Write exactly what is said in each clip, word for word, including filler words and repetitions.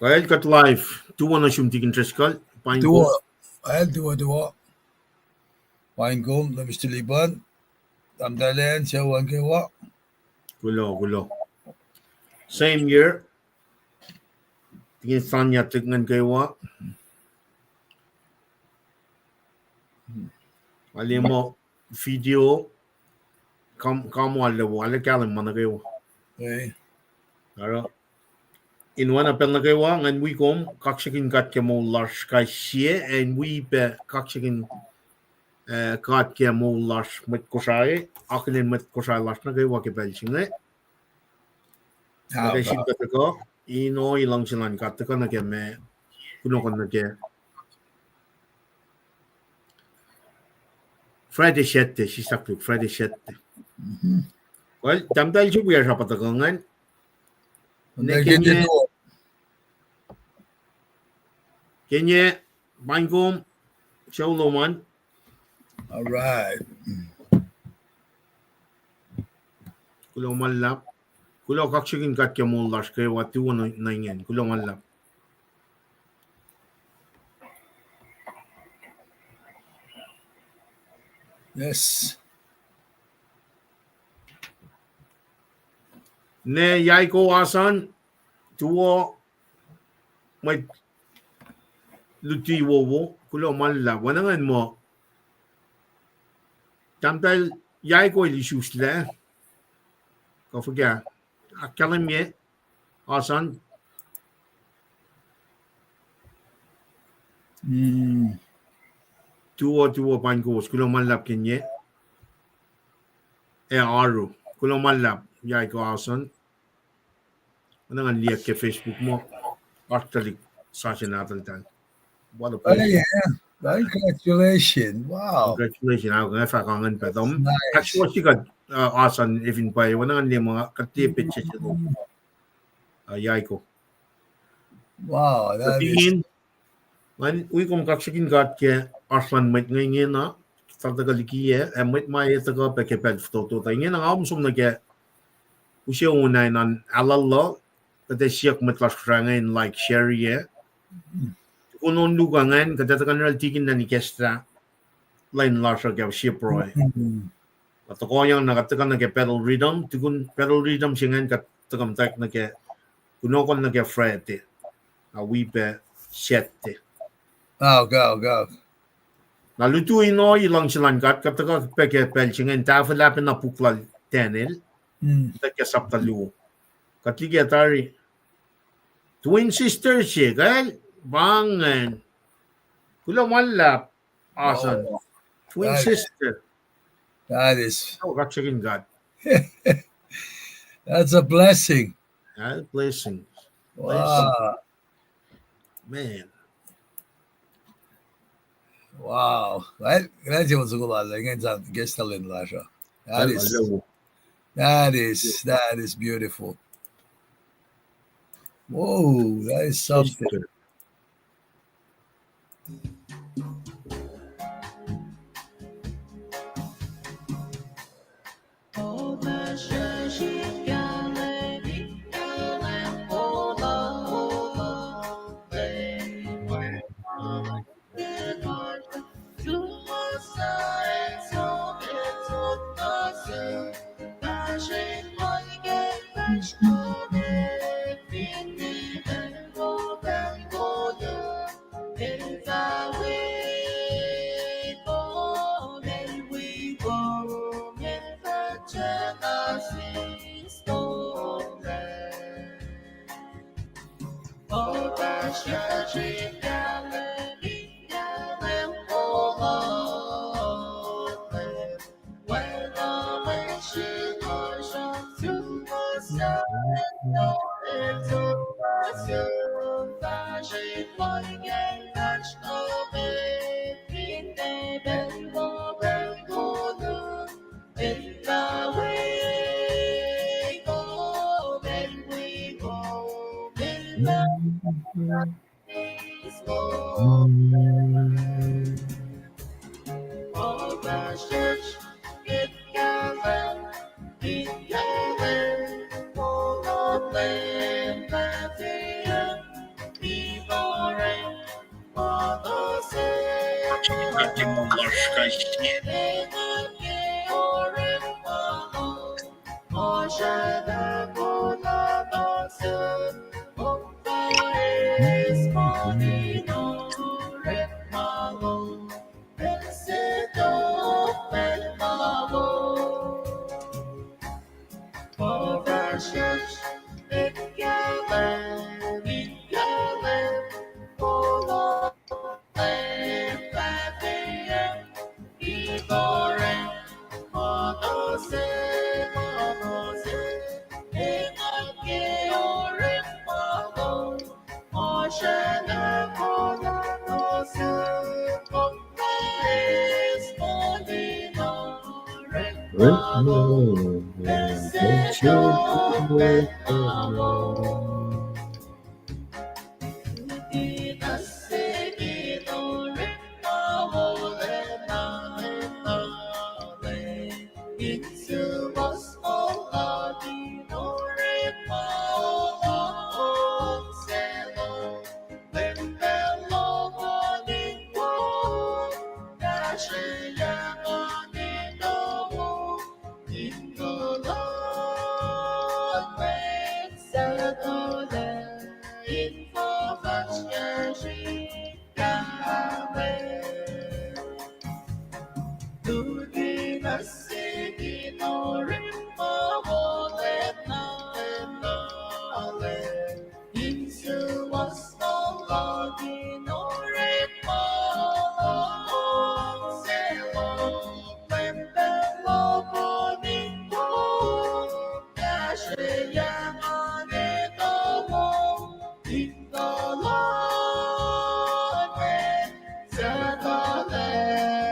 Kal kuht live. Tuwo nuh sum Tikin Treskuhl. Paing kom. Tuwo. Kal tuwo, tuwo. Paing kom, Mister Liban. Tahmtahel Ann, sucu an kwewa. Kuloh, kuloh. Same here. Tikin Sanya, tuh ngan kwewa. Alemo video. Kam, kam wal lewo, ale kahlwem ma nuh kwewa. Oruh in oacna pacl nuh kwewa, ngan wi kom kaksakihn God ke moul lasr kais sie, ac in wi pac kaksakihn, eh, God ke moul lasr mwet Kosrae, akihlen mwet Kosrae lasr nuh kwewa ke pacl se inge. Ac sin kuht tuhkuh, in ohi luhngse luhn God tuhkuh nuh ke ma, kunohkohn nuh ke Friday Saturday, sislah luk Friday Saturday. Well, tahmtahel srihpac srapatuh kuh ingacn. Ne Kenye, Kenye, paing kom, sucu lom an. All right. Kuloh ma luhlahp. Kuloh, kaksakihn God ke moul lasr kwewa tuwo nuh ingacn. Kuloh ma luhlahp. Yes. Ne Yaiko Asan, tuwo mwet luti wowo, kuloh ma luhlahp. Oacna ingacn muh tahmtahel Yaiko el isuslac, kuh fuhkah, ahkkahlwemye, Asan. Tuwo, tuwo, paing kowos, kuloh ma luhlahp Kenye. Ac Aru, kuloh ma luhlahp Yaiko Asan. Oacna ngan liye ke Facebook muh oasr tuhlihk sasuc nahtuhltahl. What a pleasure. Congratulations. Wow. Congratulations. Ac nga fahk angen pac. Nice. Actually, kuht, uh, Asan efin pwacye, oacna ngan liye ma kuht tiac petsac se lom. Uh, Yaiko. Wow, that is. Ngan wi kom kaksakihn God ke oasr luhn mwet inge ingena, fal tuhkuh liki ah, ac mwet ma ac tuhkuh pac ke pacl fototo. Tuh ingena nga kom som nuh ke use on an aluhluh, kuht ac siyuck mwet lasr Kosrae inge in like, share-i ah. Tukun on luhk ingacn, kuht ac tuhkuh nuh yohrohl Tikin Lenny Kesta, lwen lasr uh ke sie pruhe. Kuht tohkohyang na kuht tuhkuh nuh ke battle rhythm, tukun battle rhythm se ingacn kuht tuhkuh muhtwacwacack nuh ke, kunohkohn nuh ke Friday, na wi pac Saturday. Na lutu in ohi luhngse luhn God, kuht tuhkuh pac ke pacl se ingacn tahfuhlah pacna puk lal Daniel, tuh ke sapta luo. Kuht liki tari twin sister se, kal, pa ingacn. Kuloh ma luhlahp, Asan. Twin sister. That is, oh, kaksakihn God. That's a blessing. That is blessing. Wow. Blessing. Man. Wow. That, that is, that is, that is beautiful. Whoa, that is something.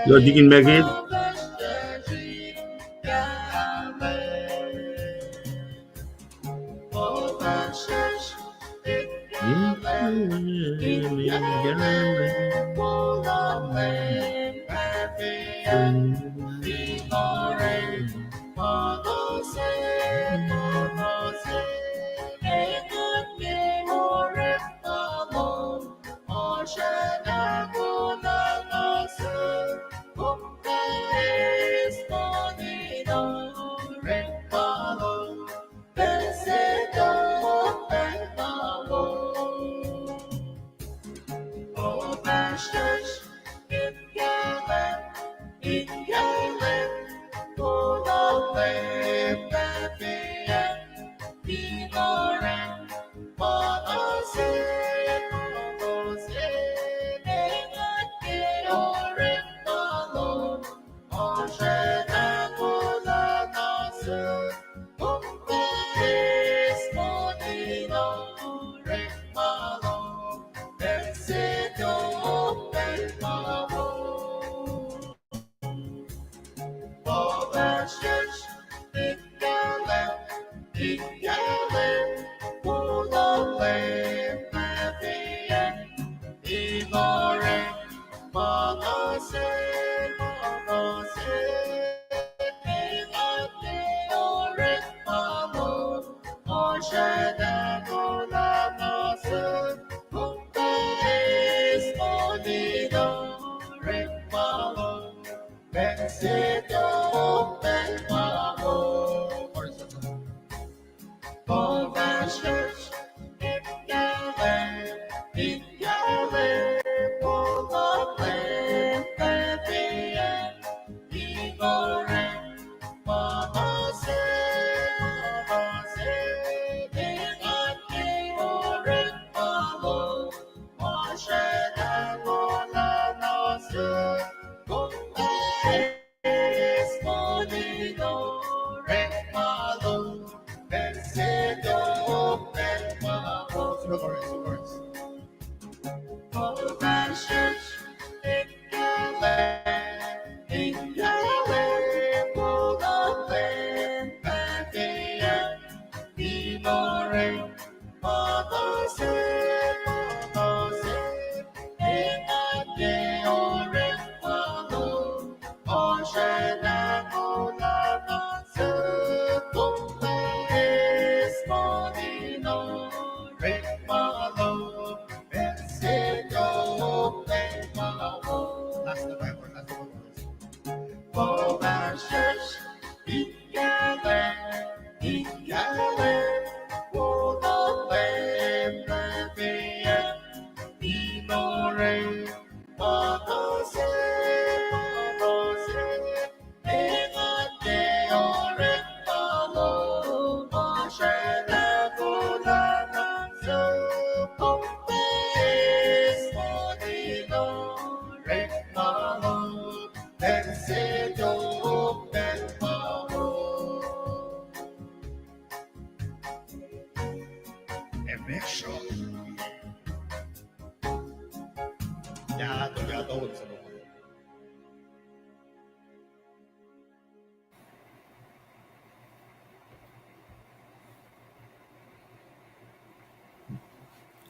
Lord Deacon Megan.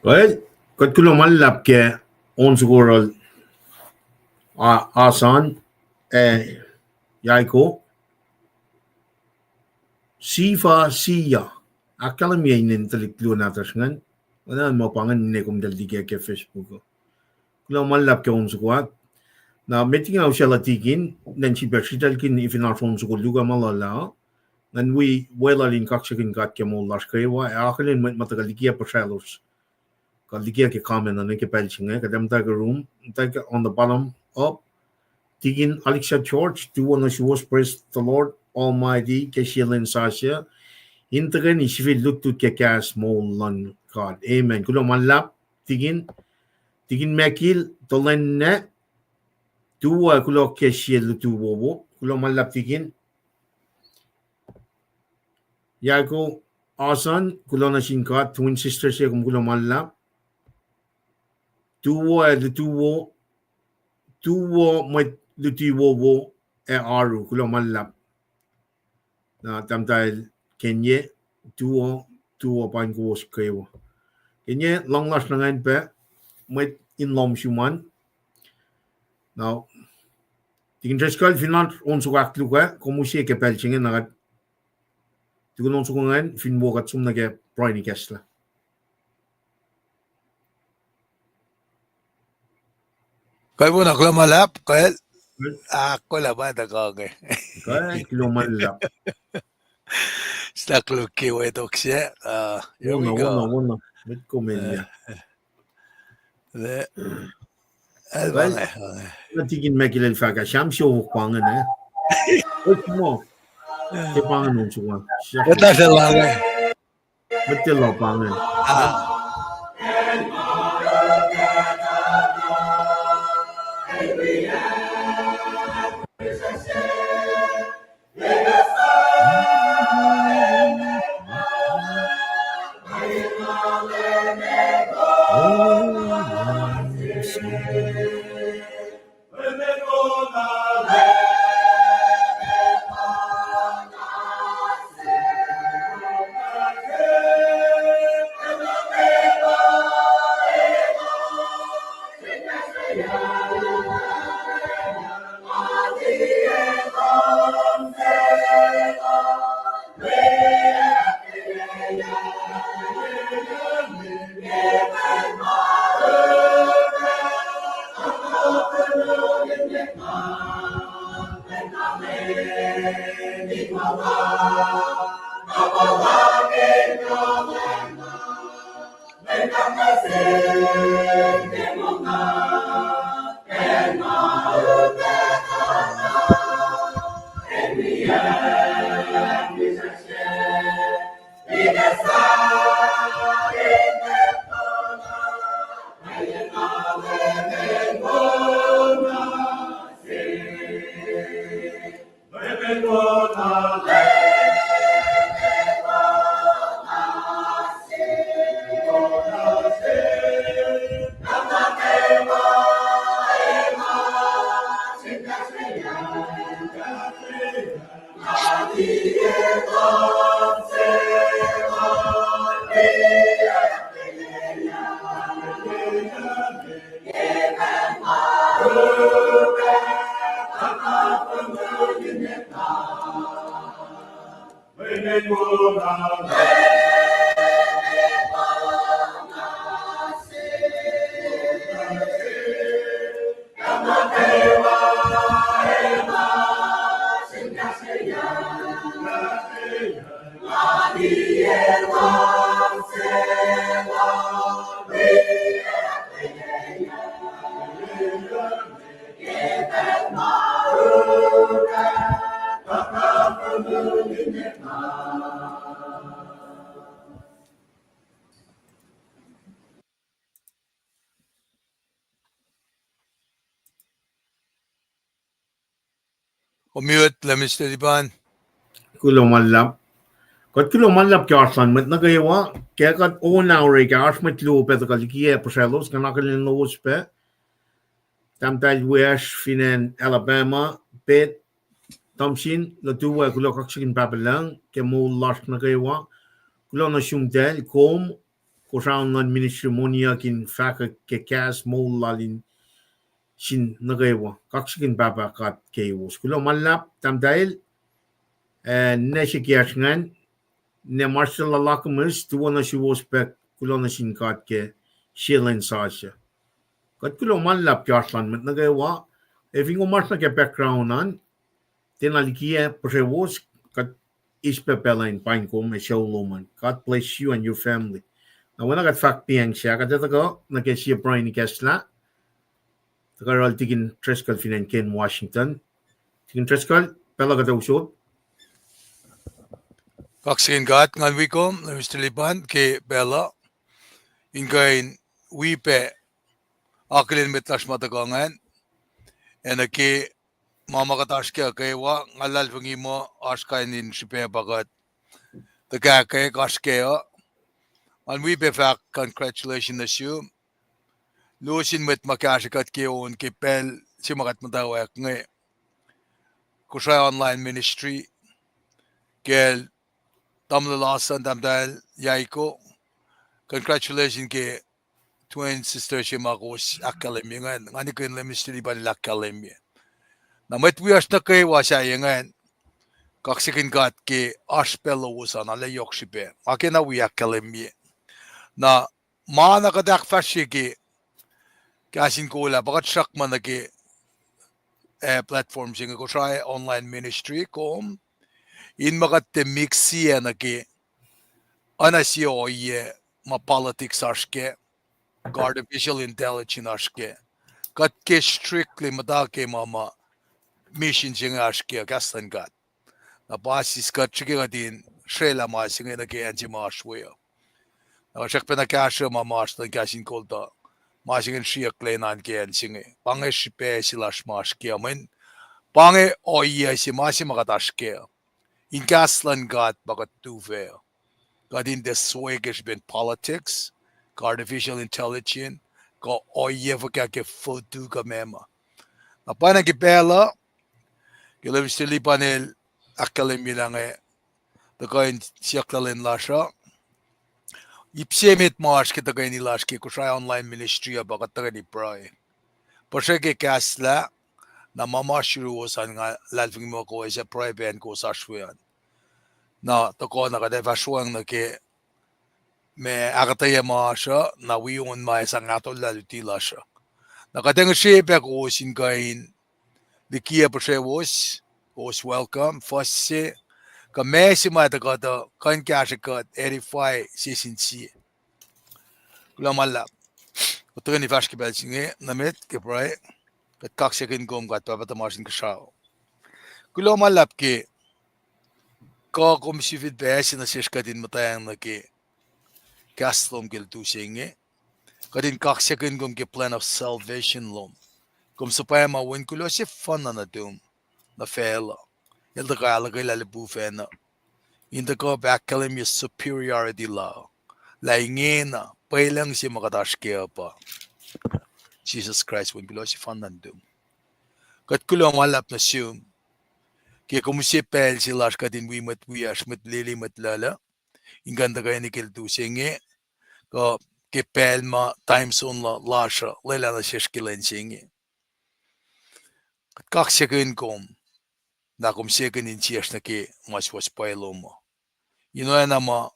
Well, kuht kuloh ma luhlahp ke on soko uh, Asan, eh, Yaiko, Sifa Sia. Ahkkahlwemye inen tuhlihk luo nahtuhsr ingacn. Oacna ma pa ingacn ninac kom tuh liki ke Facebook uh. Kuloh ma luhlahp ke on soko ah. Na met inge usaclah tikin, ngan sifilpac sritaclkihn fin oasr on soko luhk ah ma luhlahp. Ngan wi weluhl in kaksakihn God ke moul lasr kwewa, ac akihlen mwet ma tuhkuh liki ah puhsralos. Kuh liki ah ke comment uh nuh ke pacl se inge, kuht muhta ke room, muhta ke on the bottom up. Tikin Alexa George, tuwo nuh suwos, praise the Lord Almighty, ke sie lwen sasuc in tuhkweni sifil lutlut ke kahs moul luhn God. Amen. Kuloh ma luhlahp, tikin, tikin Mekil, Tolenne, tuwo, kuloh ke sie lutu wowo, kuloh ma luhlahp tikin. Yaiko, Asan, kuloh nuh sin God, twin sister se, kom kuloh ma luhlahp. Tuwo ac lutu wo, tuwo mwet luti wowo ac oaru, kuloh ma luhlahp. Na tahmtahel Kenye, tuwo, tuwo pain kowos kwewa. Kenye, luhng lasr nuh ingacn pac, mwet in lohm sum an. Na, tikin Driscoll, fin oasr on soko ahkluo ah, kom use ke pacl se inge na kuht tukun on soko ingacn, fin wo kuht som nuh ke pruhe in ikacslah. Kalweni, kuloh ma luhlahp, kal. Ahkolah ma tuhkuh inge. Kal, kuloh ma luhlahp. Staklu ke we tok se, uh, here we go. Wona, wona, wona. Met kom el ya. Tikin Mekil el fahk ah, Sam siofok pa ingacn, eh? Oasr mo. Ke pa ingacn on soko. Mwet lasr el ah. Mwet el ah pa ingacn. Omute lah Mister Lipan. Kuloh ma luhlahp. Kuht kuloh ma luhlahp ke oasr luhn mwet nuh kwewa, ke kuht on aure ke oasr mwet luo pac tuhkuh likiyac puhsraclos, kuh akihlen lowos pac. Tahmtahel wiyacsr fin acn Alabama, Pet Thompson, nuhtuwac, kuloh kaksakihn Pahpah Lucng ke moul lasr nuh kwewa. Kuloh nuh sum tahl, kom, kosraon luhn ministry moniyuck in fahkwack ke kahs moul lal in sin nuh kwewa. Kaksakihn Pahpah God keiwos. Kuloh ma luhlahp, tahmtahel, ac ninac se kiyacsr ingacn, ninac Marcella Lakamus, tuwo nuh suwos pac, kuloh nuh sin God ke sie lwen sasuc. Kuht kuloh ma luhlahp ke oasr luhn mwet nuh kwewa, ac fin kom oasr nuh ke background an, tiacna likiyac puhsracwos, kuht eis pac pacl in paing kom ac sucu lom an. God bless you and your family. Na oacna kuht fahk pacng sahyac, kuht ac tuhkuh nuh ke sie pruhe in ikacslah. Tuhkuh yohrohl Tikin Driscoll fin acn Kent, Washington. Tikin Driscoll, pacl uh kuht ac usot. Kaksakihn God, ngan wi kom, Mister Lipan, ke pacl uh in kuh in wi pac akihlen mwet lasr ma tuhkuh ingacn, ac nuh ke ma ma kuht oasr kac uh kwewa, nga luhlahlfongi muh oasr kain in srihpac pa kuht tuhkahkwack oasr kac uh. Ngan wi pac fahk congratulations nuh sum. Luo sin mwet ma kahsrwe kuht ke on ke pacl se ma kuht muhtwacwacack inge, Kosrae Online Ministry, kacl tamuhlwel Asan, tahmtahel Yaiko. Congratulations ke twin sister se ma kowos ahkkahlwemye ingacn. Nga nikihn lah Mister Lipan el ahkkahlwemye. Na mwet wiyacsr nuh kwewa sahyac ingacn, kaksakihn God ke oasr pac lowos an, arlac yohk srihpac. Nga kena wi ahkkahlwemye. Na ma na kuht ahkfahsrye ke kahs in kol ah, pa kuht srackna nuh ke, eh, platform se inge, Kosrae Online Ministry, kom, in ma kuht tiac mix-i ac nuh ke oacna sie ohiyac ma politics oasr kac, kuh artificial intelligence oasr kac. Kuht ke strictly muhta ke ma ma mission se inge oasr kac, kahs luhn God. Na pa sis kuht srihke kuht in srwaclah ma se inge nuh ke acn se ma oasr we uh. Na kuht srackpacna kahsruh ma ma oasr luhn kahs in kol tuh ma se inge sriyucklac an ke acn se inge. Pa inge srihpac se lasr ma oasr kac uh, mweyen pa inge ohiyac se ma se ma kuht oasr kac uh. In kahs luhn God pa kuht tuhfah uh. Kuht in tiac soe ke srihpen politics, kuh artificial intelligence, kuh ohiyac fuhkah ke fotu kuh meac ma. Na pwacnwacng ke pacl uh, ke Mister Lipan el ahkkahlwemye lah inge tuhkuh in siyuck lwen lasr uh. Ip se met ma oasr ke tuhkweni lasr ke Kosrae Online Ministry uh pa kuht tuhkweni pruhe. Puhsrwacke kahslah, na ma ma yuruwos an nga luhlahlfongi muh kowos ac pruhe pac acn kowos oasr we an. Na tuhkuh na kuht ac fahsr weacng nuh ke ma ahkuhtweyac ma oasr uh, na wi on ma ac sang ahtolah luti lasr uh. Na kuht ac ngihsre pac kowos in kuh in likiyac puhsracwos, kowos welcome, fuhs se, kuh ma se ma tuhkuh tuh kuh in kahsrwe kuht edify sie sin sie. Kuloh ma luhlahp. Kuht tuhkweni fahsr ke pacl se inge nuh met ke pruhe. Kuht kaksakihn kom God Pahpah tuhmasr Inkuhsrao. Kuloh ma luhlahp ke kuh kom sifil pac ase nuh sesr kuht in muhtwacng nuh ke kahs lom ke lutu se inge. Kuht in kaksakihn kom ke plan of salvation lom. Kom suhpwacma Wen kuloh sefanna nuhtum nuh facluh. El tuhkuh ahluhkwelah lipufacn uh in tuhkuh pac ahkkahlwemye superiority la, lah ingena pwelucng se ma kuht oasr kac uh pa Jisus Kraist Wen kuloh sefanna nuhtum. Kuht kuloh ma luhlahp nuh sum ke kom use pacl se lasr kuht in wi mwet wiyacsr, mwet lili, mwet luhluh, in kuh in tuhkweni ke lutu se inge, kuh ke pacl ma time zone la lasr uh lwelah nuh sesr ke lwen se inge. Kuht kaksakihn kom, lah kom sekihn insiyacsr nuh ke ma suwohs pwacye lom uh. In oacna ma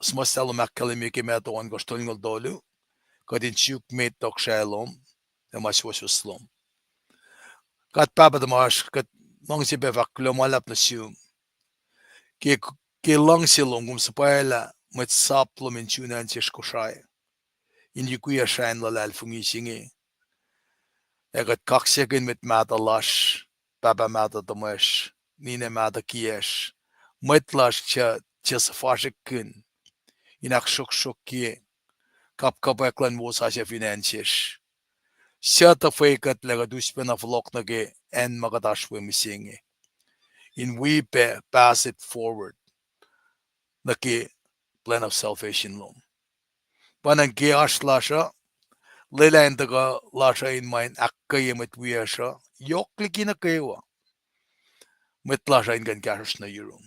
suhmuhslah lom ahkkahlwemye ke Matthew ohnkohsr tolngoul tolu, kuht in suk met tohkohsrahi lom ac ma suwohswohs lom. God Pahpah tuhmasr, kuht luhngse pac fahk kuloh ma luhlahp nuh sum ke, ke luhngse lom kom suhpwaclah mwet sap lom in sun acn sesr Kosrae in yukwiyac srah in luhlahlfongi se inge. Ac kuht kaksakihn mwet mahtuh lasr, pahpah mahtuh tuhmwacsr, ninac mahtuh kiyacsr, mwet lasr suc, suc suhfasrihkkihn in ahksruhksruhkye kapkapwack luhn wosasuc fin acn sesr, suc tuhfwekuhtlac kuht us pacna fohlohk nuh ke acn ma kuht oasr we mihsenge, in wi pac pass it forward. nuh ke plan of salvation lom. Pa ingacn ke oasr lasr uh, lwelah in tuhkuh lasr uh in ma in ahkkweye mwet wiyacsr uh, yohk liki nuh kwewa. Mwet lasr uh in kuh in kahsruhsr nuh yurum.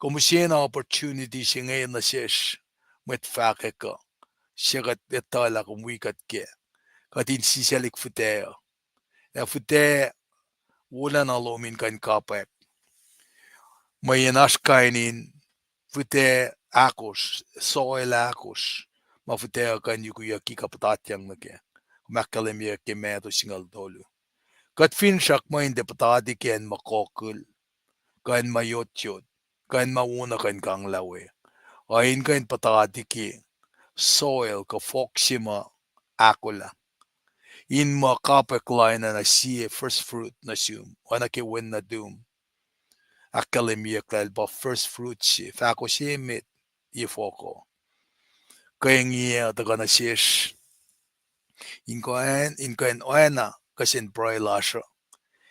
Kom use na opportunity se inge nuh sesr, mwet fahkwack uh, suc kuht etuh lah kom wi kuht kac. Kuht in sisaclihk fihtac uh. Ac fihtac wolacna lom in kuh in kapwack. Mweyen oasr kain in fihtac ahkosr, soil ahkosr, ma fihtac uh kuh in yukuyucki kuh puhtatyang nuh kac. Kom ahkkahlwemye ke Matthew singucul tolu. Kuht finsrak mweyen tiac puhtati ke acn ma kokihn, kuh acn ma yotyot, kuh acn ma wona kuh in kanglah we. Ac in kuh in puhtati ke soil kuh fohk se ma ahkolah. In muh kapwack lal oacna sie first fruit nuh sum, oacna ke wen nuhtum ahkkahlwemyeyuck lah el pa first fruit se, fahko se emet ye fohko. Kuh inge uh tuhkuh nuh sesr in kuh in, in kuh in oacna kihsen pruhe lasr uh,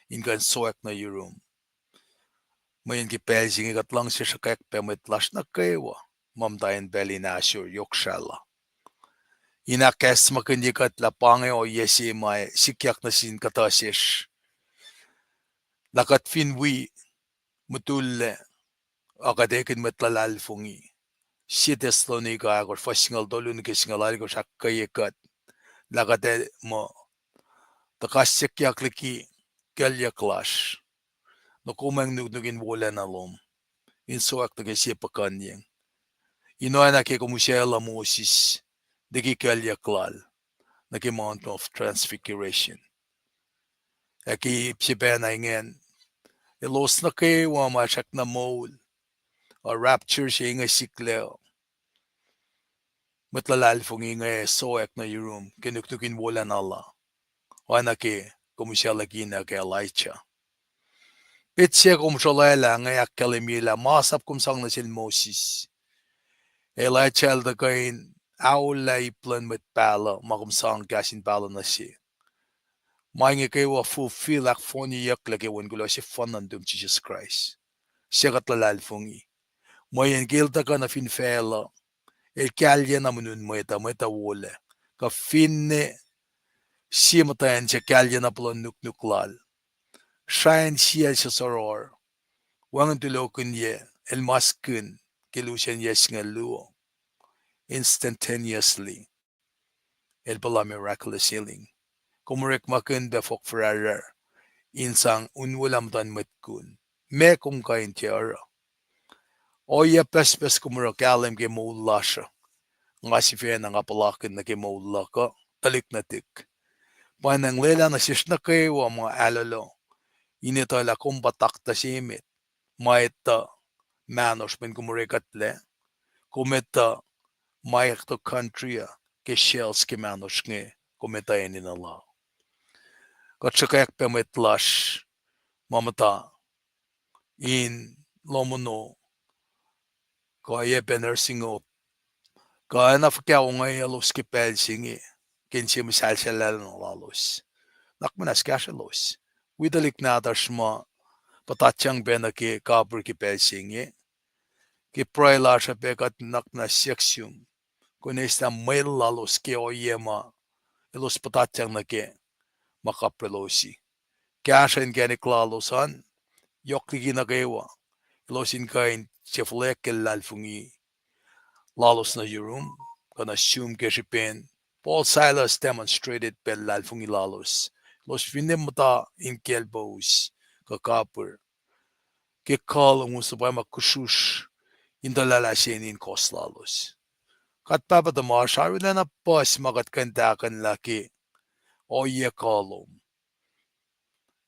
in kuh in sowack nuh yurum. Mweyen ke pacl se inge kuht luhngse sruhkwack pac mwet lasr nuh kwewa ma muhta in pacl in ahsor yohk srahluh. In ahkacsmakihnye kuht lah pa inge ohiyac se ma sikyak nuh sin kuhtuh sesr. Lah kuht fin wi mutullac, ac kuht ekihn mwet luhlahlfongi. Sie Thessalonica ahkosr, fuhs singucul tolu nuh ke singucul alkosr ahkkweye kuht lah kuht ac muh tuhkasiyuckyak liki kuclyuck lasr, nuh kom ac nuknuk in wolacna lom, in sowack nuh ke sie puhkuhnyeng, in oacna ke kom usaclah Moses liki kuclyuck lal nuh ke Mount of Transfiguration. Ac ke ip se pacna ingacn, elos nuh kwewa ma srackna moul, a rapture se inge siklac, mwet luhlahlfongi inge sowack nuh yurum ke nuknuk in wolacna la, oacna ke kom usaclah kina ke Elijah. Petsac kom srolwaclah inge ahkkahlwemye lah masap kom sang nuh sel Moses, Elijah el tuhkuh in aollah ip luhn mwet pahluh ma kom sang kahs in pahluh nuh se. Ma inge kwewa fulfill, ahkfohnyeyucklac ke Wen kuloh sefanna nuhtum Jisus Kraist, suc kuht luhlahlfongi. Mweyen ke el tuhkuh nuh fin facluh, el kalyena monun mwet uh, mwet uh wolac. Kuh finne sie muhtwacn se kalyena puhluhn nuknuk lal, srah insiyacl suc soror, wacngihn tulokihnyac, el maskihn ke lusen yac singucul luo, instantaneously el puhla miraculous healing. Kom orekmakihn pac fohk fuhrahrrahr in sang unwelah muhtuhn mwet kun. Meac kom kuh in tiac oruh? Ohiyac pucspucs kom oruh kahlwem ke moul lasr uh, nga sifacna nga puhlakihn nuh ke moul luhk uh, tuhlihk nuhtihk. Pa ingacn lwelah nuh sesr nuh kwewa ma ahlohloh in etuh lah kom pa taktuh se emet ma etuh mahnosr mweyen kom orekuhtlac, kom etuh mitochondria ke cells ke mahnosr inge, kom etuh enenuh la. Kuht sruhkwack pac mwet lasr ma muhta in lohm ono, kuh oacyacpac nursing home, kuh oacna fuhkah ongaiyalos ke pacl se inge, ke inse muhsahlsahllah lalos. Nuhnak muhnahs kahsrwelos. Wi tuhlihk nahtuhsr ma puhtatyang pac nuh ke kapihr ke pacl se inge. Ke pruhe lasr uh pac kuht nuhnak muhnahs siyuck sum kom in eslah mwel lalos ke ohiyac ma elos puhtatyang nuh kac ma kaprolosi. Kahsruh inkacnek lalos an, yohk liki nuh kwewa, elos in kuh in tiac fuhlweack ke luhlahlfongi lalos nuh yurum, kuh nuh sum ke srihpen Paul, Silas demonstrated pac luhlahlfongi lalos. Elos finne muhta in kacl pous kuh kapihr, ke kuh luhn suhpwacma kusrusr in tuhlahlah se in kohs lalos. Kuht Pahpah tuhmasr, arulacna puhs ma kuht kuh in tahkuhnlah ke ohiyac kuh lom.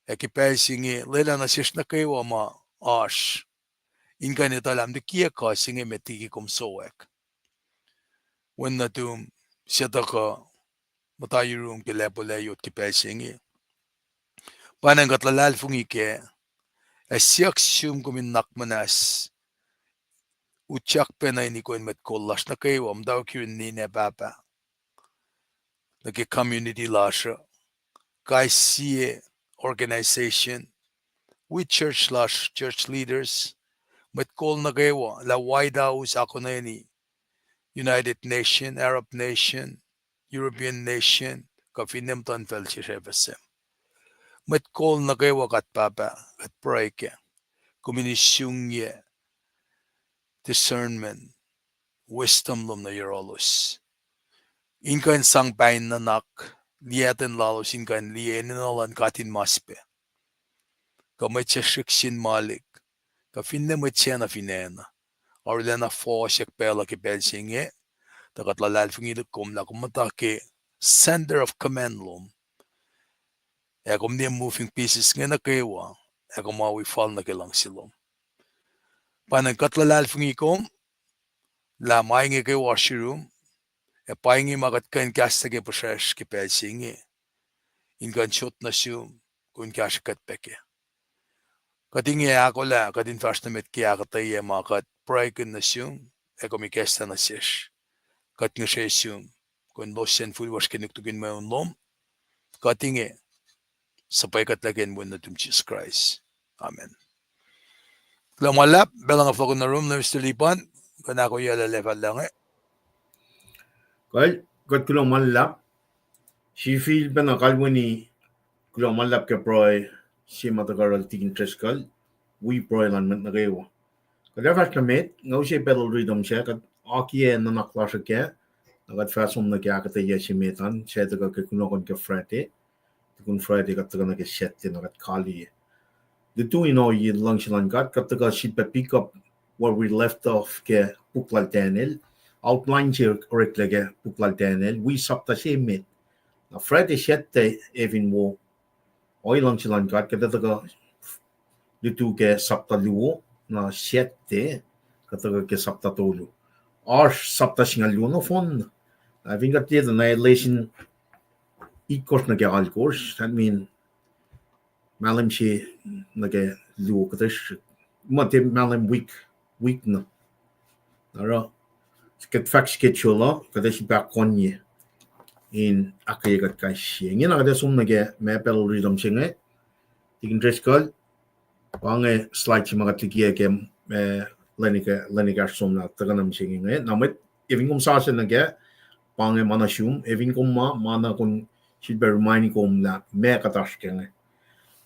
Ac ke pacl se inge lwelah nuh sesr nuh kwewa ma oasr in kuh in etuh lah meac liki kuh se inge met liki kom sowack. Wen nuhtum, suc tuhkuh muhta yurum ke lacpo layot ke pacl se inge. Pa ingacn kuht luhlahlfongi kac, ac siyuck sum kom in nuhnak muhnahs utyak pac nuh in ikoen mwet kol lasr nuh kwewa, muhtwacwacack yurin ninac pahpah, nuh ke community lasr uh, kais sie organization, wi church lasr, church leaders, Mwet kol nuh kwewa lah White House akonweni, United Nation, Arab Nation, European Nation, kuh finne muhtuhnfacl sesr F S M. Mwet kol nuh kwewa kuht pahpah, kuht pruhe kac, kom in isungye discernment, wisdom lom nuh yohrohlos, in kuh in sang pain nuhnak, liyaten lalos in kuh in liye enenuh luhn katinmas pac. Kuh mwet suc srihk sin malik, kuh finne mwet sacna fin acn uh, arulacna fohsrack pacl uh ke pacl se inge, tuh kuht luhlahlfongi kom lah kom muhta ke center of command lom, ac kom liye moving pieces inge nuh kwewa, ac kom ma wi fal nuh ke luhngse lom. Pwacnwacng kuht luhlahlfongi kom lah ma inge kwewa oasr yurum, ac pa inge ma kuht kuh in kahslah ke puhsracsr ke pacl se inge, in kuh in sot nuh sum, kom in kahsrwe kuht pac kac. Kuht inge ahkolah kuht in fahsr nuh met ke ahkuhtweyac ma kuht pruhekihn nuh sum, ac kom ikacslah nuh sesr. Kuht ngihsre sum, kom in losyacn fihl wasr ke nuknuk in mweun lom. Kuht inge suhpwackuhtlac ke inen wen nuhtum Jisus Kraist. Amen. Kuloh ma luhlahp, pacl nga fohlohkohn nuh yurum, Mister Lipan, kuh in ahkoeyuclac lacfahllah inge. Kuht, kuht kuloh ma luhlahp. Sifilpac na kalweni kuloh ma luhlahp ke pruhe se ma tuhkuh yohrohl Tikin Driscoll, wi pruhe luhn mwet nuh kwewa. Kuht ac fahsr nuh met, nga use Battle Rhythm sac, kuht akiyac nuhnak lasr uh kac, na kuht fah som nuh ke ahkuhtweyac se met an, sac tuhkuh ke kunohkohn ke Friday. Tukun Friday kuht tuhkuh nuh ke Saturday na kuht kaliye. Lutu in ohiyac luhngse luhn God, kuht tuhkuh sifilpac pick up where we left off ke puk lal Daniel. Outline se oreklac ke puk lal Daniel, wi sapta se met. Na Friday, Saturday, efin wo ohiyac luhngse luhn God, kuht tuhkuh lutu ke sapta luo, na Saturday kuht tuhkuh ke sapta tolu. Oasr sapta singucul luo nohfohn. Na fin kuht liye tuh na lesson itkohsr nuh ke alkohsr, that mean mahlwem se nuh ke luo kuhtuh srihk. Ma tiac mahlwem, wik, wik na. Na oruh kuht fahk schedule uh, kuht ac sifilpac konye in ahkkweye kuht kais sie. Ingena kuht ac som nuh ke ma Battle Rhythm se inge, Tikin Driscoll, pa inge slide se ma kuht likiyac ke, eh, lwen ekahsr somlah tuhkuh nuh mihsenge inge. Na mwet, efin kom sasuc nuh kac, pa inge ma nuh sum, efin kom ma, ma na kom sifilpac remind kom lah ma kuht oasr kac inge.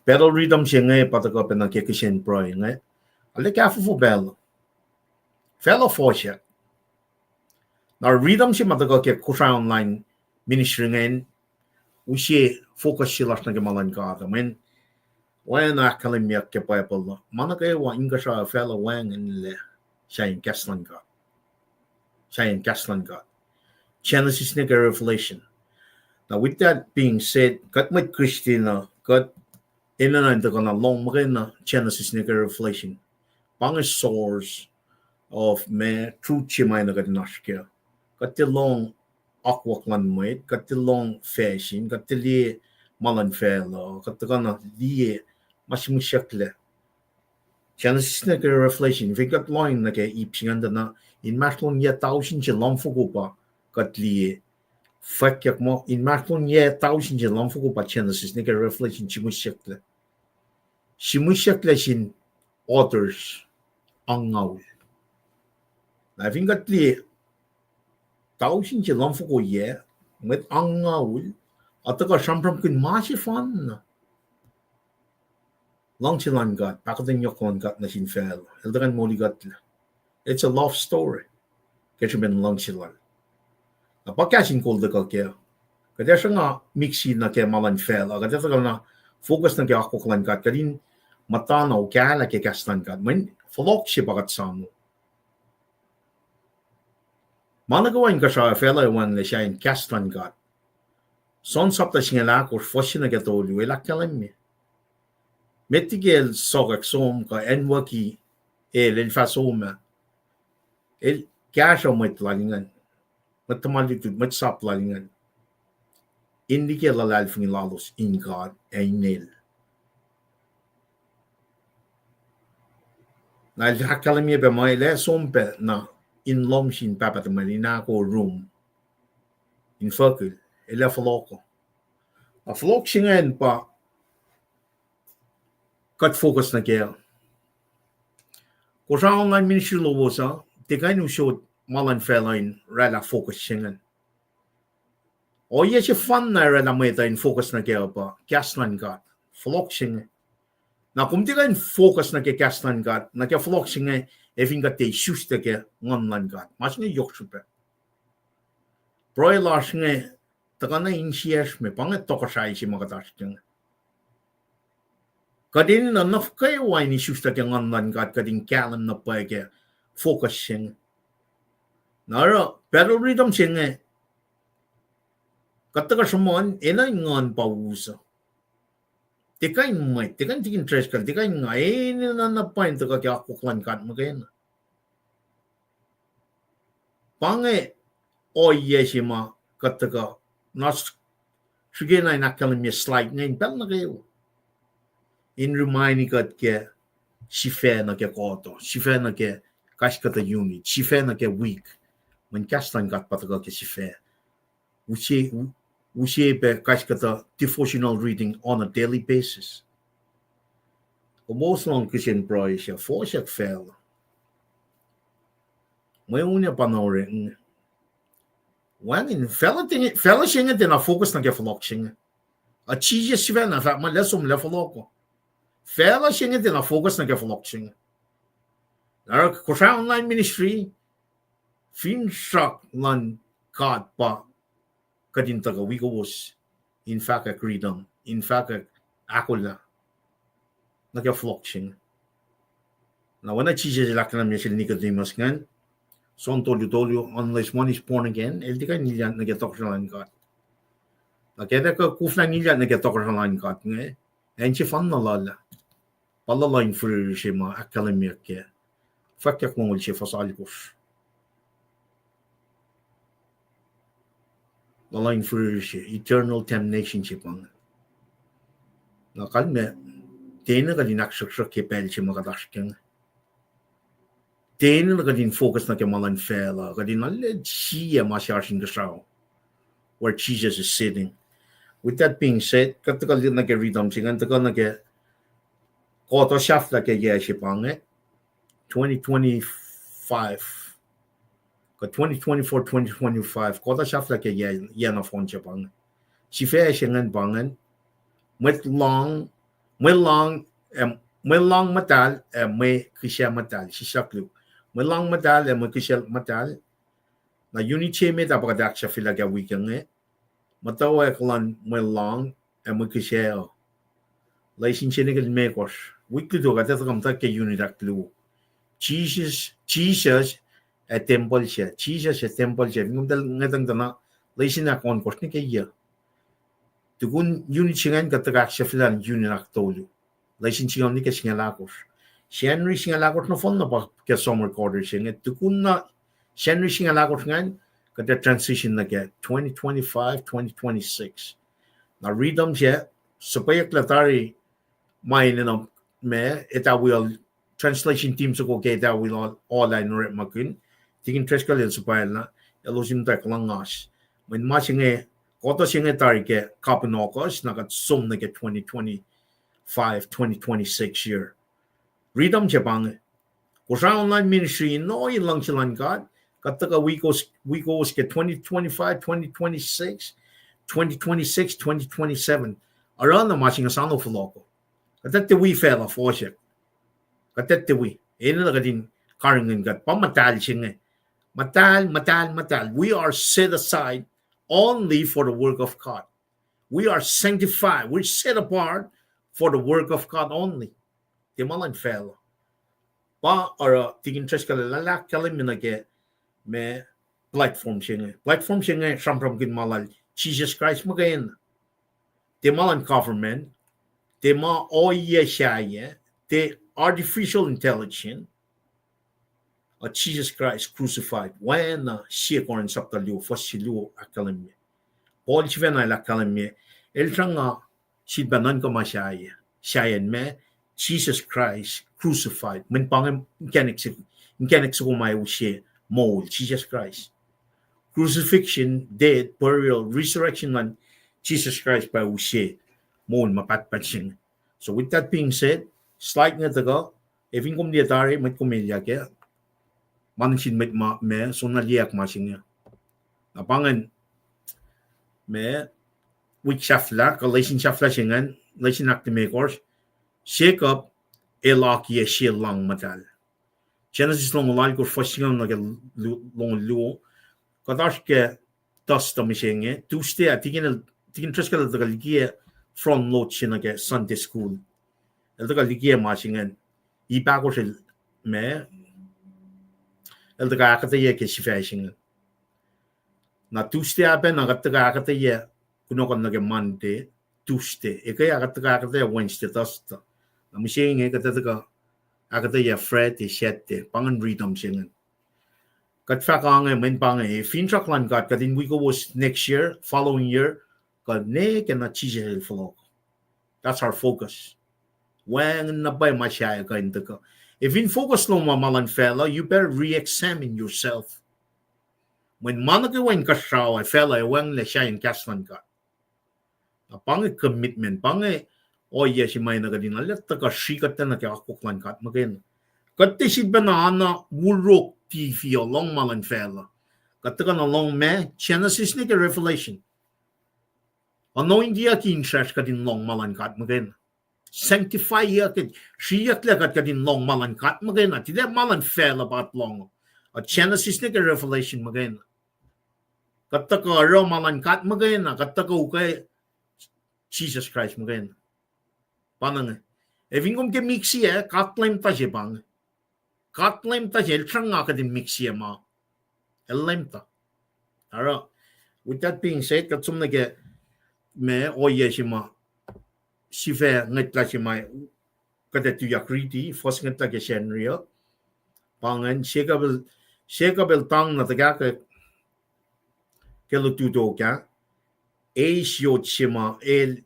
Battle Rhythm se inge pa tuhkuh pacna ke kihsen pruhe inge. Arlac kahfofo pacl. Facluh fohsack. Na rhythm se ma tuhkuh ke Kosrae Online Ministry ingacn, use focus se lasr nuh ke ma luhn God uh. Mweyen oacna ahkkahlwemyeyuck ke Bible uh, ma nuh kwewa inkuhsrao facluh wacngihnlac sahyacn kahs luhn God. Sahyacn kahs luhn God. Genesis nuh ke Revelation. Now, with that being said, kuht mwet Christian uh, kuht enenuh in tuhkuh na lohng muhkwena Genesis nuh ke Revelation. Pa inge source of ma truth se ma enenuh kuht in oasr kac. Kuht tiac lohng akwuck luhn mwet, kuht tiac lohng fashion, kuht tiac liye ma luhn facluh, kuht tuhkuh na liye ma sihmihsyucklac. Genesis nuh ke Revelation, fin kuht lohng nuh ke ip se ingacn tuh na inmahsrlon yac tausin se lumfoko pa kuht liye. Fwackyuck muh inmahsrlon yac tausin se lumfoko pa Genesis nuh ke Revelation sihmihsyucklac. Sihmihsyucklac sin authors angngaul. Na fin kuht liye tausin se lumfoko yac, mwet angngaul, a tuhkuh sramsramkihn ma sefanna. Luhngse luhn God, pahkotwen yohk luhn God nuh sin facluh. El tuhkuh in molikuhtlac. It's a love story. Ke srihpen luhngse lal. Na pa kahs in kol tuhkuh kac. Kuht ac sruhnga mix nuh ke ma luhn facluh, kuht ac tuhkuh na focus nuh ke akwuck luhn God, kuht in muhtana okahlah ke kahs luhn God. Mweyen fohlohk se pa kuht sano. Ma nuh kwewa inkuhsrao facluh ac wacngihnlac sahyacn kahs luhn God. John sapta singucul ahkosr, fuhs se nuh ke tolu, el ahkkahlwemye. Met liki el sokwack som kuh acnwucki el, el fah som ah, el kahsruh mwet lal ingacn, mwet tuhma lutlut, mwet sap lal ingacn, in liki luhlahlfongi lalos in God ac in el. Na el ahkkahlwemye pac muh el ac som pac na in lohm sin Pahpah tuhmwacl in ahko room, infuckihl, el ac fohlohk. Na fohlohk se ingacn pa kuht focus nuh kac. Kosrae online ministry lowos uh, tiac kuh in usot ma luhn facluh in oraclah focus se ingacn. Ohiyac sefanna oraclah mwet uh in focus nuh kac uh pa kahs luhn God, fohlohk se inge. Na kom tiac kuh in focus nuh ke kahs luhn God, nuh ke fohlohk se inge, ac fin kuht tiac isuslac ke Nguhn luhn God, ma se inge yohk srihpac. Pruhe lasr inge tuhkuh na insiyacsr me, pa inge tohkohsrahi se ma kuht oasr ke inge. Kuht enenuh nuh kwewa in isuslac ke Nguhn luhn God, kuht in kahlwem na pwacye ke focus se inge. Na oruh battle rhythm se inge, kuht tuhkuh sruhmuhn enenuh in nguhn pa us uh. Tiac kuh in mwet, tiac kuh in tikin Driscoll, tiac kuh in nga, enenuh na pwacye in tuhkuh ke akwuck luhn God muhkwena. Pa inge ohiyac se ma kuht tuhkuh, na srihkena in ahkkahlwemye slide inge in pacl nuh kwewa, in remind kuht ke sifac nuh ke kuhtuh, sifac nuh ke kais kuhtuh unit, sifac nuh ke wik. Mweyen kahs luhn God pa tuhkuh ke sifac. Use, use pac kais kuhtuh devotional reading on a daily basis. Kowos lohng kihsen pruhe se, fohsack facluh. Mweun ac pa na orek inge. Wacngihn facluh se inge tiacna focus nuh ke fohlohk se inge. A Jisus sifacna fahk muh, lah som lah fohlohk uh. Facluh se inge tiacna focus nuh ke fohlohk se inge. Na oruh Kosrae online ministry, finsrak luhn God pa kuht in tuhkuh wi kowos in fahkwack rhythm, in fahkwack ahkolah nuh ke fohlohk se inge. Na oacna Jisus el ahkkahlwemye sel Nicodemus ingacn, John tolu tolu, unless one is born again, el tiac kuh in ilyak nuh ke tohkohsrahi luhn God. Na ke el ac kuh koflah in ilyak nuh ke tohkohsrahi luhn God inge, acn sefanna lal ah pa luhluh in fihrihr se ma ahkkahlwemyeyuck ke Fwackyuck longoul se fuhs alkosr. Luhluh in fihrihr se, eternal damnation se pa inge. Na kalmac, tiacna kuht in ahksruhksruhk ke pacl se ma kuht oasr ke inge. Tiacna kuht in focus nuh ke ma luhn facluh, kuht in arlac sie ma se oasr inkuhsrao, where Jesus is sitting. With that being said, kuht tuhkuh nuh ke rhythm se ingacn, tuhkuh nuh ke kuhtuh sahflah ke yac se pa inge, twenty twenty-five. Kuh twenty twenty-four, twenty twenty-five, kuhtuh sahflah ke yac, yac nohfohn se pa inge. Sifac se ingacn pa ingacn, mwet lohng, mwe lohng, em, mwe lohng muhtahl ac mwe kihsac muhtahl, sislah luo. Mwe lohng muhtahl ac mwe kihsac muhtahl. Na unit se met ah pa kuht ahksahfyelah ke wik inge, muhtwacwacack luhn mwe lohng ac mwe kihsac uh. Lesin se nuh ke limekohsr. Wik lutu kuht ac tuhkuh muhtwacwacack ke unit ahkluo. Jisus, Jisus ac tempuhl se. Jisus ac tempuhl se. Fin kom tuh ngwetacng tuh na lesin ahkohnkohsr nuh ke yac. Tukun unit se ingacn kuht tuhkuh ahksahfyelah unit ahktolu. Lesin singucul nuh ke singucul ahkosr. Sacnri singucul ahkosr nohfohn na pa ke summer quarter se inge. Tukun na Sacnri singucul ahkosr ingacn, kuht ac transition nuh ke twenty twenty-five, twenty twenty-six. Na rhythm se, suhpweyucklah tari ma enenuh ma, etawi, translation team soko ke etawi lal, ola in orekmakihn, Tikin Driscoll el suhpwacllah, elos in muhtwacwacack luhn ngas. Mweyen ma se inge, kuhtuh se inge tari ke kapin August, na kuht som nuh ke twenty twenty-five, twenty twenty-six year. Rhythm se pa inge. Kosrae online ministry in ohinge luhngse luhn God, kuht tuhkuh wi kowos, wi kowos ke twenty twenty-five, twenty twenty-six, twenty twenty-six, twenty twenty-seven. Oruh na ma se inge soano fohlohko. Kuht tiac wi facluh fohsack. Kuht tiac wi. Enenuh kuht in karihngihn kuht. Pa muhtahl se inge. Muhtahl, muhtahl, muhtahl. We are set aside only for the work of God. We are sanctified. We're set apart for the work of God only. Tiac ma luhn facluh. Pa oruh Tikin Driscoll el ahkkahlwemye nuh ke ma platform se inge. Platform se inge sramsramkihn ma lal Jisus Kraist muhkwena. Tiac ma luhn government. Tiac ma ohiyac sahyac. Tiac artificial intelligence. Uh, Jesus Christ crucified. Oacna Sie Corinth sapta luo, fuhs se luo ahkkahlwemye. Paul sifacna el ahkkahlwemye, el sruhnga sifilpac nuhnkuh ma sahyac, sahyacn ma, Jesus Christ crucified. Mweyen pa inge inkacnek soko ma use moul, Jesus Christ. Crucifixion, death, burial, resurrection luhn Jesus Christ pa use moul ma pahtpaht se inge. So with that being said, slide inge tuhkuh, Ac fin kom liye tari, mwet kom elyah kac. Ma nuh sin mwet ma, ma soenna liyeack ma se inge. Na pa ingacn, ma, wik sahflah, kuh lesin sahflah se ingacn, lesin ahklimekohsr, Jacob el akiyac sie lohng muhtahl. Genesis longoul alkohsr, fuhs singucul nuh ke lu-, longoul luo. Kuht oasr ke Thursday mihsenge, Tuesday ah, tikin el, tikin Driscoll el tuhkuh likiyac front load se nuh ke Sunday school. El tuhkuh likiyac ma se ingacn. Ip ahkosr el, ma, el tuhkuh ahkuhtweyac ke sifac se ingacn. Na Tuesday ah pacna kuht tuhkuh ahkuhtweyac kunohkohn nuh ke Monday, Tuesday. Ekuh ah kuht tuhkuh ahkuhtweyac Wednesday, Thursday. Na mihsenge kuht tuhkuh ahkuhtweyac Friday, Saturday. Pa ingacn rhythm se ingacn. Kuht fahk inge, mweyen pa inge, finsrak luhn God, kuht in wi kowos next year, following year, kuh ne ke na Jisus el fohlohk. That's our focus. Wacngihn na pwacye ma sahyac kuh in tuhkuh. Ac fin focus lom uh ma luhn facluh, you better re-examine yourself. Mweyen ma nuh kwewa inkuhsrao ac facluh ac wacngihnlac sahyacn kahs luhn God. Na pa inge commitment, pa inge ohiyac se ma enenuh kuht in arlac tuhkuh srihkuhtlac nuh ke akwuck luhn God muhkwena. Kuht tiac sifilpacna oan na urok T V uh lohng ma luhn facluh. Kuht tuhkuh na lohng ma, Genesis nuh ke Revelation. Anointiyucki in sracsr kuht in lohng ma luhn God muhkwena. Sanctifyucki, sriyucklac kuht kuht in lohng ma luhn God muhkwena. Tiac ma luhn facluh pa kuht lohng. A Genesis nuh ke Revelation muhkwena. Kuht tuhkuh oruh ma luhn God muhkwena, kuht tuhkuh ukwe Jisus Kraist muhkwena. Pa na inge. Ac fin kom ke mixi ah, God leumta se pa inge. God leumta se, el sruhnga kuht in mixi ma. El leumta. Oruh, with that being said, kuht som nuh ke ma ohiyac se ma sifac ngwetlah se ma kuht ac tuyak riti, fuhs ngwetlah ke Sacnri uh. Pa ingacn, Jacob el, Jacob el tang na tuhkahkwack ke lututacng ah, eis yot se ma el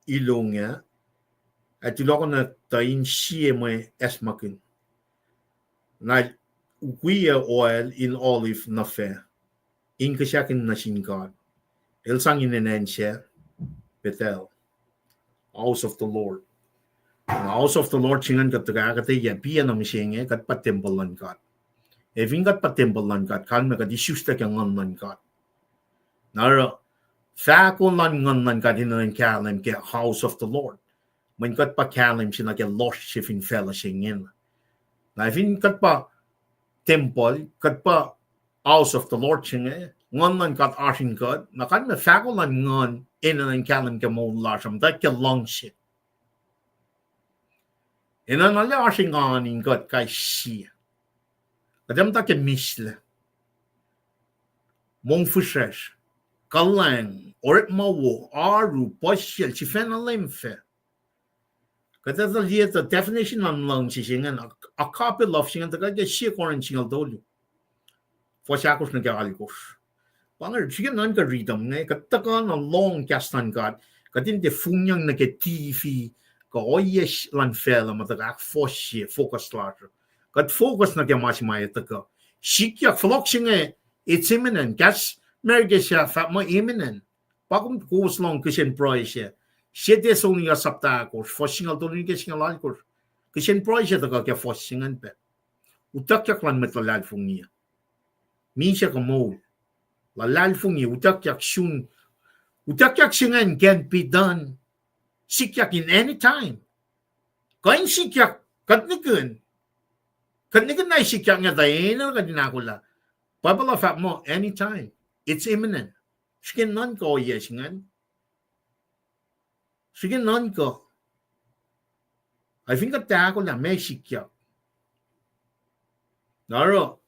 ilong ah, ac tulohkohn tuh in sie mwe acsmakihn. Na ukwiyac oil in olive nuh fac, in kihsakihn nuh sin God. El sang inen acn sac Bethel, house of the Lord. Na house of the Lord se ingacn kuht tuhkuh ahkuhtweyac piyac na mihsenge, kuht pa tempuhl luhn God. Ac fin kuht pa tempuhl luhn God, kalmac kuht isuslac ke Nguhn luhn God. Na oruh, fahko luhn Nguhn luhn God enenuh in kahlwem ke house of the Lord. Mweyen kuht pa kahlwem se nuh ke lohsr se fin facluh se ingena. Na fin kuht pa tempuhl, kuht pa house of the Lord se inge, Nguhn luhn God oasr in kuht, na kalmac fahko luhn Nguhn enenuh in kahlwem ke moul lasr uh, muhtwacwacack ke luhngse. Enenuh lah oasr engan in kuht kais sie. Kuht ac muhta ke mihslac, mongfihsrwacsr, kuhlwacng, orekma wo, oaru, puhsisacl, sifacna leum fac. Kuht etuh liye tuh definition luhn luhngse se ingacn, agape love se ingacn, tuhkuh ke Sie Corinth singucul tolu, fuhs ahkosr nuh ke alkosr. Pa inge srihke nuhnkuh riti inge, kuht tuhkuh na lohng kahs luhn God, kuht in tiac fongyang nuh ke T V, kuh ohiyac luhn facluh ma tuhkuh ahkfohsye focus lasr uh. Kuht focus nuh ke ma se ma ac tuhkuh. Sikyak, fohlohk se inge, it's imminent. Kahs America se fahk muh imminent. Pa kom kowos lohng kihsen pruhe se, Sie Thessalonica sapta ahkosr, fuhs singucul tolu nuh ke singucul alkosr. Kihsen pruhe se tuhkuh ke fuhs se ingacn pac. Utuckyak luhn mwet luhlahlfongi uh. Misac kuh moul, luhlahlfongi, utuckyak sun, utuckyak se ingacn can be done. Sikyak in any time. Kuh in sikyak, kuht nihkihn. Kuht nihkihn na sikyak inge tuh enenuh kuht in ahkolah. Bible uh fahk muh anytime. It's imminent. Srihke nuhnkuh ohiyac se ingacn. Srihke nuhnkuh. Ac fin kuht tiac ahkolah, meac sikyak? Na oruh,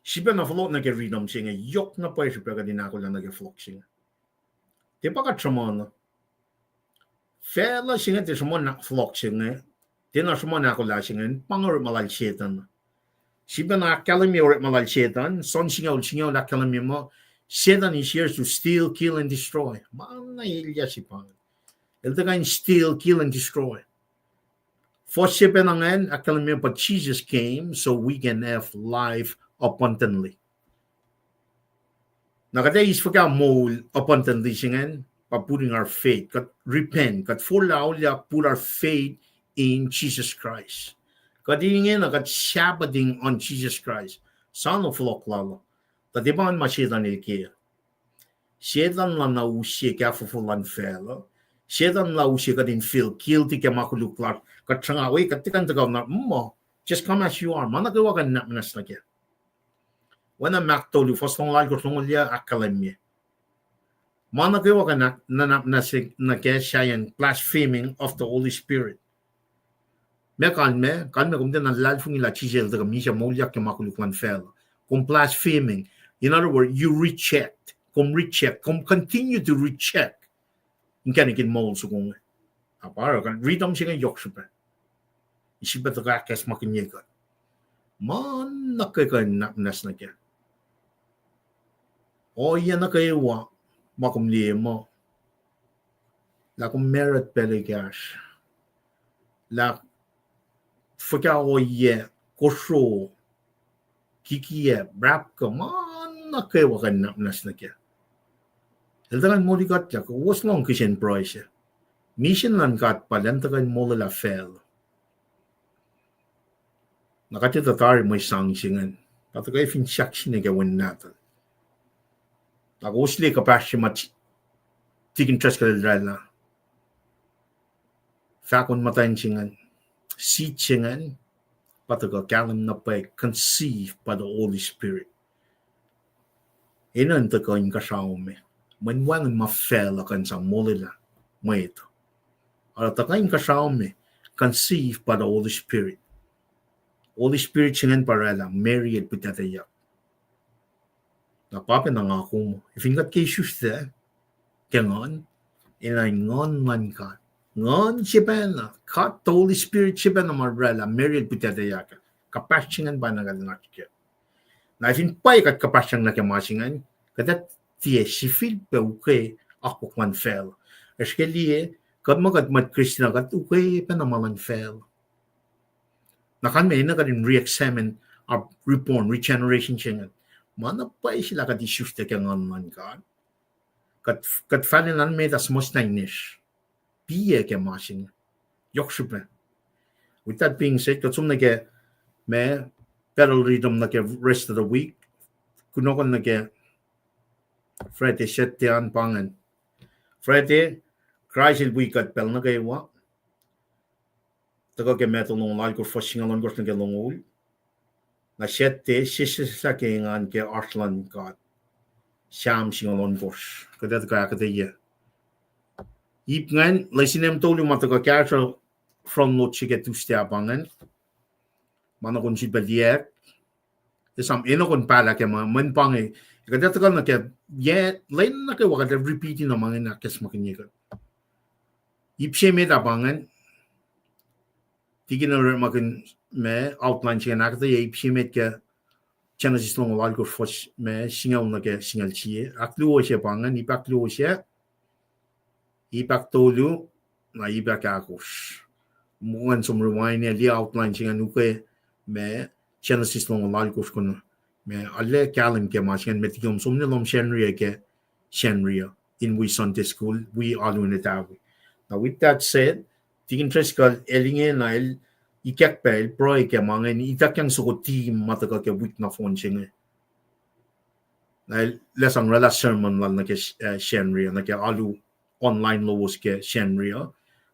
sifacna fohlohk nuh ke riti se inge, yohk na pwacye srihpac kuht in ahkolah nuh ke fohlohk se inge. Tiac pa kuht sruhmuhn uh. Facluh se inge tiac sruhmuhn fohlohk se inge. Tiacna sruhmuhn ahkolah se inge, pa inge orekma lal Setuhn. Sifacna ahkkahlwemye orekma lal Setuhn, John singucul, singucul ahkkahlwemye muh, Satan is here to steal, kill, and destroy. Ma na elyah se pa inge. El tuhkuh in steal, kill, and destroy. Fuhs se pacna ingacn ahkkahlwemye, but Jesus came so we can have life abundantly. Na kuht ac eis fuhkah moul abundantly se ingacn? By putting our faith, kuht repent, kuht forlah auliyak, put our faith in Jesus Christ. Kuht ingena kuht Sabbathing on Jesus Christ. Soano fohlohk lal uh. Tuh tiac pa ma Setan el ke. Setan la na use kahfofo luhn facluh. Setan la use kuht in feel guilty ke ma koluk lasr. Kuht sruhnga, we, kuht tiac kuh in tuhkuh na, mm, just come as you are. Ma nuh kwewa kuh in nwacsnwacs nuh kac. Oacna Mark tolu, fuhs longoul alkosr, longoul yac, ahkkahlwemye. Ma nuh kwewa kuh in nwacsnwacs nuh kac, sahyacn blaspheming of the Holy Spirit. Ma kalmac, kalmac kom tiacna luhlahlfongi lah Jisus el tuhkuh misac moulyak ke ma koluk luhn facluh. Kom blaspheming. In other words, you reject. Kom reject. Kom continue to reject inkacnek in moul soko inge. Na pa oruh kuh riti se inge yohk srihpac. Srihpac tuhkuh ahkacsmakihnye kuht. Ma nuh kwewa kuh in nwacsnwacs nuh kac. Ohiyac nuh kwewa ma kom liye muh, lah kom married pacl ekahsr, lah fuhkah ohiyac, kosro, kikiacp, rapkuh, ma nuh kwewa kuh in nwacsnwacs nuh kac. El tuhkuh in moli kuht lah kowos lohng kihsen pruhe se. Misin luhn God pa elan tuhkuh in molwelah facluh. Na kuht etuh tari mwe sang se ingacn. Pa tuhkuh fin sahk sine ke Wen nahtuhl. Na kowos liye kuhpahsr se ma Tikin Driscoll el oraclah. Fahkon muhtwacn se ingacn, seed se ingacn, pa tuhkuh kahlwem na pwacye, conceived by the Holy Spirit. Enenuh in tuhkuh inkuhsrao me. Mweyen wacngihn ma facluh kuh in sang molwelah mwet. Oruh tuhkuh inkuhsrao me, conceived by the Holy Spirit. Holy Spirit se ingacn pa oraclah Mary el pihtucteyuck. Na pa pacna nga kom, fin kuht ke isuslac ke Nguhn, enenuh in Nguhn luhn God. Nguhn se pacna, God the Holy Spirit se pacna ma oraclah Mary el pihtucteyuck. Kuhpahsr se ingacn pa enenuh kuht in oasr kac. Na fin pwacye kuht kuhpahsryang nuh ke ma se ingacn, kuht ac tiac sifilpac ukwe akwuck luhn facluh. Ac srihke liye, kuht ma kuht mwet Christian uh, kuht ukwe pacna ma luhn facluh. Na kalmac enenuh kuht in re-examine our reborn, regeneration se ingacn. Ma na pwacye se lah kuht isuslac ke Nguhn luhn God. Kuht, kuht fahlen an met as much na in eis. Piyac ke ma se inge. Yohk srihpac. With that being said, kuht som nuh ke ma battle rhythm nuh ke rest of the week. Kunohkohn nuh ke Friday, Saturday an pa ingacn. Friday, Kraist el wi kuht pacl nuh kwewa. Tuhkuh ke Matthew longoul alkosr, fuhs singucul ohnkohsr nuh ke longoul. Na Saturday, sesseslah ke engan ke oasr luhn God. Sam singucul ohnkohsr. Kuht ac tuhkuh ahkuhtweyac. Ip ingacn, lesin em tolu ma tuhkuh kahsruh front load se ke Tuesday ah pa ingacn. Ma nuh kom sulpac liyacack. Esam, enenuh kom pahlah ke ma, mweyen pa inge, kuht ac tuhkuh nuh ke, yac, lwen nuh kwewa kuht ac repeat na ma inge in ahkacsmakihnye kuht. Ip se met ah pa ingacn, Tikin el orekmakihn ma outline se ingacn, ahkuhtweyac ip se met ke Genesis longoul alkosr, fuhs ma singucul nuh ke singucul sie. Ahkluo se pa ingacn, ip ahkluo se, ip ahktolu, na ip ahkahkosr. Kom kuh in som rewind ac liye outline se ingacn, ukwe ma Genesis longoul alkosr, kom, ma arlac kahlwem ke ma se ingacn, met liki kom som nuh lohm Sacnri uh ke Sacnri uh, in wi Sunday school, wi alu in etawi. Na with that said, Tikin Driscoll el ingena, el ikackpac, el pruhe ke ma ingacn, ituckyang soko theme ma tuhkuh ke wik nohfohn se inge. Na el, el sang oraclah sermon lal nuh ke, eh, Sacnri uh, nuh ke alu online lowos ke Sacnri uh.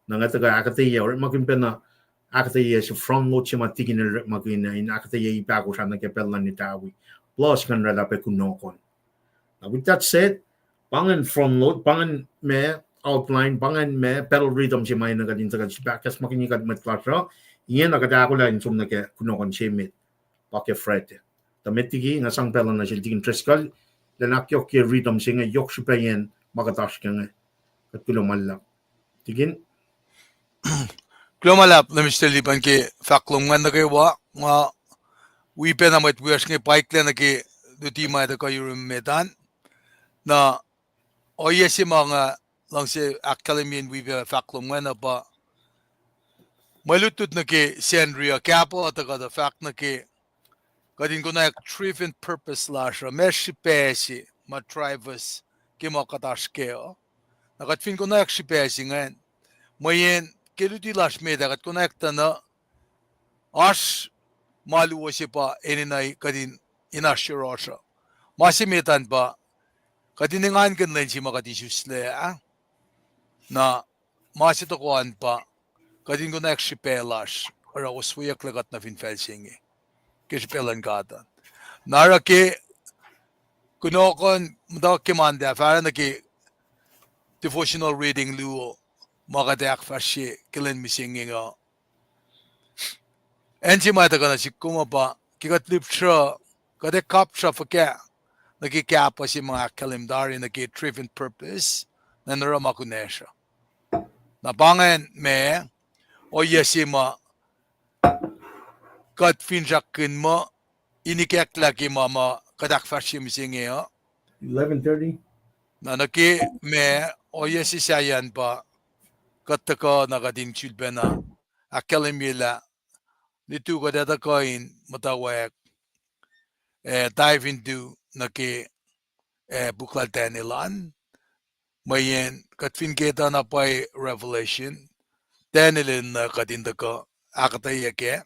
Na nga tuhkuh ahkuhtweyac, orekmakihn pacna ahkuhtweyac se front load se ma Tikin el orekmakihn uh, in ahkuhtweyac ip ahkosr ah nuh ke pacl luhn etawi. Plus ngan oraclah pac kunohkohn. Na with that said, pa ingacn front load, pa ingacn ma outline, pa ingacn ma battle rhythm se ma enenuh kuht in tuhkuh sifilpac ahkacsmakihnye kuht mwet lasr uh, ingena kuht ahkolah in som nuh ke kunohkohn se met, pa ke Friday. Tuh met liki, nga sang pacl uh nuh sel Tikin Driscoll, elan ahkyohkye rhythm se inge yohk srihpac yen ma kuht oasr ke inge. Kuht kuloh ma luhlahp. Tikin? Kuloh ma luhlahp, Mister Lipan, ke fahk lom ingacn nuh kwewa, nga wi pacna mwet wiyacsr inge pwacklac nuh ke luti ma etuh kuh yurum met an. Na ohiyac se ma nga luhngse ahkkahlwemye in wi pac fahk lom ingacn uh pa mwe lutlut nuh ke Sacnri uh, kapwa tuhkuh tuh fahk nuh ke kuht in konwacack driven purpose lasr uh, ma srihpac se ma drive us ke ma kuht oasr kac uh. Na kuht fin konwacack srihpac se ingacn, mweyen ke luti lasr met ah, kuht konwacack tuh na oasr ma luo se pa enenuh kuht in, in oasr yohrohsr uh. Ma se met an pa, kuht in engankihn lwen se ma kuht isuslac ah, na ma se tohkoh an pa, kuht in konwacack srihpac lasr, oruh osweyucklac kuht nuh fin facl se inge ke srihpac luhn God an. Na oruh ke kunohkohn muhtwacwacack ke Monday ah, fahsruh nuh ke devotional reading luo ma kuht ac ahkfahsrye ke lwen mihsenge uh. Acn se ma tuhkuh nuh sihk kom uh pa, ke kuht lihpsruh, kuht ac kapsruh fuhkah nuh ke kahpah se ma ahkkahlwem tari nuh ke driven purpose, na in oruh ma kunacsr uh. Na pa ingacn ma ohiyac se ma kuht finsrakkihn muh in ikacklah ke ma ma kuht ahkfahsrye mihsenge uh. Eleven thirty. Na nuh ke ma ohiyac se sahyacn pa kuht tuhkuh na kuht in sulpacna ahkkahlwemye lah lutu kuht ac tuhkuh in muhtwacwacack, eh, dive into nuh ke, eh, puk lal Daniel an, mweyen kuht fin ke tuh na pwacye Revelation, Daniel el na kuht in tuhkuh ahkuhtweyac kac.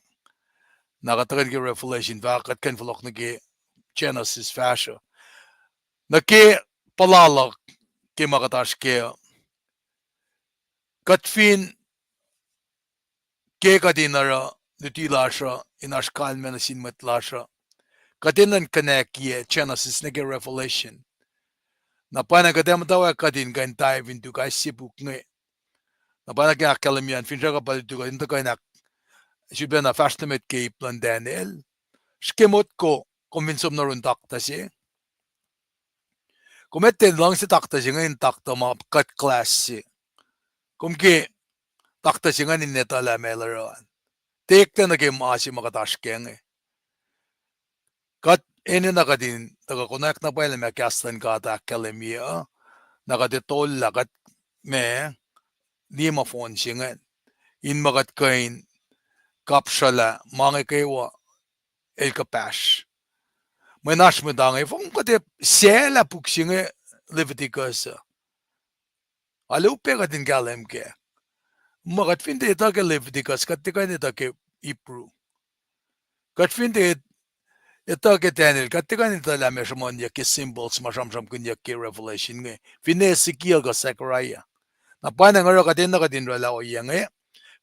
Na kuht tuhkuh ke Revelation fah kuht kuh in fohlohk nuh ke Genesis fahsruh. Nuh ke puhla luhk ke ma kuht oasr kac uh, kuht fin ke kuht in oruh luti lasr uh in oasr kalmac nuh sin mwet lasr uh, kuht enenuh in connectye Genesis nuh ke Revelation. Na pwacnwacng kuht ac muhtwacwacack kuht in kuh in dive into kais sie puk inge. Na pwacnwacng ke ahkkahlwemye an, finsrak uh pa lutu kuht in tuhkuh in ahk-, sifilpacna fahsr nuh met ke ip luhn Daniel. Srihke motko, kom fin som nuh yurin taktuh se, kom etuh luhngse taktuh se inge in taktuh ma cut class se. Kom ke taktuh se ingacn in etuh lah meac el oruh an. Tiac eklac nuh ke ma se ma kuht oasr kac inge. Kuht enenuh kuht in tuhkuh konwacack na pwacye lah meac kahs luhn God ahkkahlwemye uh, na kuht etollah kuht ma liye ma fohn se ingacn, in ma kuht kuh in kapsruhlah ma inge kwewa el kuhpahsr. Mwe oasr mwet inge, fong kuht ac saclah puk se inge Leviticus uh. Alu pac kuht in kahlwem kac. Ma kuht fin tiac etuh ke Leviticus, kuht tiac kuh in etuh ke Hebrew. Kuht fin tiac etuh ke Daniel, kuht tiac kuh in etuh lah meac sruhmuhnyuck ke symbols ma sramsramkihnyuck ke Revelation inge, finne Ezekiel kuh Zechariah. Na pwacnwacng oruh kuht enenuh kuht in oraclah ohiyac inge.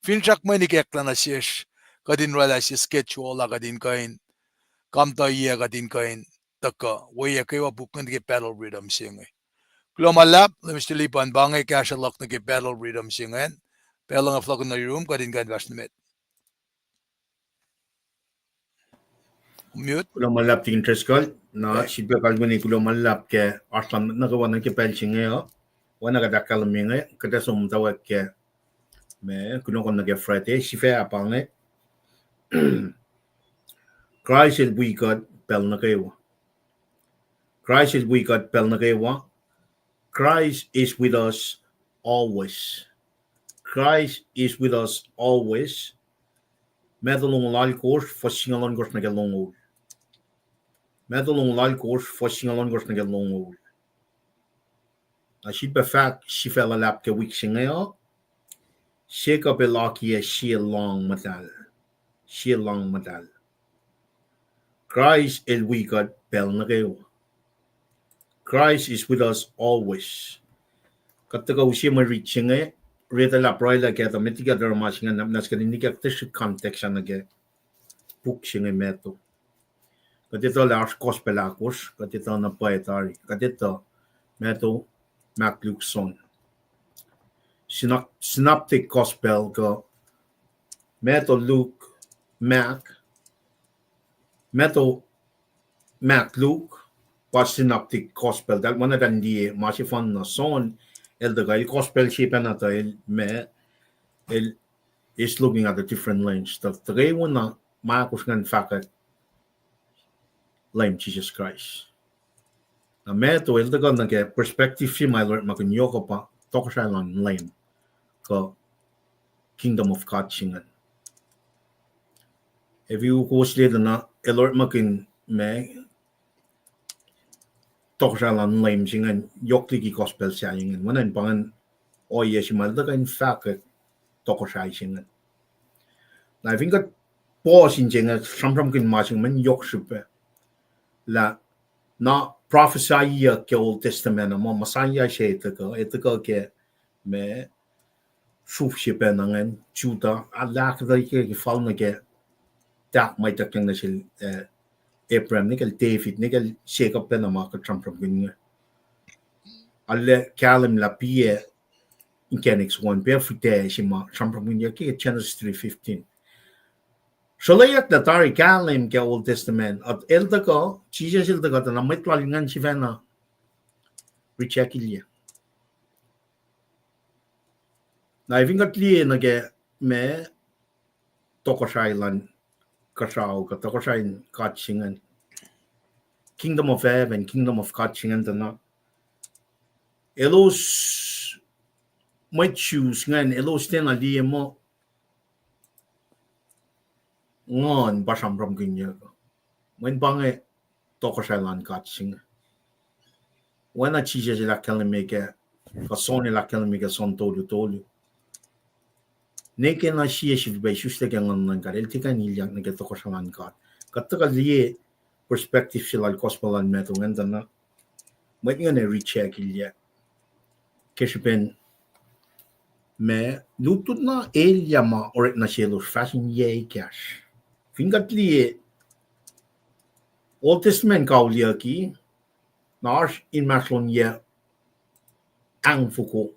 Finsrak mwe in ikacklah nuh sesr, kuht in oraclah sie schedule ah kuht in kuh in kamtuhiyac, kuht in kuh in tuhkuh weyac kwewa puk ingacn ke battle rhythm se inge. Kuloh ma luhlahp, Mister Lipan, pa inge kahsruh luhk nuh ke battle rhythm se ingacn. Pacl uh nga fohlohk nuh yurum, kuht in kuh in fahsr nuh met. Mute. Kuloh ma luhlahp Deacon Driscoll, na sifilpac kalweni kuloh ma luhlahp ke oasr nuh kwewa nuh ke pacl se inge uh. Oacna kuht ahkkahlwemye inge, kuht ac som muhtwacwacack ke ma kunohkohn nuh ke Friday, sifac pa inge. Kraist el wi kuht pacl nuh kwewa. Kraist el wi kuht pacl nuh kwewa. Christ is with us always. Christ is with us always. Matthew longoul alkosr, fuhs singucul ohnkohsr nuh ke longoul. Matthew longoul alkosr, fuhs singucul ohnkohsr nuh ke longoul. Na sifilpac fahk sifac luhlahp ke wik se inge uh, Jacob el akiyac sie lohng muhtahl. Sie lohng muhtahl. Kraist el wi kuht pacl nuh kwewa. Christ is with us always. Kuht tuhkuh use mwe rit se inge, riti lah pruhe lah kahtuh met liki oruh ma se inge, na, na sikuhtin nikak tiac srihk context ah nuh ke puk se inge Matthew. Kuht etuh lah oasr gospel ahkosr, kuht etuh na pwacye tari, kuht etuh Matthew, Mark, Luke, John. Synop-, synoptic gospel kuh Matthew, Luke, Mark, Matthew, Mark, Luke, pa synoptic gospel. Eltahl oacna eltahl in liye ma sefanna. John, el tuhkuh, el gospel se pacna tuh el ma, el is looking at a different lens. Tuh, tuh kwewana ma ahkosr ingacn fahkwack Leum Jisus Kraist. Na Matthew el tuhkuh nuh ke perspective se ma el orekmakihn yohk uh pa tohkohsrahi luhn Leum kuh kingdom of God se ingacn. Ac fin kowos liye tuh na el orekmakihn ma tohkohsrahi luhn Leum se ingacn yohk liki gospel sahyac ingacn. Oacna in pa ingacn ohiyac se ma el tuhkuh in fahkwack tohkohsrahi se ingacn. Na fin kuht pause in se inge, sramsramkihn ma se inge, mweyen yohk srihpac lah na prophecy-yuck ke Old Testament uh, ma Messiah se etuh kuh, etuh kuh ke ma suf se pacna ingacn, Judah, a lahktuh ke fal nuh ke tahk ma ituckyang nuh sel, eh, Abraham, nuh kacl David, nuh kacl Jacob pacna ma kuht sramsramkihn inge. Arlac kahlwem lah piac inkacnek soko an, piac fihtac se ma sramsramkihnyuck ke Genesis three fifteen. Sruhlweyuck lah tari kahlwem ke Old Testament, el tuhkuh, Jisus el tuhkuh, tuh na mwet lal ingacn sifacna reject-ilyac. Na fin kuht liye nuh ke ma tohkohsrahi luhn kuhsrao kuh tohkohsrahi in God se ingacn, kingdom of heaven, kingdom of God se ingacn, tuh na elos, mwet Jews ingacn, elos tiacna liye muh Nguhn pa sramsramkihnyuck. Mweyen pa inge tohkohsrahi luhn God se inge. Oacna Jisus el ahkkahlwemye ke, kuh John el ahkkahlwemye ke John tolu tolu, ne ke na sie sifilpac isuslac ke Nguhn luhn God, el tiac kuh in ilyak nuh ke tohkohsrahi luhn God. Kuht tuhkuh liye perspective se lal gospel lal Matthew ingacn, tuh na mwet ingacn reject-ilyac ke srihpen ma lutlut na elyah ma orek nuh selos fahsr in yac ekahsr. Fin kuht liye Old Testament kauliyucki, na oasr inmahsrlon yac ahngfoko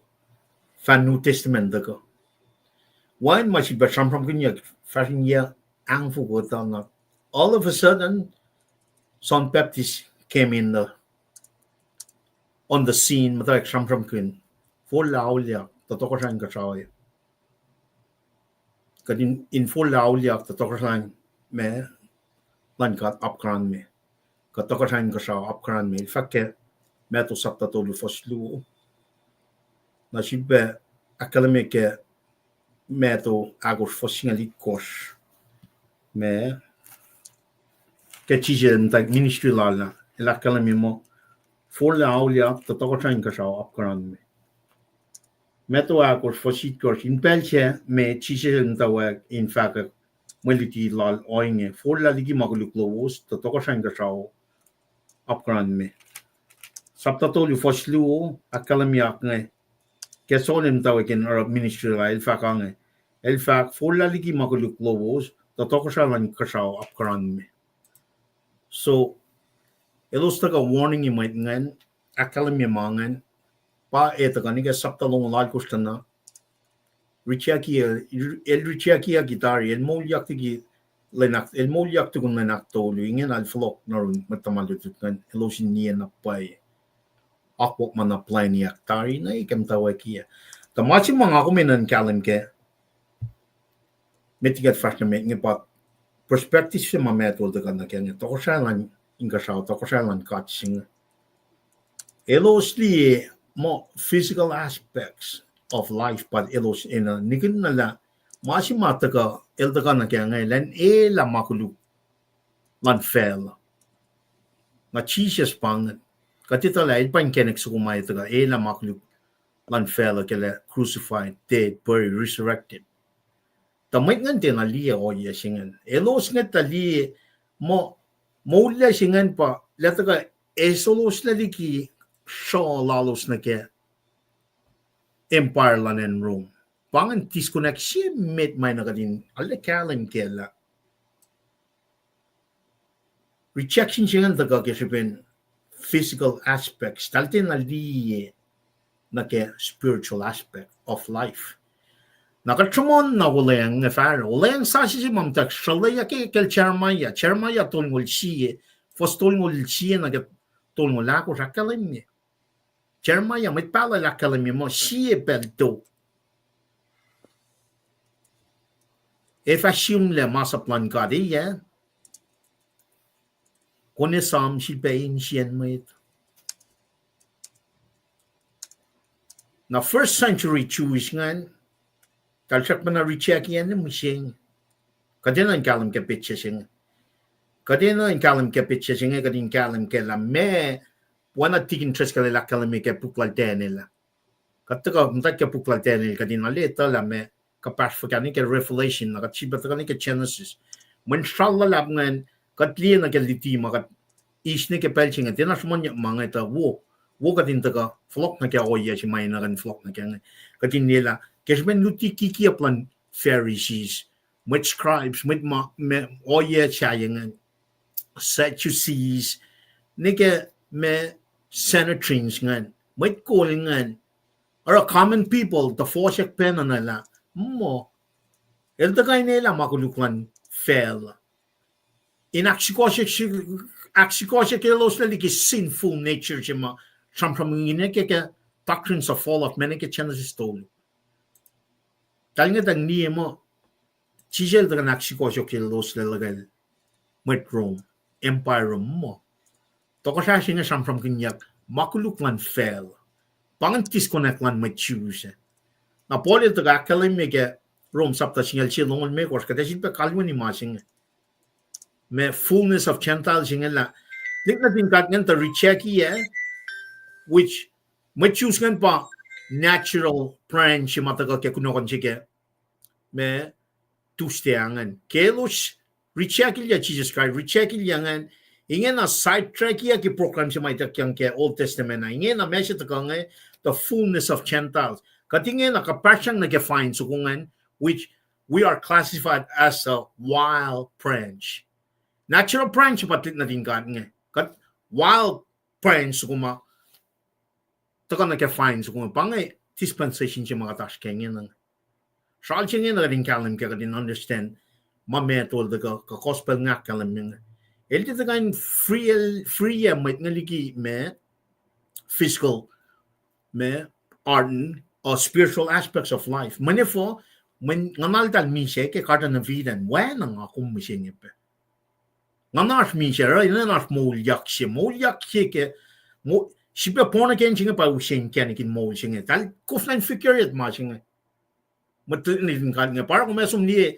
fan New Testament tuhkuh. Wacngihn ma sifilpac sramsramkihnyuck fahsr in yac ahngfoko, tuh na all of a sudden John Baptist came in the, on the scene, muhtwacwacack sramsramkihn, forlah auliyak tuh tohkohsrahi in kuhsrao. Kuht in, in forlah auliyak tuh tohkohsrahi ma luhn God apkuhran me, kuh tohkohsrahi in kuhsrao apkuhran me. El fahk ke Matthew sapta tolu fuhs luo. Na sifilpac ahkkahlwemye ke Matthew ahkosr fuhs singucul itkohsr, ma ke Jisus el muhtwacwacack ministry lal ah, el ahkkahlwemye muh forlah auliyak tuh tohkohsrahi in kuhsrao apkuhran me. Matthew ahkosr fuhs itkohsr, in pacl sac me Jisus el muhtwacwacack in fahkwack mwe luti lal ohinge, forlah liki ma koluk lowos tuh tohkohsrahi in kuhsrao apkuhran me. Sapta tolu fuhs luo ahkkahlwemye inge, ke John el muhtwacwacack in oruh ministry lal, el fahk inge, el fahk, forlah liki ma koluk lowos tuh tohkohsrahi luhn kuhsrao apkuhran me. So elos tuhkuh warning-i mwet ingacn, ahkkahlwemye ma ingacn, pa etuh kuh nuh ke sapta longoul alkosr tuh na reject-i, el reject-iyucki tari, el moulyak liki lwen ahk-, el moulyak tukun lwen ahktolu, ingena el fohlohk nuh yurin mwet tuhma lutlut ingacn, elos in liye na pwacye akwuck ma na plwacniyuck tari na ke muhtwacwacack ah. Tuh ma se ma nga kom enenuh in kahlwem kac, met liki kuht fahsr nuh met inge pa perspective se ma Matthew el tuhkuh nuh kac inge, tohkohsrahi luhn inkuhsrao, tohkohsrahi luhn God se inge. Elos liye muh physical aspects of life, but elos enenuh nihkihn na lah ma se ma tuhkuh, el tuhkuh nuh kac inge, elan elah ma koluk luhn facluh. Na Jisus pa ingacn. Kuht etuh lah el pa inkacnek soko ma el tuhkuh elah ma koluk luhn facluh ke el crucified, dead, buried, resurrected. Tuh mwet ingacn tiacna liye ohiyac se ingacn. Elos ngwet tuh liye muh moul se ingacn pa lah tuhkuh esoloslah liki sruoh lalos nuh ke empire luhn acn Rome. Pa ingacn disconnect se met ma na kuht in arlac kahlwem kac lah rejection se ingacn tuhkuh ke srihpen physical aspects, eltahl tiacna liye nuh ke spiritual aspect of life. Na kuht sruhmuhn na wuhlweacng inge fahsruh, wuhlweacng sasuc se ma muhtwacwacack sruhlweyuck ke kacl Jeremiah, Jeremiah tolngoul sie, fuhs tolngoul sie nuh ke tolngoul ahkosr ahkkahlwemye. Jeremiah, mwet pahluh el ahkkahlwemye muh sie pacl tok ac fah sihmlac masap luhn God, ah, kom esam sifilpac insiyacn mwet. Na first century Jewish ingacn, eltahl srackpacna reject-i acn mihsenge. Kuht enenuh in kahlwem ke petsac se inge. Kuht enenuh in kahlwem ke petsac se inge, kuht in kahlwem kac lah meac, oacna Tikin Driscoll el ahkkahlwemye ke puk lal Daniel ah. Kuht tuhkuh muhta ke puk lal Daniel, kuht in arlac etuh lah meac kuhpahsr fuhkah nuh ke Revelation, na kuht sifilpac tuhkuh nuh ke Genesis. Mwe sral luhlahp ingacn, kuht liye nuh ke luti ma kuht eis nuh ke pacl se inge, tiacna sruhmuhnyuck ma inge tuh wo, wo kuht in tuhkuh fohlohk nuh ke ohiyac se ma enenuh in fohlohk nuh ke inge. Kuht in liyelah ke srihpen luti kikiyacp luhn Pharisees, mwet scribes, mwet ma, ma ohiyac sahyac ingacn, Sadducees, nuh ke ma Sanhedrins ingacn, mwet kol ingacn, oruh common people, tuh fohsack pacna lah, muh, el tuhkuh in elah ma koluk luhn facluh in ahksukohsohk, ahksukohsohk elos lac liki sinful nature se ma sramsram ingena ke, ke doctrines of fall off, ma nuh ke Genesis tolu. Tahl nge tuh liye muh, Jisus el tuhkuh in ahksukohsohk elos lac liki mwet Rome, empire Rome muh. Tohkohsrah se inge sramsramkihnyuck ma koluk luhn facluh. Pa ingacn disconnect luhn mwet Jews. Na Paul el tuhkuh ahkkahlwemye ke Rome sapta singucul sie longoul limekohsr, kuht ac sifilpac kalweni ma se inge. Ma fullness of Gentile se inge lah, tuhlihk nuhtin God ingacn tuh reject-i, which mwet Jews ingacn pa natural branch se ma tuhkuh ke kunohkohn se ke ma Tuesday ingacn. Ke elos reject-ilyac Jisus Kraist, reject-ilyac ingacn, ingena sidetrack-iyuck ke program se ma ituckyang ke Old Testament ah. Ingena ma se tuhkuh inge, the fullness of Gentiles. Kuht ingena kuhpahsryang nuh ke vine soko ingacn, which we are classified as a wild branch. Natural branch pa tuhlihk nuhtin God inge. Kuht wild branch soko ma tuhkuh nuh ke vine soko inge. Pa inge dispensation se ma kuht oasr ke ingena. Sral se ingena kuht in kahlwem ke kuht in understand ma Matthew el tuhkuh, kuh gospel inge ahkkahlwemye inge. El tiac tuhkuh in free, free-yac mwet inge liki ma physical, ma ardent, uh, spiritual aspects of life. Mweyen efuh, mweyen nguhnaltahl misac ke Garden of Eden, oacna nga kom mihsenge pac. Nguhnasr misac, oruh enenuh in oasr moulyak se, moulyak se ke, mo-, srihpac born again se inge pa use inkacnek in moul se inge. Tahl koflah in figure-i ma se inge. Mwet nuhtin God inge, pa oruh kom ac som liye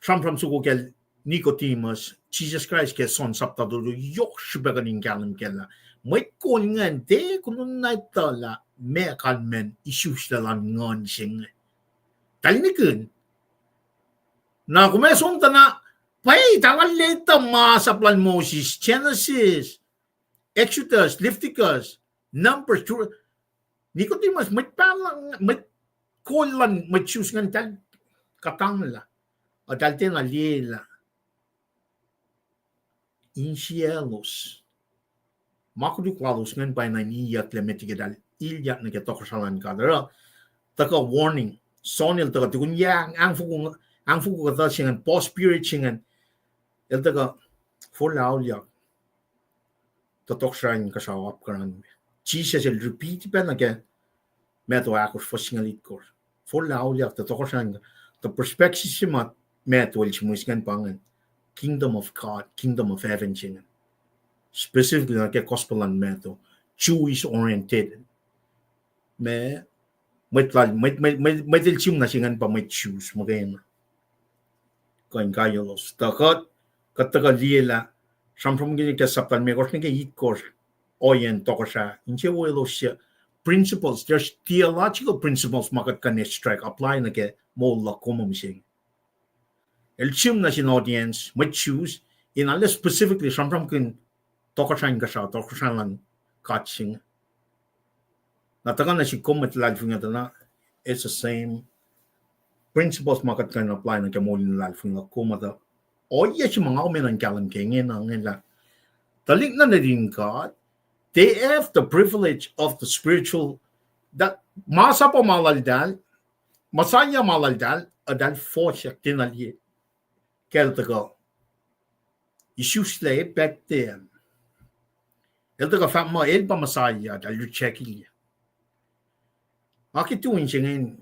sramsram soko kacl Nicodemus, Jisus Kraist ke John sapta tolu, yohk srihpac kuht in kahlwem kac lah mwet kol ingacn tiac kolumn na etuh lah meac kalmacn isuslac luhn nguhn se inge. Tahl nikihn. Na kom ac som tuh na, pwacye, tahl leta masap lal Moses, Genesis, Exodus, Leviticus, Numbers, Deut-, Nicodemus, mwet pahluh, mwet kol luhn mwet Jews ingacn tahl kuhtanglah. Ac tahl tiacna liyelah insiyaclos. Ma koluk lalos ingacn pwacyena in iyucklac met liki tahl ilyak nuh ke tohkohsrah luhn God. Oruh, tuhkuh warning. John el tuhkuh tukun yac, ahng-, ahngfoko, ahngfoko kuhtuh se ingacn, bowsprit se ingacn. El tuhkuh, forlah auliyak, tuh tohkohsrah inkuhsrao apkuhran. Jisus el repeat pacna ke Matthew ahkosr fuhs singucul itkohsr. Forlah auliyak, tuh tohkohsrah inkuh-, tuh perspective se ma Matthew el sihmihs ingacn pa ingacn, kingdom of God, kingdom of heaven se ingacn. Specifically nuh ke gospel luhn Matthew, Jewish oriented. Ma, mwet lal, mwet, mwet, mwet, mwet el sihm nuh se ingacn pa mwet Jews muhkwena. Kuh in kaiyaclos. Tuh kuht, kuht tuhkuh liyelah, sramsram ke, ke sapta limekohsr nuh ke itkohsr, ohiyacn tohkohsrah, insewowo elos se principles, there's theological principles ma kuht kuh in extract, apply nuh ke moul luhk kom mihsenge. El sihm nuh sin audience, mwet Jews, in arlac specifically sramsramkihn tohkohsrah inkuhsrao, tohkohsrah luhn God se inge. Na tuhkuh nuh sihk kom mwet luhlahlfongi tuh na, it's the same principles ma kuht kuh in apply nuh ke moul in luhlahlfongi luhk kom tuh. Ohiyac se ma nga kom enenuh in kahlwem ke ingena inge lah, tuhlihk nuhtin God, they have the privilege of the spiritual, that masap ma laltahl, Messiah ma laltahl, eltahl fohsack tiacna liye. Ke el tuhkuh isuslac Bethlehem, el tuhkuh fahk muh el pa Messiah, eltahl reject-ilyac. Nga ke tu in se inge,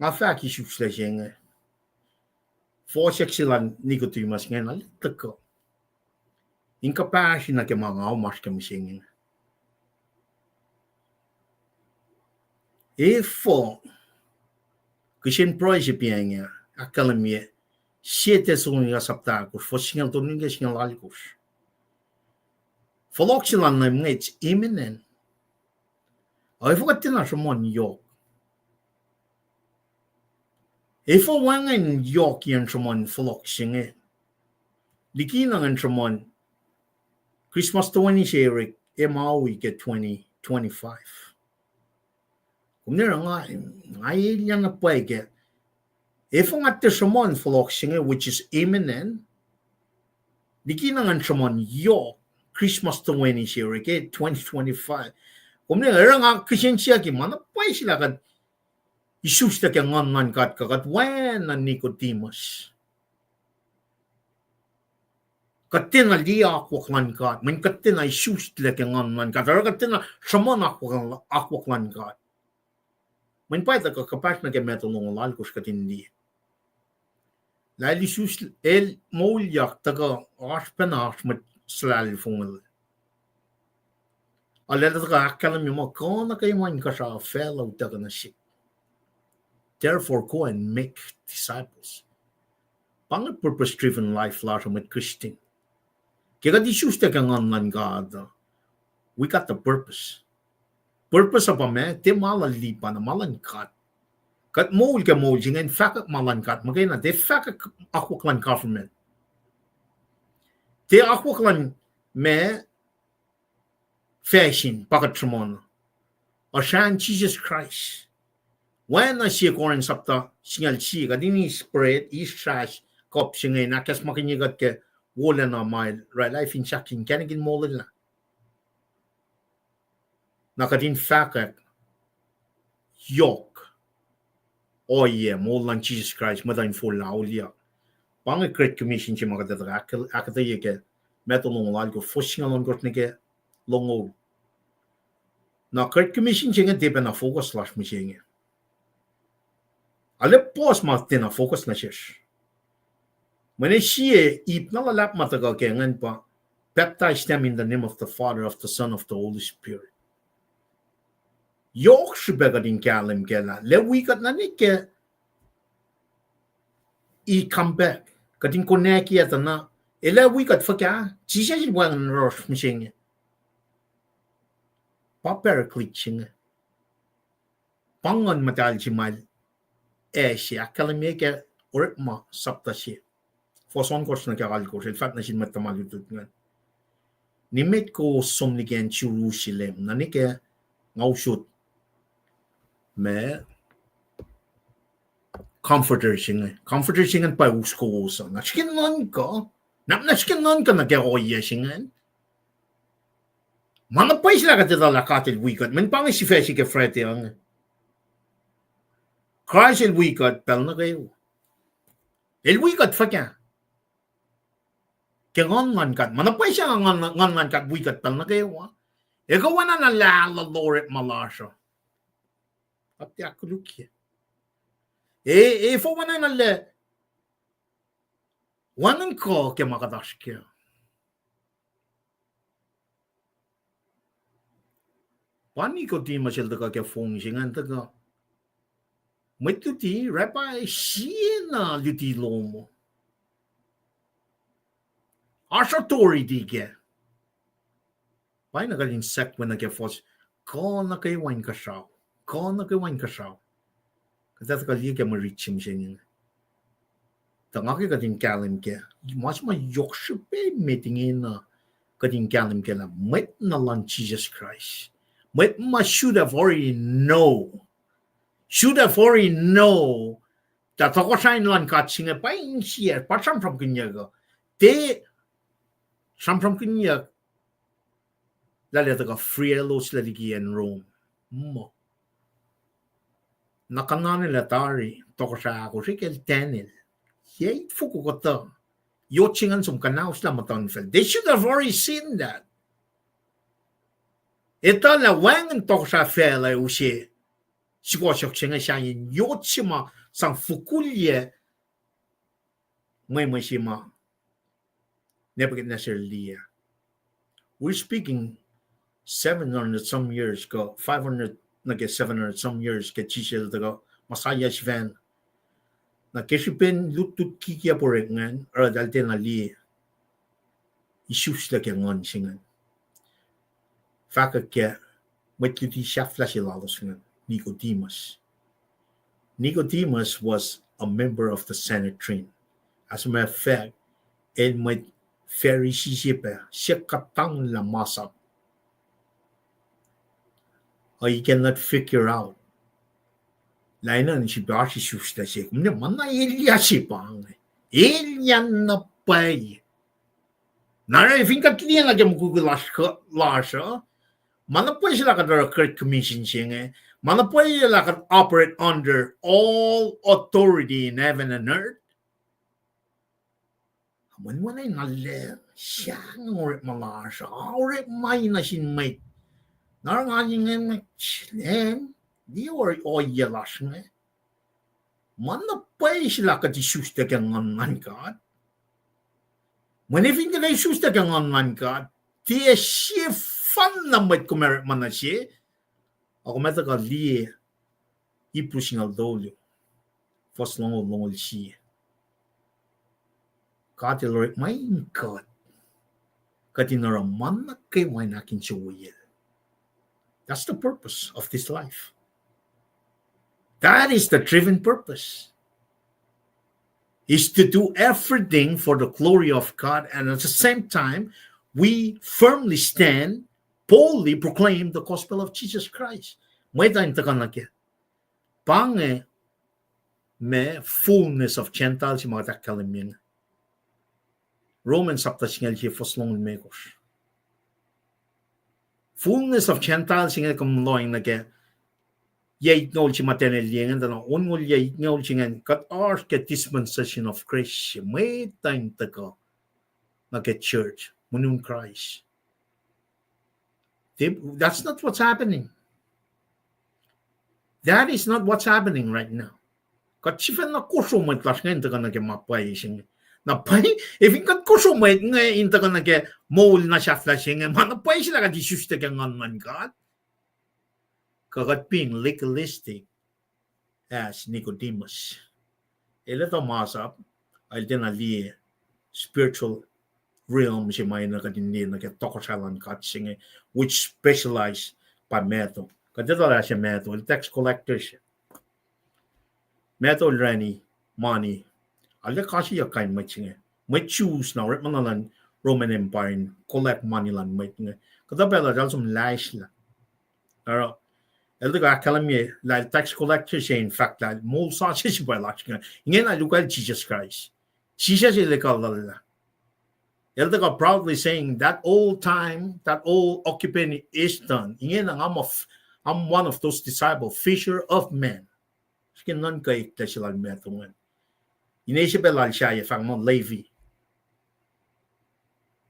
nga fahk isuslac se inge, fohsack se lal Nicodemus inge, na el tuhkuh in kuhpahsri nuh ke ma nga oasr ke mihsenge. Efuh, kihsen pruhe se pa inge, ahkkahlwemye, Sie Thessalonica sapta ahkosr, fuhs singucul tolu nuh ke singucul alkosr. Fohlohk se lal Leum inge it's imminent. Ac efuh kuht tiacna sruhmuhn yohk? Efuh wacngihn yohk yen sruhmuhn fohlohk se inge? Likina ngan sruhmuhn Christmas toeni se erik, e ma wi ke twenty twenty-five. Kom ne nga, nga elyah na pwacye ke, efuh nga tiac sruhmuhn fohlohk se inge, which is imminent. Likina ngan sruhmuhn yohk Christmas toeni se erik, e twenty twenty-five. Kom ne, oruh nga kihsen siyuck ma na pwacye se lah kuht isuslac ke Nguhn luhn God kuh kuht oacna Nicodemus. Kuht tiacna liye akwuck luhn God, mweyen kuht tiacna isuslac ke Nguhn luhn God, oruh kuht tiacna sruhmuhn akwuck, akwuck luhn God. Mweyen pa tuhkuh kuhpahsr nuh ke Matthew longoul alkosr kuht in liye lah el isus, el moulyak tuhkuh oasr pacna oasr mwet suhlahlahlfongi. Arulacna tuhkuh ahkkahlwemye muh kuh nuh kwewa inkuhsrao facluh utuckuh nuh sihk. Therefore, go and make disciples. Pa inge purpose driven life lasr uh mwet Christian. Ke kuht isuslac ke Nguhn luhn God uh, we got the purpose. Purpose uh pa ma, tiac ma luhn lipan, ma luhn God. Kuht moul ke moul se inge in fahkwack ma luhn God, muhkwena tiac fahkwack akwuck luhn government. Tiac akwuck luhn ma fashion pa kuht sruhmuhn. Ohsrahn Jisus Kraist. Oacna sie Corinth sapta singucul sie, kuht in eis bread, eis srahs, kuhp se inge in ahkacsmakihnye kuht ke wolacna ma el oraclah fin sahk inkacnek in molwelah. Na kuht in fahkwack yohk ohiyac moul luhn Jisus Kraist, mwet uh infollah auliyak. Pa inge Great Commission se ma kuht ac tuhkuh ahk-, ahkuhtweyac ke Matthew longoul alkosr, fuhs singucul ohnkohsr nuh ke longoul. Na Great Commission se inge tiac pacna focus lasr mihsenge. Arlac puhs ma tiacna focus nuh sesr. Mweyen sie ip na luhlahp ma tuhkuh ke ingacn pa, baptize them in the name of the Father, of the Son, of the Holy Spirit. Yohk srihpac kuht in kahlwem kac lah el ac wi kuht nuh ke he come back. Kuht in konwacack tuh na, el ac wi kuht fuhkah? Jisus el wacngihn oasr mihsenge. Pa Paraclete se inge. Pa Nguhn Muhtahl se ma el ase ahkkahlwemye ke Orekma sapta se, fuhs ohnkohsr nuh ke alkohsr, el fahk nuh sin mwet tuhma lutlut ingacn, nimet kowos som liki acn Jerusalem, na nuh ke nga usot ma Comforter se inge. Comforter se ingacn pa us kowos uh. Na srihke nuhnkuh, na, na srihke nuhnkuh nuh ke ohiyac se ingacn. Ma na pwacye se lah kuht etuh lah God el wi kuht, mweyen pa inge sifac se ke Friday inge. Kraist el wi kuht pacl nuh kwewa. El wi kuht fuhkah? Ke Nguhn luhn God. Ma na pwacye se Nguhn, Nguhn luhn God wi kuht pacl nuh kwewa. Ekuh oacna na lah Orekma lasr uh, kuht tiac ahkkolukye. E, efuh oacna na lah wacngihn kuh ke ma kuht oasr kac? Pa Nicodemus el tuhkuh ke fong se ingacn, tuhkuh, mwet luti, Rabbi, sie na luti lom uh, oasr authority kac? Pa na kuht in sack we nuh ke fuhs, kuh nuh kwewa inkuhsrao, kuh nuh kwewa inkuhsrao. Kuht ac tuhkuh liye ke mwe rit se mihsenge. Tuh nga ke kuht in kahlwem kac, ma se ma yohk srihpac met ingena, kuht in kahlwem kac lah mwet na luhn Jisus Kraist, mwet ma should have already know, should have already know tuh tohkohsrahi luhn God se inge pa insiyacsr, pa sramsramkihnyuck uh. Tiac sramsramkihnyuck lah el ac tuhkuh free elos lah liki acn Rome. Muh, na kuhnahoslah tari tohkohsrah ahkosr ke el Daniel, yac itfoko kuhtuh, yot se ingacn som kuhnahoslah muhtuhnfacl. They should have already seen that. Etuh lah wacngihn tohkohsrah facluh use sukohsohk se inge sahyacn yot se ma sang fokulyac mwemwe se ma Nebuchadnezzar el liye. We're speaking seven hundred some years ago, five hundred nuh ke seven hundred some years ke Jisus el tuhkuh Messiah sifacna. Na ke srihpen lutlut kikiacp orek ingacn, oruh eltahl tiacna liye, isuslac ke Nguhn se ingacn. Fahkwack ke mwet luti sahflah se lalos ingacn, Nicodemus. Nicodemus was a member of the Sanhedrin. As a matter of fact, el mwet Pharisee se pac, se kuhtanglah masap. Or he cannot figure out lah enenuh in srihpac oasr isuslac se. Kom ne ma na elyah se pa inge. Elyah na pwacye. Na oruh fin kuht liye nuh ke mukwikwi lasr uh, ma na pwacye se lah kuht oruh Great Commission se inge, ma na pwacye lah kuht operate under all authority in heaven and earth. Mweyen na lah sahngweng orekma lasr uh, orekma nuh sin mwet. Na oruh nga inge, liye ohiyac lasr inge. Ma na pwacye se lah kuht isuslac ke Nguhn luhn God. Mweyen fin kuht isuslac ke Nguhn luhn God, tiac sefanna mwet kom orekma nuh se, ac kom ac tuhkuh liye Hebrew singucul tolu, fuhs longoul, longoul sie. God El orekma in kuht, kuht in oruh ma nuh kwewa in ahkinsewowoyacl. That's the purpose of this life. That is the driven purpose, is to do everything for the glory of God, and at the same time, we firmly stand, boldly proclaim the gospel of Jesus Christ. Mwet uh in tuhkuh nuh ke. Pa inge ma fullness of Gentiles se ma kuht ahkkahlwemye inge. Romans sapta singucul sie fuhs longoul limekohsr. Fullness of Gentiles se inge kom lohng nuh ke yac itngoul se ma Daniel liye ingacn, tuh na onngoul yac itngoul se ingacn, kuht oasr ke dispensation of grace se, mwet uh in tuhkuh nuh ke church, monun Kraist. They, that's not what's happening. That is not what's happening right now. Kuht sifacna kosro mwet lasr inge in tuhkuh nuh ke ma pwacye se inge. Na pwacye, efin kuht kosro mwet inge in tuhkuh nuh ke moul na sahflah se inge, ma na pwacye se lah kuht isuslac ke Nguhn luhn God, kuh kuht being legalistic as Nicodemus. El etuh masap, el tiacna liye spiritual realm se ma enenuh kuht in liye nuh ke tohkohsrahi luhn God se inge, which specialize pa Matthew. Kuht etuh lah se Matthew, el tax collector se. Matthew el orani mani, arlac kasuyuck kain mwet se inge. Mwet Jews na orekma na luhn Roman Empire in collect mani luhn mwet inge. Kuhtuh pacl uh eltahl som lasr lah. Oruh, el tuhkuh ahkkahlwemye lah tax collector se in fahk lah moul sasuc se pa lasr inge. Ingena el ukwacl Jisus Kraist. Jisus el ekuhllah lah. El tuhkuh proudly saying, that old time, that old occupation is done. Ingena nga muh f-, I'm one of those disciples, fisher of men. Srihke nuhnkuh eklac se lal Matthew ingacn. Ine se pac lal sahyac fahk muh Levi.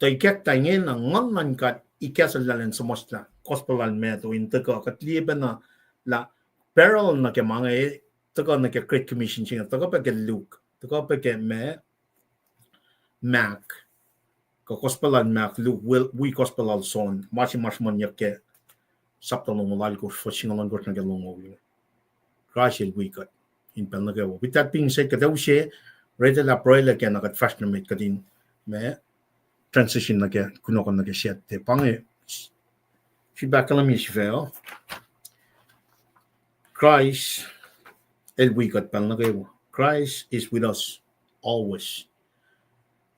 Tuh ikacktuh ingena Nguhn luhn God ikacslah lal in suhmuhslah gospel lal Matthew in tuhkuh, kuht liye pacna lah parallel nuh ke ma inge, tuhkuh nuh ke Great Commission se inge, tuhkuh pac ke Luke, tuhkuh pac ke ma Mark, kuh gospel lal Mark, Luke, wi, wi gospel lal John, ma se ma sruhmuhnyuck ke sapta longoul alkosr, fuhs singucul ohnkohsr nuh ke longoul. Kraist el wi kuht in pacl nuh kwewa. With that being said, kuht ac use, read lah pruhe lah ke na kuht fahsr nuh met kuht in ma transition nuh ke kunohkohn nuh ke Saturday. Pa inge, srihpac ahkkahlwemye sifac uh, Kraist el wi kuht pacl nuh kwewa. Christ is with us always.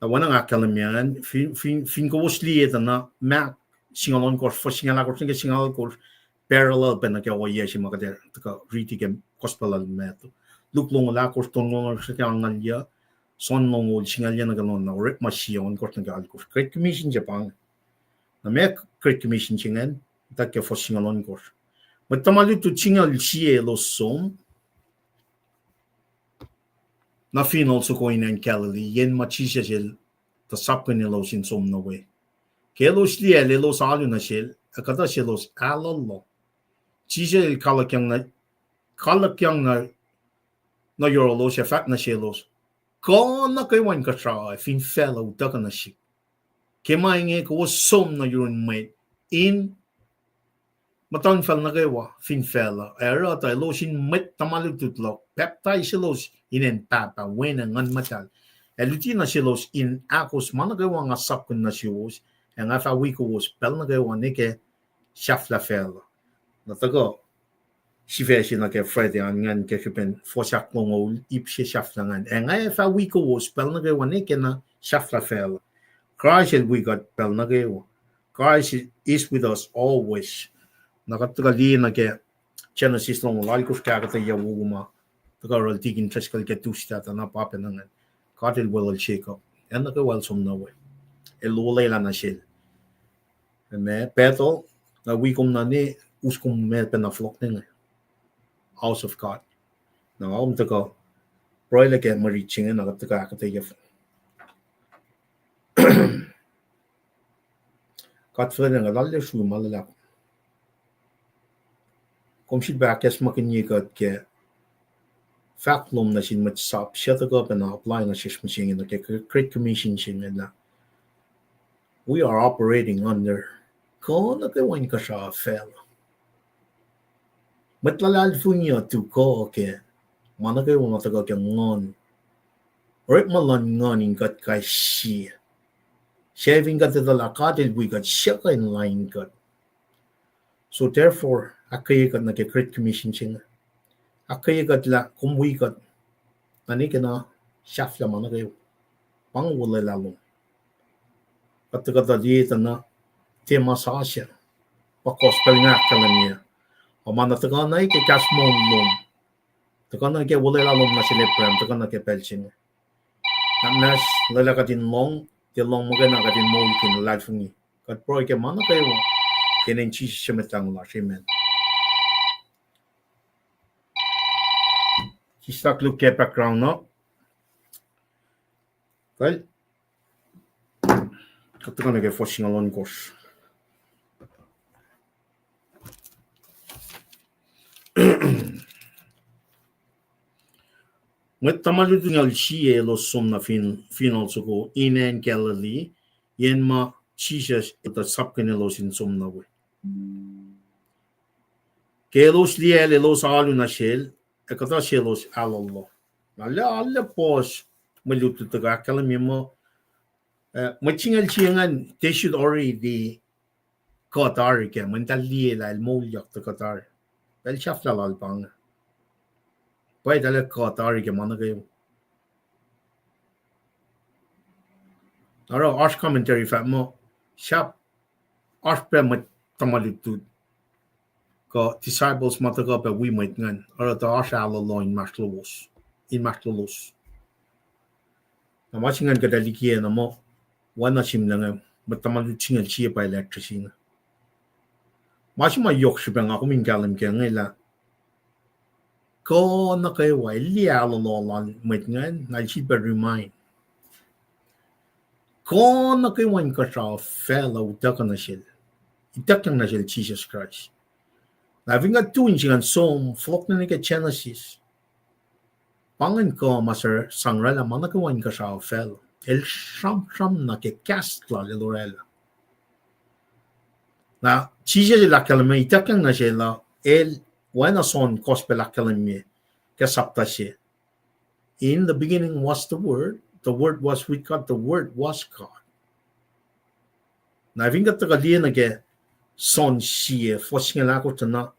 Na oacna nga ahkkahlwemye an, fin, fin, fin kowos liye tuh na Mark singucul ohnkohsr, fuhs singucul ahkosr nuh ke singucul alkosr, parallel pac nuh ke ohiyac se ma kuht ac tuhkuh riti ke gospel lal Matthew. Luke longoul ahkosr, tolngoul ohnkohsr nuh ke angngaul yuh, John longoul singucul yuh nuh ke longoul, na orekma sie ohnkohsr nuh ke alkosr. Great Commission se pa inge. Na ma Great Commission se ingacn, tuh ke fuhs singucul ohnkohsr. Mwet tuhma lutlut singucul sie elos som nuh fin el soko in acn Galilee, yen ma Jisus el tuh sapkihn elos in som nuh we. Ke elos liyacl, elos alu nuh sel, ac kuhtuh selos ahlohloh. Jisus el kalakyang nuh, kalakyang nuh, nuh yohrohlos ac fahk nuh selos, kuh nuh kwewa inkuhsrao fin facluh utuckuh nuh sihk. Ke ma inge kowos som nuh yurin mwet in muhtuhnfacl nuh kwewa fin facluh, ac oruh tuh elos in mwet tuhma lutlut luhk, pacptaiselos in acn Pahpah, Wen, ac Nguhn Muhtahl, ac luti nuh selos in ahkos ma nuh kwewa nga sapkihn nuh suwos, ac nga fah wi kowos pacl nuh kwewa nuh ke sahflah facluh. Na tuhkuh sifac se nuh ke Friday an ingacn ke srihpen fuhs ahklongoul, ip se sahflah ingacn. Ac nga fah wi kowos pacl nuh kwewa ne ke na sahflah facluh. Kraist el wi kuht pacl nuh kwewa. Christ is with us always. Na kuht tuhkuh liye nuh ke Genesis longoul alkosr ke ahkuhtweyac wowo ma tuhkuh oruh Deacon Driscoll ke Tuesday tuh na pa pacna ingacn. God el weluhl Jacob. Acn nuh kwewa el som nuh we. El olwelah nuh sel. Ma Bethel, na wi kom na ne, us kom ma pacna fohlohk ne inge. House of God. Na nga kom tuhkuh pruhe lah ke mwe rit se inge na kuht tuhkuh ahkuhtweyac. God fuhlwelah nga lalle sru ma luhlahp. Kom sifilpac ahkacsmakihnye kuht ke fahk lom nuh sin mwet sap suc tuhkuh pacna apply nuh sesr mihsenge nuh ke Great Commission se inge lah we are operating under kuh nuh kwewa inkuhsrao facluh. Mwet luhlahlfongi uh tu kuh ke ma nuh kwewa ma tuhkuh ke nguhn. Orekma luhn nguhn in kuht kais sie. Suc fin kuht etuh lah God el wi kuht, suc kuh in lain kuht. So therefore, ahkkweye kuht nuh ke Great Commission se inge. Ahkkweye kuht lah kom wi kuht. Na ne ke na sahflah ma nuh kwewa. Pa inge olwelah lom. Kuht tuhkuh tuh liye tuh na tiac ma sasuc. Pa gospel nga ahkkahlwemye. Ac ma na tuhkuh nuh ke kahs moul lom. Tuhkuh nuh ke olwelah lom nuh sel Abraham, tuhkuh nuh ke pacl se inge. Na mas lwelah kuht in lohng, tiac lohng muhkwena kuht in moulkihn luhlahlfongi. Kuht pruhe ke ma nuh kwewa ke inen Jisus se Mwet Lahngo lasr, amen. Sislah koluk ke background uh. Kuht tuhkuh nuh ke fuhs singucul ohnkohsr. Mwet tuhma lutlut singucul sie elos som nuh fin, fin funeral soko in acn Galilee, yen ma Jisus el tuh sapkihn elos in som nuh we. Ke elos liyacl, elos alu nuh sel, ac kuhtuh selos ahlohloh. Na lah, lah puhs mwe lutlut tuhkuh ahkkahlwemye muh, uh, mwet singucul sie ingacn, they should already kuh tari kac, mweyen eltahl liye lah el moulyak tuh kuh tari. Pacl sahflah lal pa inge. Pwacye, eltahl kuh tari ke ma nuh kwewa. Oruh oasr commentary fahk muh, sahp oasr pac mwet tuhma lutlut kuh disciples ma tuhkuh pac wi mwet ingacn, oruh tuh oasr ahlohloh inmahsrlolos, inmahsrlolos. Na ma se ingacn kuht ac likiyac na muh, oacna sihmlac inge, mwet tuhma lutlut singucul sie pa electrician. Ma se ma yohk srihpac nga kom in kahlwem kac inge lah kuh nuh kwewa, el liye ahlohloh lal mwet ingacn, na el sifilpac remind. Kuh nuh kwewa inkuhsrao facluh utuckuh nuh sel, ituckyang nuh sel Jisus Kraist. Na fin kuht tu in se ingacn som, fohlohk nuh ke Genesis. Pa ingacn kuh ma sang oraclah ma nuh kwewa inkuhsrao facluh. El sramsram na ke kahs lal el oraclah. Na Jisus el ahkkahlwemye ituckyang nuh sel uh, el oacna John Gospel ahkkahlwemye ke sapta se. In the beginning was the Word, the Word was with God, the Word was God. Na fin kuht tuhkuh liye nuh ke John sie, fuhs singucul ahkosr tuh na,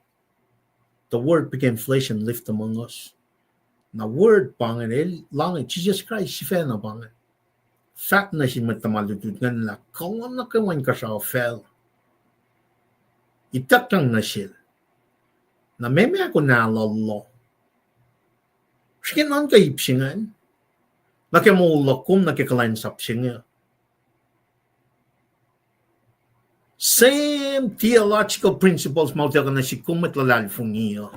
the Word became flesh and lived among us. Na Word pa ingacn, el lahnge, Jisus Kraist sifacna pa ingacn. Fahk nuh sin mwet tuhma lutlut ingacn lah kuh nuh kwewa inkuhsrao facluh ituckyang nuh sel. Na meac ma kuh in ahlohloh? Srihke nuhnkuh ip se ingacn nuh ke moul luhk kom nuh ke kuhlwacnsap se inge. Same theological principles ma utuckuh nuh sihk kom mwet luhlahlfongi uh.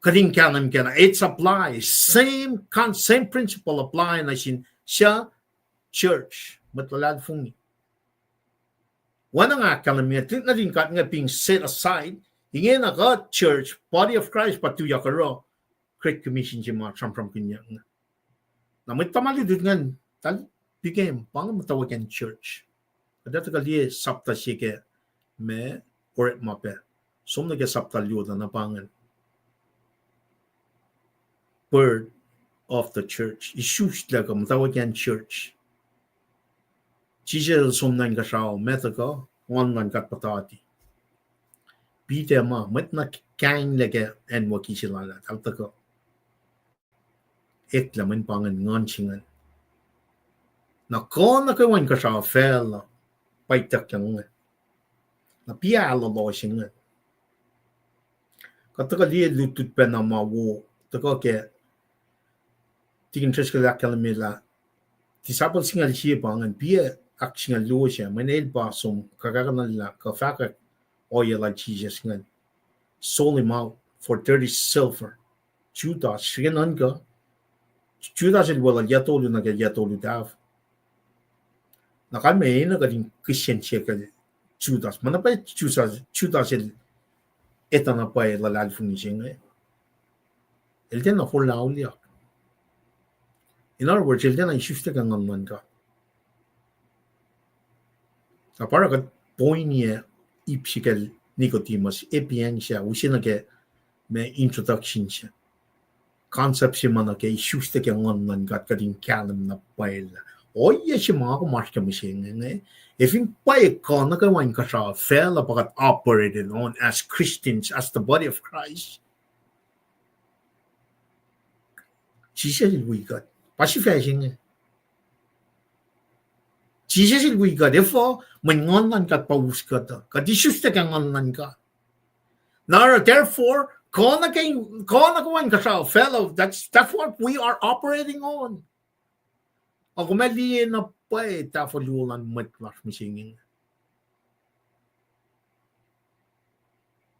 Kuht in kahlwem kac na, it's apply. Same con-, same principle apply nuh sin suc? Church, mwet luhlahlfongi. Oacna nga ahkkahlwemye, tuhlihk nuhtin God inge being set aside, ingena kuht church, body of Christ, pa tuyak oruh Great Commission se ma sramsramkihnyuck inge. Na mwet tuhma lutlut ingacn, eltahl became, pa inge muhtwacwacack church. Kuht ac tuhkuh liye sapta se ke ma orekma pac. Som nuh ke sapta luo tuh na pa ingacn birth of the church. Isuslac kuh muhtwacwacack church. Jisus el som nuh inkuhsrao, ma tuhkuh, nguhn luhn God puhtati. Peter ma mwet na kainglac ke acnwucki se lal ah, el tuhkuh eklac mweyen pa ingacn nguhn se ingacn. Na kuh nuh kwewa inkuhsrao facluh pa ituckyang inge. Na pa ahlohloh se inge. Kuht tuhkuh liye lutlut pacna ma wo, tuhkuh ke Tikin Driscoll ahkkahlwemye lah disciple singucul sie pa ingacn, Peter ahksingucul luo se, mweyen el pa som kahkahkuhnuhllah kuh fahkwack ohiyac lal Jisus ingacn. Sold him out for thirty silver. Judas, srihke nuhnkuh, Judas el weluhl yac tolu nuh ke yac tolu taf. Na kalmac enenuh kuht in kihsen siyuck kacl Judas. Ma na pwacye Judas, Judas el etuh na pwacye luhlahlfongi se inge. El tiacna forlah auliyak. In other words, el tiacna isuslac ke Nguhn luhn God. Na pa oruh kuht pointiac ip se kacl Nicodemus, ip se inge use nuh ke ma introduction se. Concept se ma nuh ke isuslac ke Nguhn luhn God, kuht in kahlwem na pwacye lah ohiyac se ma kom oasr ke mihsenge inge, ac fin pwacye kuh nuh kwewa inkuhsrao facluh pa kuht operated on as Christians, as the body of Christ, Jisus el wi kuht. Pa sifac se inge. Jisus el wi kuht. Efuh? Mweyen Nguhn luhn God pa us kuht uh. Kuht isuslac ke Nguhn luhn God. Na oruh, therefore, kuh nuh ke, kuh nuh kwewa inkuhsrao facluh, that's, that's what we are operating on. Ac kom ac liye na pwacye tahfuh luo luhn mwet lasr mihsenge inge.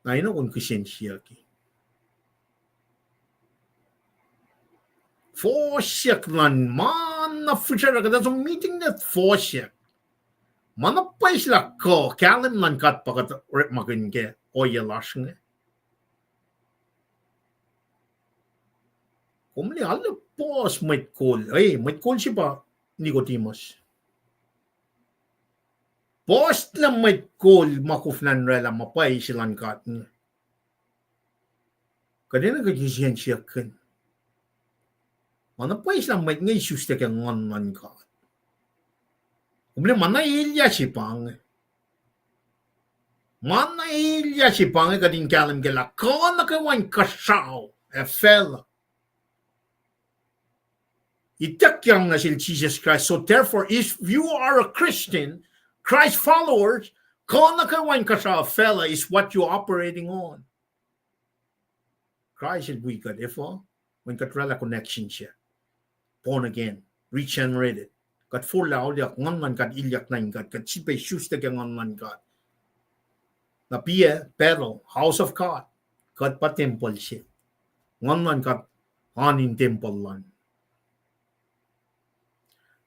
Na enenuh kom kihsen siyucki. Fohsiyuck luhn ma na fihsrwacsr, kuht ac som meeting na fohsiyuck. Ma na pwacye lah kuh, kahlwem luhn God pa kuht orekmakihn ke ohiyac lasr inge. Kom liye, arlac puhs mwet kol, e, mwet kol se pa Nicodemus. Puhslac mwet kol ma koflah in oraclah ma pwacye se luhn God inge. Kuht enenuh kuht kihsen siyuck kihn, ma na pwacye lah mwet inge isuslac ke Nguhn luhn God. Kom liye, ma na elyah se pa inge. Ma na elyah se pa inge kuht in kahlwem ke lah kuh nuh kwewa inkuhsrao ac facluh ituckyang nuh sel Jisus Kraist. So therefore, if you are a Christian, Christ followers, kuh nuh kwewa inkuhsrao facluh is what you're operating on. Kraist el wi kuht, efuh? Mweyen kuht oraclah connection se. Born again, regenerated. Kuht forlah auliyak, Nguhn luhn God ilyak nuh in kuht, kuht sifilpac isuslac ke Nguhn luhn God. Na pa battle, house of God. Kuht pa tempuhl se. Nguhn luhn God oan in tempuhl luhn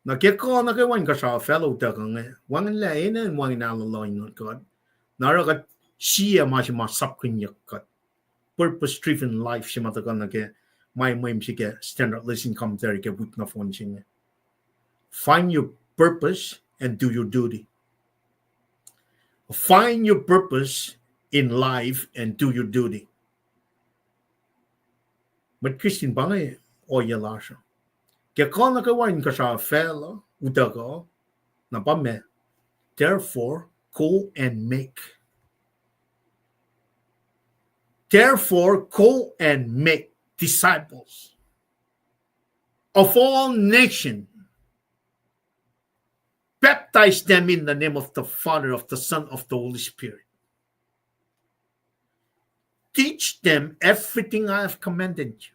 Na ke kuh nuh kwewa inkuhsrao facluh utuckuh inge, wacngihnlac enenuh in wacngihn ahlohloh in kuht. Na oruh kuht sie ma se ma sapkihnyuck kuht. Purpose-driven life se ma tuhkuh nuh ke ma mwe se ke Standard Lesson Commentary ke wik nohfohn se inge. Find your purpose and do your duty. Find your purpose in life and do your duty. Mwet Kristin pa inge ohiyac lasr uh. Ke kuh nuh kwewa inkuhsrao facluh utuckuh, na pa ma, therefore go and make. Therefore go and make disciples of all nations, baptize them in the name of the Father, of the Son, of the Holy Spirit. Teach them everything I have commanded you.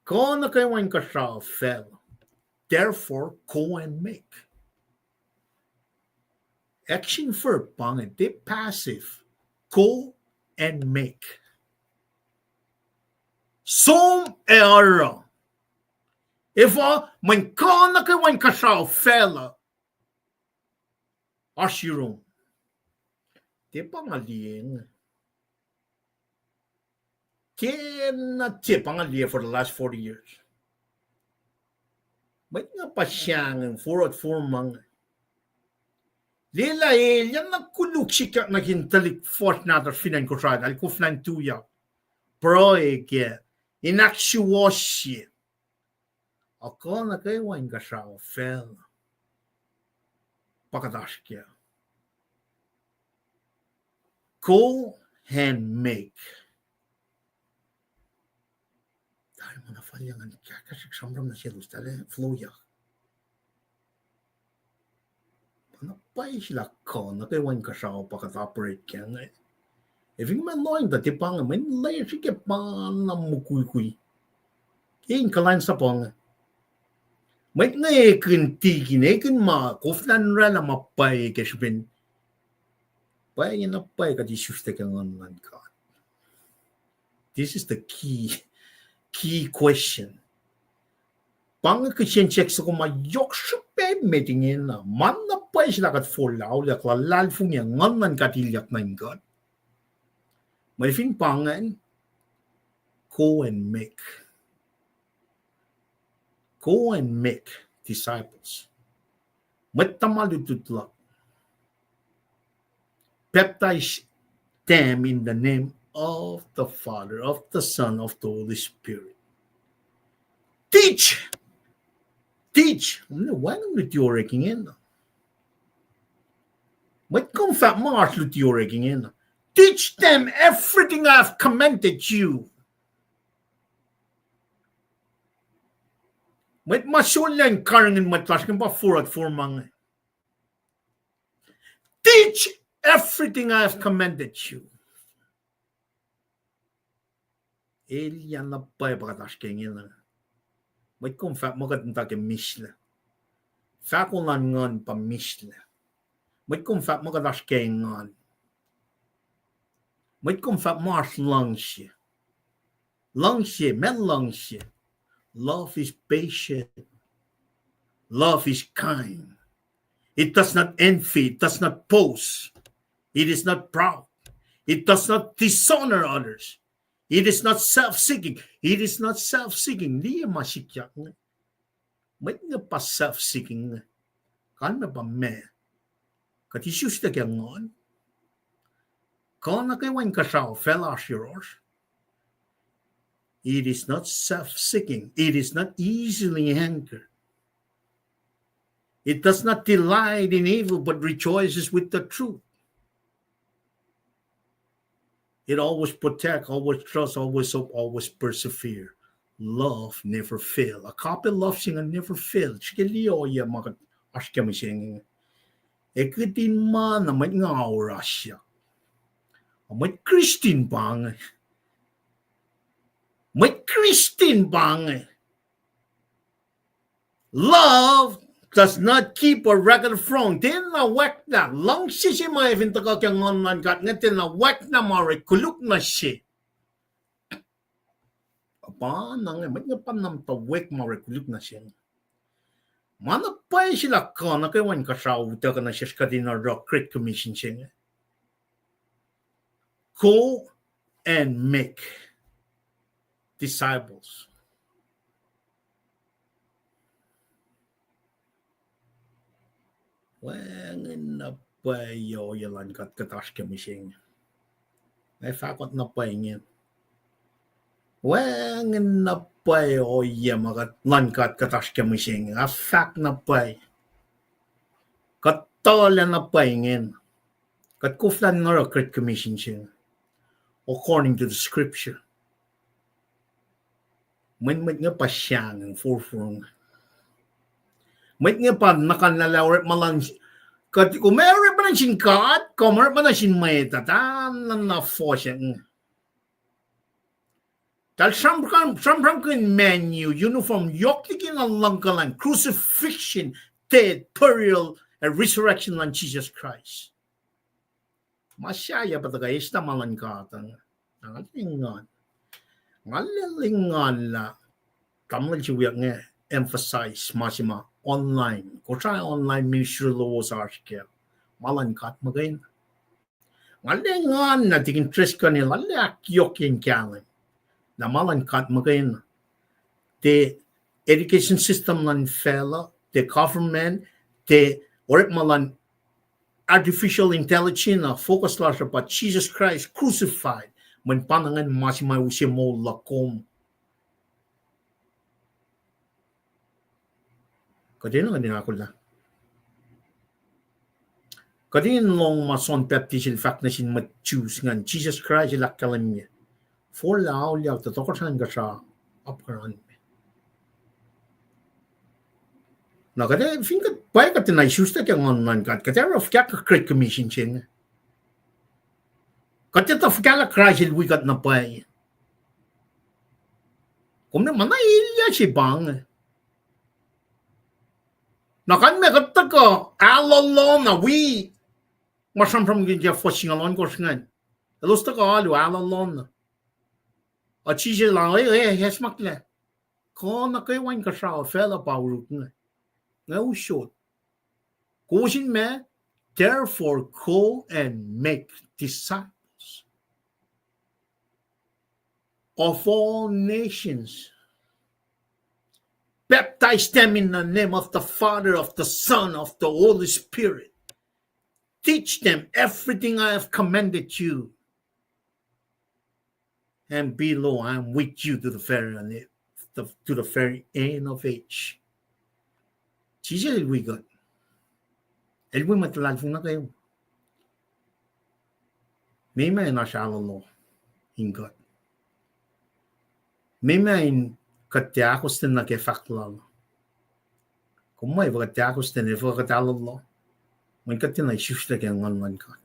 Kuh nuh kwewa inkuhsrao facluh. Therefore, go and make. Action verb pa inge, tiac passive. Go and make. Som ac oruh. Efuh? Mweyen kuh nuh kwewa inkuhsrao facluh oasr yurum. Tiac pa nga liye inge. Tiacna tiac pa nga liye for the last forty years. Mwet nga pa sahngweng forward form ma inge. Lwelah elyah na koluk sikyak nuh ke tuhlihk fuhsr nahtuhsr fin acn Kosrae, el koflah in tuyak, pruhe kac, in ahksuwohsye. Ac kuh nuh kwewa inkuhsrao facluh pa kuht oasr kac. Go and make. Tari ma na fal yang an kahkahsrihk sramsram nuh selos, tahl ac flow-yak. Pa na pwacye se lah kuh nuh kwewa inkuhsrao pa kuht operate kac inge. Ac fin ma lohng tuh tiac pa inge, mweyen lwen srihke pa na mukwikwi. Ke in kuhlwacnsapuh inge, mwet inge ekihn tikin, ekihn ma koflah in oraclah ma pwacye ke srihpen pwacye na pwacye kuht isuslac ke Nguhn luhn God. This is the key, key question. Pa inge kihsen siyuck soko ma yohk srihpac met ingena. Ma na pwacye se lah kuht forlah, auliyak, luhlahlfongi, Nguhn luhn God ilyak nuh in kuht. Mweyen fin pa ingacn, go and make. Go and make disciples. Mwet tuhma lutlut luhk. Baptize them in the name of the Father, of the Son, of the Holy Spirit. Teach. Teach. Wacngihn luti orek ingena. Mwet kom fahk ma oasr luti orek ingena. Teach them everything I have commanded you. Mwet ma sollac in karihngihn mwet lasr ingacn pa forward forma inge. Teach everything I have commanded you. Elyah na pwacye pa kuht oasr ke ingena. Mwet kom fahk ma kuht muhta ke mislac. Fahko luhn Nguhn pa mislac. Mwet kom fahk ma kuht oasr ke engan. Mwet kom fahk ma oasr luhngse. Luhngse, ma luhngse. Love is patient. Love is kind. It does not envy. It does not boast. It is not proud. It does not dishonor others. It is not self-seeking. It is not self-seeking. Liye ma sikyak inge. Mwet inge pa self-seeking inge. Kalmac pa ma kuht isuslac ke Nguhn. Kuh nuh kwewa inkuhsrao facluh oasr yohrohsr. It is not self-seeking. It is not easily angered. It does not delight in evil, but rejoices with the truth. It always protect, always trust, always hope, always persevere. Love never fail. Agape love se inge never fail. Srihke liye ohiyac ma kuht oasr ke mihsenge. Ac kihtin ma na mwet nga orasyak. Mwet Kristin pa inge. Mwet Kristin pa inge. Love does not keep a record of wrong. Tiacna wackna. Luhngse se ma fin tuhkuh ke Nguhn luhn God inge tiacna wackna ma orek koluk nuh se. Pa na inge, mwet inge pa na muhta wack ma orek koluk nuh se. Ma na pwacye se lah kuh nuh kwewa inkuhsrao utuckuh nuh sesr kuht in oruh Great Commission se inge. Go and make disciples. Wacngihn na pwacye ohiyac luhn God kuht oasr ke mihsenge. Nga fahk kuht na pwacye inge. Wacngihn na pwacye ohiyac ma kuht, luhn God kuht oasr ke mihsenge. Nga fahk na pwacye. Kuht tuhlac na pwacye ingena. Kuht koflah in oruh Great Commission se inge according to the scripture. Mweyen mwet inge pa sahngweng forfor inge. Mwet inge pa nuhkanlah lah orekma luhn, kuht, kom orekma nuh sin God, kom orekma nuh sin mwet ah, na fohsang. Tahl sramsramkihn menu, uniform, yohk liki na luhngkuhlwacng, crucifixion, death, burial, and resurrection luhn Jisus Kraist. Ma sahyac pa tuhkuh eslah ma luhn God uh. Nga lwengan. Nga lwengan lah tamuhlwel se wiyuck inge emphasize ma se ma online. Kosrae online ministry lowos oasr kac. Ma luhn God muhkwena. Nga lwengan lah tikin Treskan el arlac ahkyohkye in kahlwem lah ma luhn God muhkwena. Tiac education system luhn facluh, tiac government, tiac orekma luhn artificial intelligence, na focus lasr uh pa Jesus Christ crucified. Mweyen pa ingacn ma se ma use moul luhk kom. Kuht enenuh in ahkolah. Kuht in lohng ma John Baptist el fahk nuh sin mwet Jews ingacn, Jisus Kraist el ahkkahlwemye, forlah auliyak tuh tohkohsrah inkuhsrao apkuhran me. Na kuht ac, fin kuht pwacye kuht tiacna isuslac ke Nguhn luhn God, kuht ac oruh fuhkah Great Commission se inge? Kuht etuh fuhkah lah Kraist el wi kuht na pwacye? Kom na ma na elyah se pa inge. Na kalmac kuht tuhkuh ahlolo na wi ma sramsramkihn ke fuhs singucul ohnkohsr ingacn. Elos tuhkuh alu ahlolo na. Ac Jisus el, e, e, acsmaklac. Kuh nuh kwewa inkuhsrao facluh pa oruk inge. Nga usot. Kowos in ma, therefore go and make disciples of all nations. Baptize them in the name of the Father, of the Son, of the Holy Spirit. Teach them everything I have commanded you. And behold, I am with you to the very end, to the very end of age. Jisus el wi kuht. El wi mwet luhlahlfongi nuh kwewa. Meac ma in oasr ahlolo in kuht? Meac ma in kuht tiac ahkostwen nuh ke fahk lal? Kom muh efuh kuht tiac ahkostwen, efuh kuht ahlolo? Mweyen kuht tiacna isuslac ke Nguhn luhn God.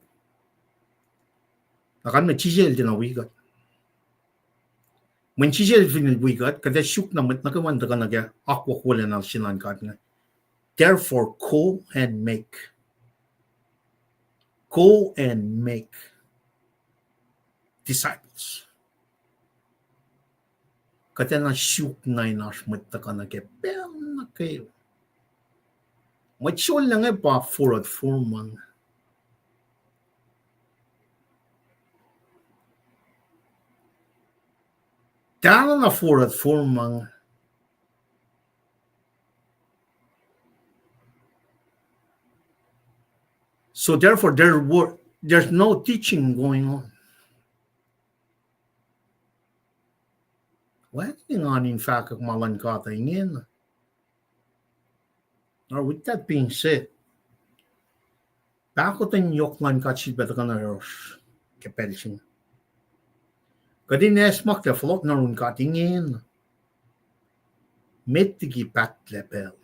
Na kalmac Jisus el tiacna wi kuht. Mweyen Jisus el fin el wi kuht, kuht ac suk na mwet nuh kwewa in tuhkuh nuh ke akwuck wolacna se luhn God inge. Therefore, go and make. Go and make disciples. Kuht ac na suk na in oasr mwet tuhkuh nuh ke pacl nuh kwewa. Mwet sollah inge pa forward form inge. Tiacna forward form inge. So therefore, there were, there's no teaching going on. Wacngihn engan in fahkwack ma luhn God uh ingena. Now, with that being said, pahkotwen yohk luhn God sifilpac tuhkuh nuh yohrohsr ke pacl se inge. Kuht in acsmaklac fohlohk nuh yurin God ingena met liki pahtlac pacl.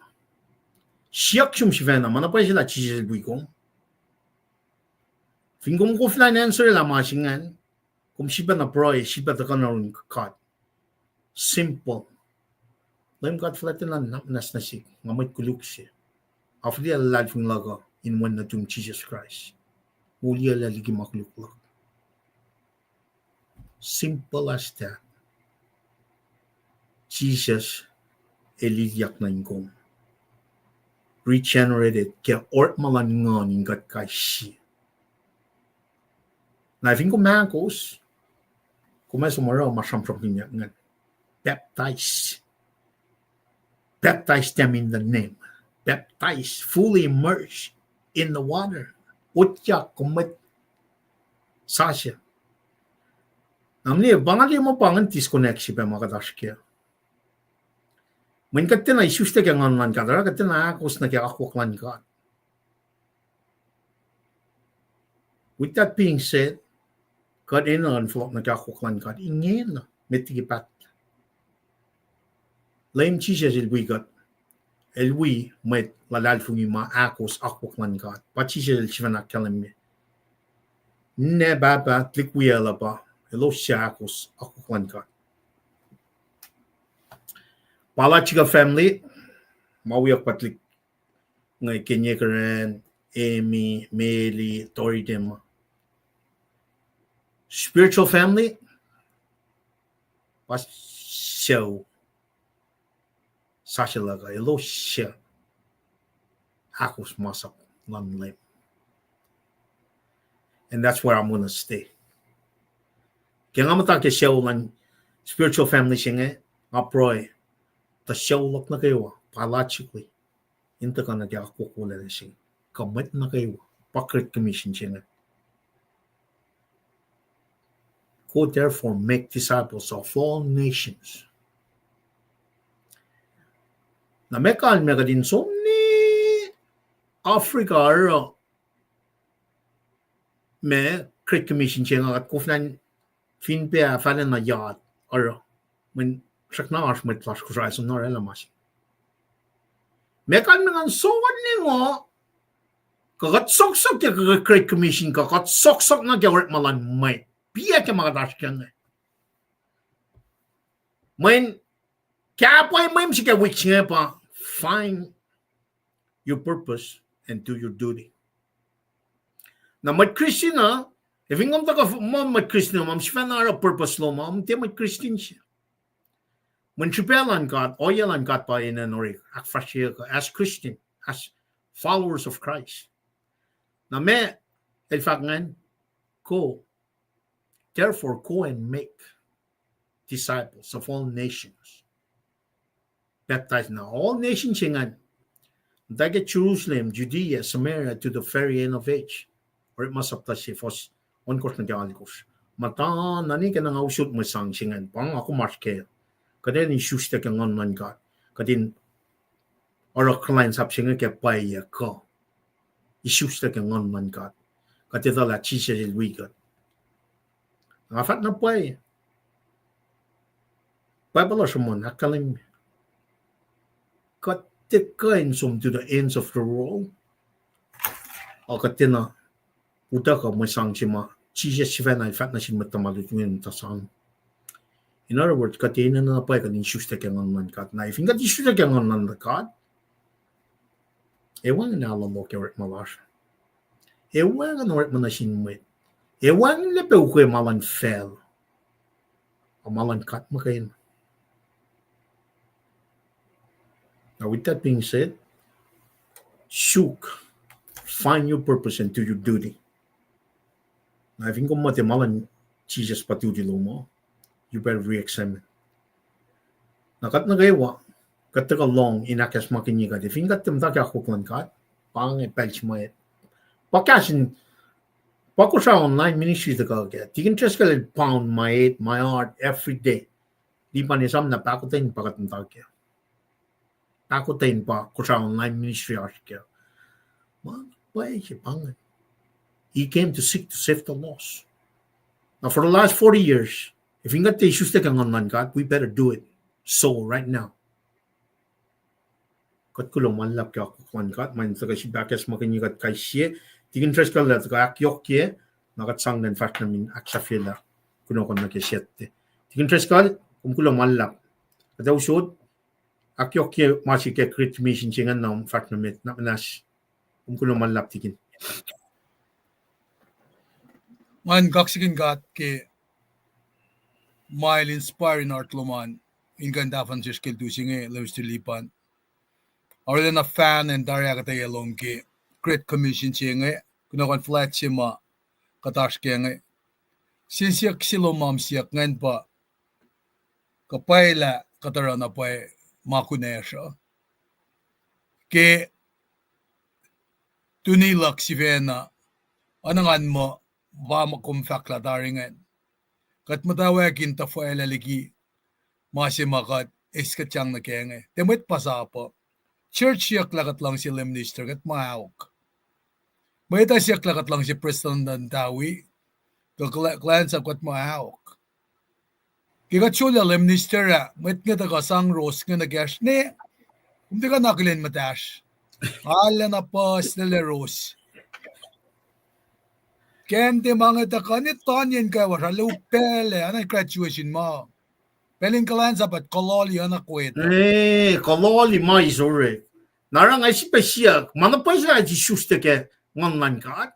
Siyuck sum sifacna, ma na pwacye se lah Jisus el wi kom? Fin kom koflah in answer lah ma se ingacn, kom sifilpac na pruhe, sifilpac tuhkuh nuh yurin God. Simple. Leum God fuhlwactlana, nwacsnwacs sihk, nga mwet koluk se. Nga fihliyac luhlahlfongi luhk uh in Wen nuhtum Jisus Kraist. Moliyuclac liki ma koluk luhk. Simple as that. Jisus el ilyak nuh in kom. Regenerated ke orekma luhn Nguhn in kuht kais sie. Na fin kom ahkos, kom ac som oruh ma sramsramkihnyuck ingacn. Baptize. Baptize them in the name. Baptize, fully immerse in the water. Otyak kom mwet sasuc. Na mliye, pa nga liye muh pa ingacn disconnect se pac ma kuht oasr kac. Mweyen kuht tiacna isuslac ke Nguhn luhn God, oruh kuht tiacna ahkos nuh ke akwuck luhn God. With that being said, kuht enenuh in fohlohk nuh ke akwuck luhn God ingena met liki pahtlac. Leum Jisus el wi kuht, el wi mwet luhlahlfongi ma ahkos akwuck luhn God. Pa Jisus el sifacna ahkkahlwemye, ninac pahpah tuhlihk wiyacl uh pa elos suc ahkos akwuck luhn God. Biological family, ma wiyuck pa tuhlihk inge, Kenye Karen, Amy, Meli, Tori Tema. Spiritual family, pa sucu sasuc luhk uh, elos suc ahkos masap luhn Leum. And that's where I'm gonna stay. Ke nga muhta ke sucu luhn spiritual family se inge, nga pruhe tuh sucu luhk nuh kwewa, biologically, in tuhkuh nuh ke akwuck wolacna se inge, kuh mwet nuh kwewa, pa Great Commission se inge. Go therefore, make disciples of all nations. Na meac kalmac kuht in som nuh Africa oruh ma Great Commission se inge kuht koflah fin pac fahla na yot oruh, mweyen srackna oasr mwet lasr Kosrae som na orwaclah ma se. Ma kalmac ngan soenna ngo, kuh kuht soksok ke Great Commission, kuh kuht soksok na ke orekma luhn mwet. Piac ke ma kuht oasr ke inge. Mweyen kapwack mwe mihsenge ke wik se inge pa, find your purpose and do your duty. Na mwet Christian uh, ac fin kom tuhkuh muh mwet Christian uh, ma sifacna oruh purpose lom uh, tiac mwet Christian se. Mweyen srihpac luhn God, ohiyac luhn God pa enenuh in ahkfahsryeyuck uh as Christian, as followers of Christ. Na ma el fahk ingacn, go, therefore go and make disciples of all nations. Baptize na all nations se ingacn. Muhta ke Jerusalem, Judea, Samaria, to the very end of age. Orekma sapta se fuhs ohnkohsr nuh ke alkohsr. Muhta na ne ke na nga usot mwe sang se ingacn, pa nga kom oasr ke. Kuht in isuslac ke Nguhn luhn God. Kuht in oruh kuhlwacnsap se inge ke pwacye kuh isuslac ke Nguhn luhn God. Kuht etuh lah Jisus el wi kuht. Nga fahk na pwacye. Bible uh sruhmuhn ahkkahlwemye, kuht tiac kuh in som to the ends of the world, a kuht tiacna utuckuh mwe sang se ma Jisus sifacna el fahk nuh sin mwet tuhma lututacng in muhta sang. In other words, kuht enenuh na pwacye kuht in isuslac ke Nguhn luhn God. Na fin kuht isuslac ke Nguhn luhn God, ac wacngihn alu ke orekma lasr. Ac wacngihn orekma nuh sin mwet. Ac wacngihnlac pac ukwe ma luhn facl, a ma luhn God muhkwena. Now, with that being said, suk, find your purpose and do your duty. Na fin kom muhta ma luhn Jisus pa duty lom uh, you better re-examine. Na kuht nuh kwewa, kuht tuhkuh lohng in ahkacsmakihnye kuht, ac fin kuht tiac muhta ke akwuck luhn God, pa inge pacl se ma, pa kahs in, pa Kosrae online ministry tuhkuh kac. Tikin Treskel el pound my head, my heart every day. Lipan esam na pahkotwen pa kuht muhta kac. Pahkotwen pa Kosrae online ministry oasr kac. Ma pwacye se pa inge. He came to seek to save the lost. Now, for the last forty years, ac fin kuht tiac isuslac ke Nguhn luhn God, we better do it. So, right now. Kuht kuloh ma luhlahp ke akwuck luhn God, ma in tuhkuh sifilpac ahkacsmakihnye kuht kais sie. Tikin Treskel el tuhkuh ahkyohkye, na kuht sang lwen fahsr nuh in ahksahfyelah kunohkohn nuh ke Saturday. Tikin Treskel, kom kuloh ma luhlahp. Kuht ac usot, ahkyohkye ma se ke Great Commission se ingacn na fahsr nuh met, na muhnahs. Kom kuloh ma luhlahp, Tikin. Ngan kaksakihn God ke ma el inspire in heart lom an, in kuh in tahfuhn sesr ke lutu se inge, Lemister Lipan. Arulacna fan in tari ahkuhtweyac lom ke Great Commission se inge, kunohkohn fuhlwact se ma kuht oasr kac inge. Siyuck se lom ma siyuck ingacn pa, kuh pwacye lah kuht oruh na pwacye ma kunacsr uh. Ke tuni luhk sifacna, oacna ngan muh, pa ma kom fahk lah tari ingacn. Kuht muhtwacwacack in tuhfwaclah liki ma se ma kuht eis kuht sang nuh kac inge. Tiac mwet puhsap uh. Church siyuck lah kuht luhngse Lemister, kuht ma ahok. Mwet uh siyuck lah kuht luhngse Prestuhn Tawii, kuh kuhlwacnsap, kuht ma ahok. Ke kuht sollah Lemister ah, mwet inge tuhkuh sang ros inge nuh kacsr ne, kom tiac kuh na akihlen muhtahsr. Arulacna puhslaclac ros. Kacn tiac ma inge tuhkuh ne, tanyen kwewa sralou pacl ah, oacna graduation ma. Pacl in kuhlwacnsap ah, kuloh liki oacna kwet. Eh, kuloh liki ma is orek. Na oruh nga sifilpac siyuck, ma na pwacye se lah isuslac ke Nguhn luhn God.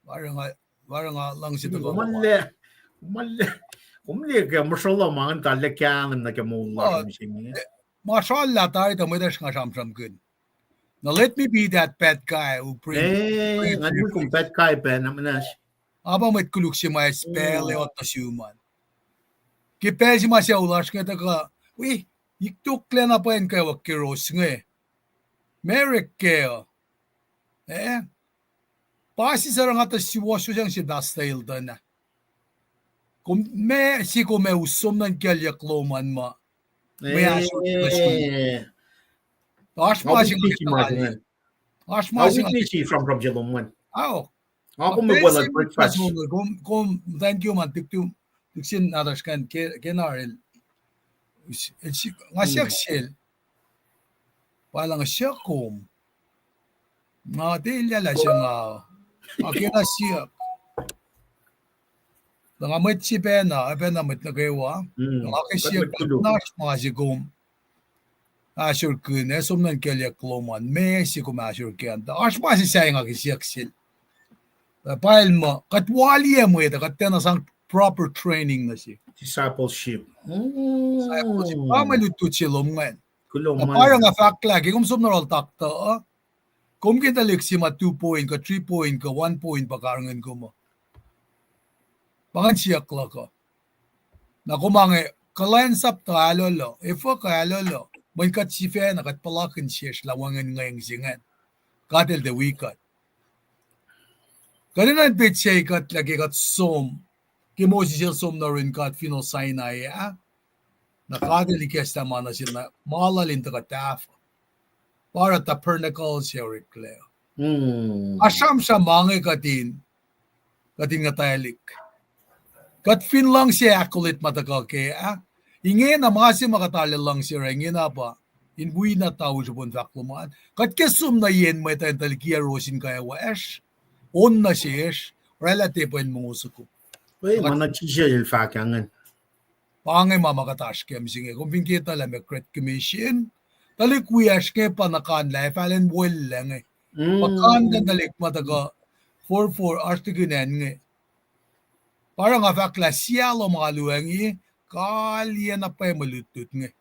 Oruh nga, oruh nga luhngse tuhkuh ma, kom liye ke muhsrolo ma ingacn tuhlac kahlwem nuh ke moul lasr mihsenge. Ma srallah tari tuh mwet uh sruhnga sramsramkihn. Now let me be that bad guy who bring, eh, bring ngan wi kom bad guy pac na muhnahs. Apa mwet koluk se ma eis pacl ac otuh sum an. Ke pacl se ma sucu lasr inge tuhkuh, wi, ik tuklac na pwacye in kwewa ke ros inge. Merek kac uh. Eh? Pa sisacng oruh nga tuh suwohswohsacng se pastor el tuh na. Kom ma, se kom ac us som nuh in kuclyuck lom an ma. Oasr ma se, oasr ma se sramsram se lom an. Ao. Nga kom me pwacye breakfast. Kom, kom, thank you man, tiktu, tiksin nahtuhsr kan ke, ke na el, el si-, nga siyuck sel, pa lah nga siyuck kom. Nga tiac elyah lah se nga, nga kena siyuck. Na nga mwet se pacna, ac pacna mwet nuh kwewa. Na nga ke siyuck, oasr ma se kom ahsor kihn, ac som nuh in kelyuck lom an, meac se kom ahsor ke an. Tuh oasr ma se sahyac nga ke siyuck sel. Tuh pa el muh, kuht waliyac mwet uh, kuht tiacna sang proper training nuh sihk. Discipleship. Discipleship. Pa mwe lutlut se lom ingacn. Na pa oruh nga fahk lah ke kom som nuh yohrohl taktuh uh, kom ke tuhlihk se ma two point kuh three point kuh one point pa karihngihn kom uh. Pa ingacn siyuck luhk uh. Na kom inge, kuhlwacnsap tuh ahlolo, efuh kuh ahlolo, mweyen kuht sifacna, kuht puhlakihn sesr lah wacngihn ngweng se ingacn. God El tiac wi kuht. Kuht enenuh in petsac kuht lah ke kuht som, ke Moses el som nuh yurin God fin acn Sinai ah, na God El ikacslah ma nuh sel na ma lal in tuhkuh tahfuh. Pa oruh tabernacle se oreklac. Nga sramsram ma inge kuht in, kuht in nguhtwaclihk. Kuht fin luhngse accolade ma tuhkuh kac ah, ingena ma se ma kuht arlac luhngse oruh ingena pa in wi na tau srihpen fahk lom an. Kuht ke som nuh yen mwet uh in tuhlihk yac ros in kwewa, on nuh sesr, oraclah tiac pwen mongo soko. Ma na Jisus El fahk ingacn. Pa inge ma ma kuht oasr ke mihsenge. Kom fin ke tuh lah ma Great Commission, tuhlihk wiyacsr inge pa na kan lah ac fah len wellah inge. Puhkantwen tuhlihk ma tuhkuh forfor oasr tukun acn inge. Pa oruh nga fahk lah sie lohm alu inge, kalyena pwacye mwe lutlut inge.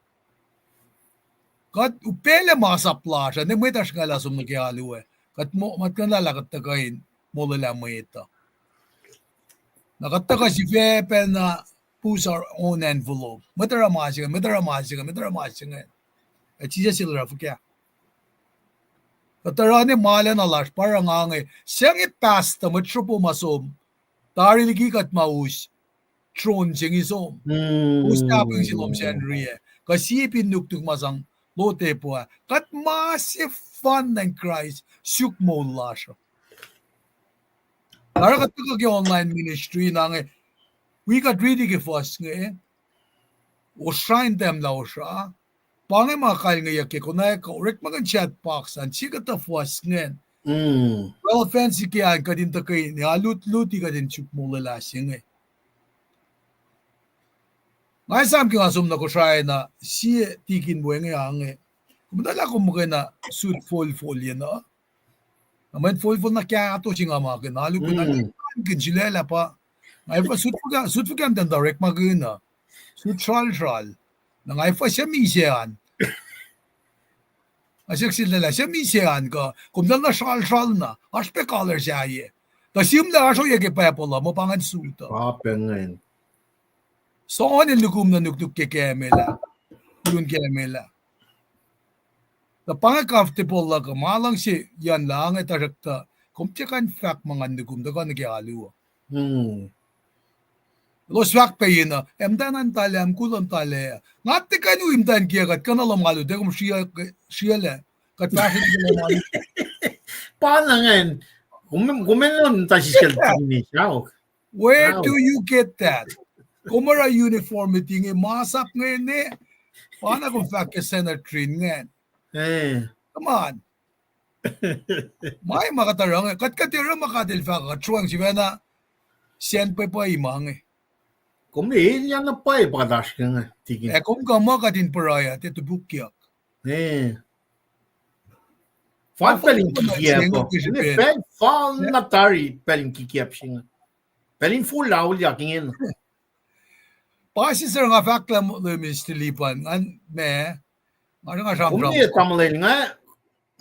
Kuht upaclac masap lasr uh, ne mwet oasr ngaclah som nuh ke alu ah. Kuht muh, muhtkuhnlah lah kuht tuhkuh in molwelah mwet uh. Na kuht tuhkuh sifacpacna push our own envelope. Mwet oruh ma se inge, mwet oruh ma se inge, mwet oruh ma se inge. Ac Jisus El oruh fuhkah? Kuht oruh ne ma lacna lasr, pa oruh nga inge, se inge pastor, mwet sropo ma som, tari liki kuht ma us tron se inge som. Us tahpweng se lom Sacnri ah. Kuh sie pin nuknuk ma sang lotepu ah. Kuht ma sefanna in Kraist, suk moul lasr uh. Tari kuht tuhkuh ke online ministry na inge, wi kuht riti ke fuhs inge, osra in tahmlah osra, pa inge ma kalngeyuck ke konwacack uh, orekmakihn chat box an, sie kuhtuh fuhs ingacn. Relevance ke an kuht in tuhkweni, alutluti kuht in suk molwelah se inge. Nga esam ke nga som nuh Kosrae na sie tikin we inge ah inge. Kom muhta lah kom muhkwena sut folfol yen uh. Na mweyen folfol na kahto se nga ma kena alu kena kihn sulaclah pa. Nga efuh sut fuhkah, sut fuhkah muhta orekmakihn uh. Sut sralsral. Na nga efuh se misac an. Nga siyuck sel lah se misac an kuh, kom tuh na sralsral na, oasr pac color sahyac. Tuh sihmlac oasr ohiyac ke Bible uh, muh pa ingacn sut uh. Soan in nukum nuh nuknuk ke camel ah. Lun camel ah. Tuh pa inge comfortable luhk uh, ma luhngse yucn lah inge tuhsruhktuh, kom tiac kuh in fahk ma ngan nukum tuhkuh nuh ke alu uh. Elos fahk pac yen uh, ac muhtwacn an tala, mukul an tala. Nga tiac kuh in wi muhtwacn kiyuck, kuht kuh na lohm alu, tiac kom sriyuclac. Kuht fahsrwelihk ke lohm alu. Pa na ingacn, kom, kom enenuh in ta siskel finish, aok. Where do you get that? Kom oruh uniformity inge, masap inge ne, pa na kom fahk ke Sanhedrin ingacn. Come on. Ma, ma kuht oruh inge, kuht, kuht oruh ma God El fahk, kuht sruhmuhn sifacna sacn pwacpa ma inge. Kom elyah na pwacye pa kuht oasr ke inge, tikin. Ac kom kuh muh kuht in pruhe ah, tiac topukyuck. Fal pacl in kikiacp uh. Pacl fal na tari pacl in kikiacp se inge. Pacl in fol auliyak ingena. Pa sister nga fahk lah Minister Lipan, ngan ma, nga, nga sramsram. Kom ne tamuhlwel nga,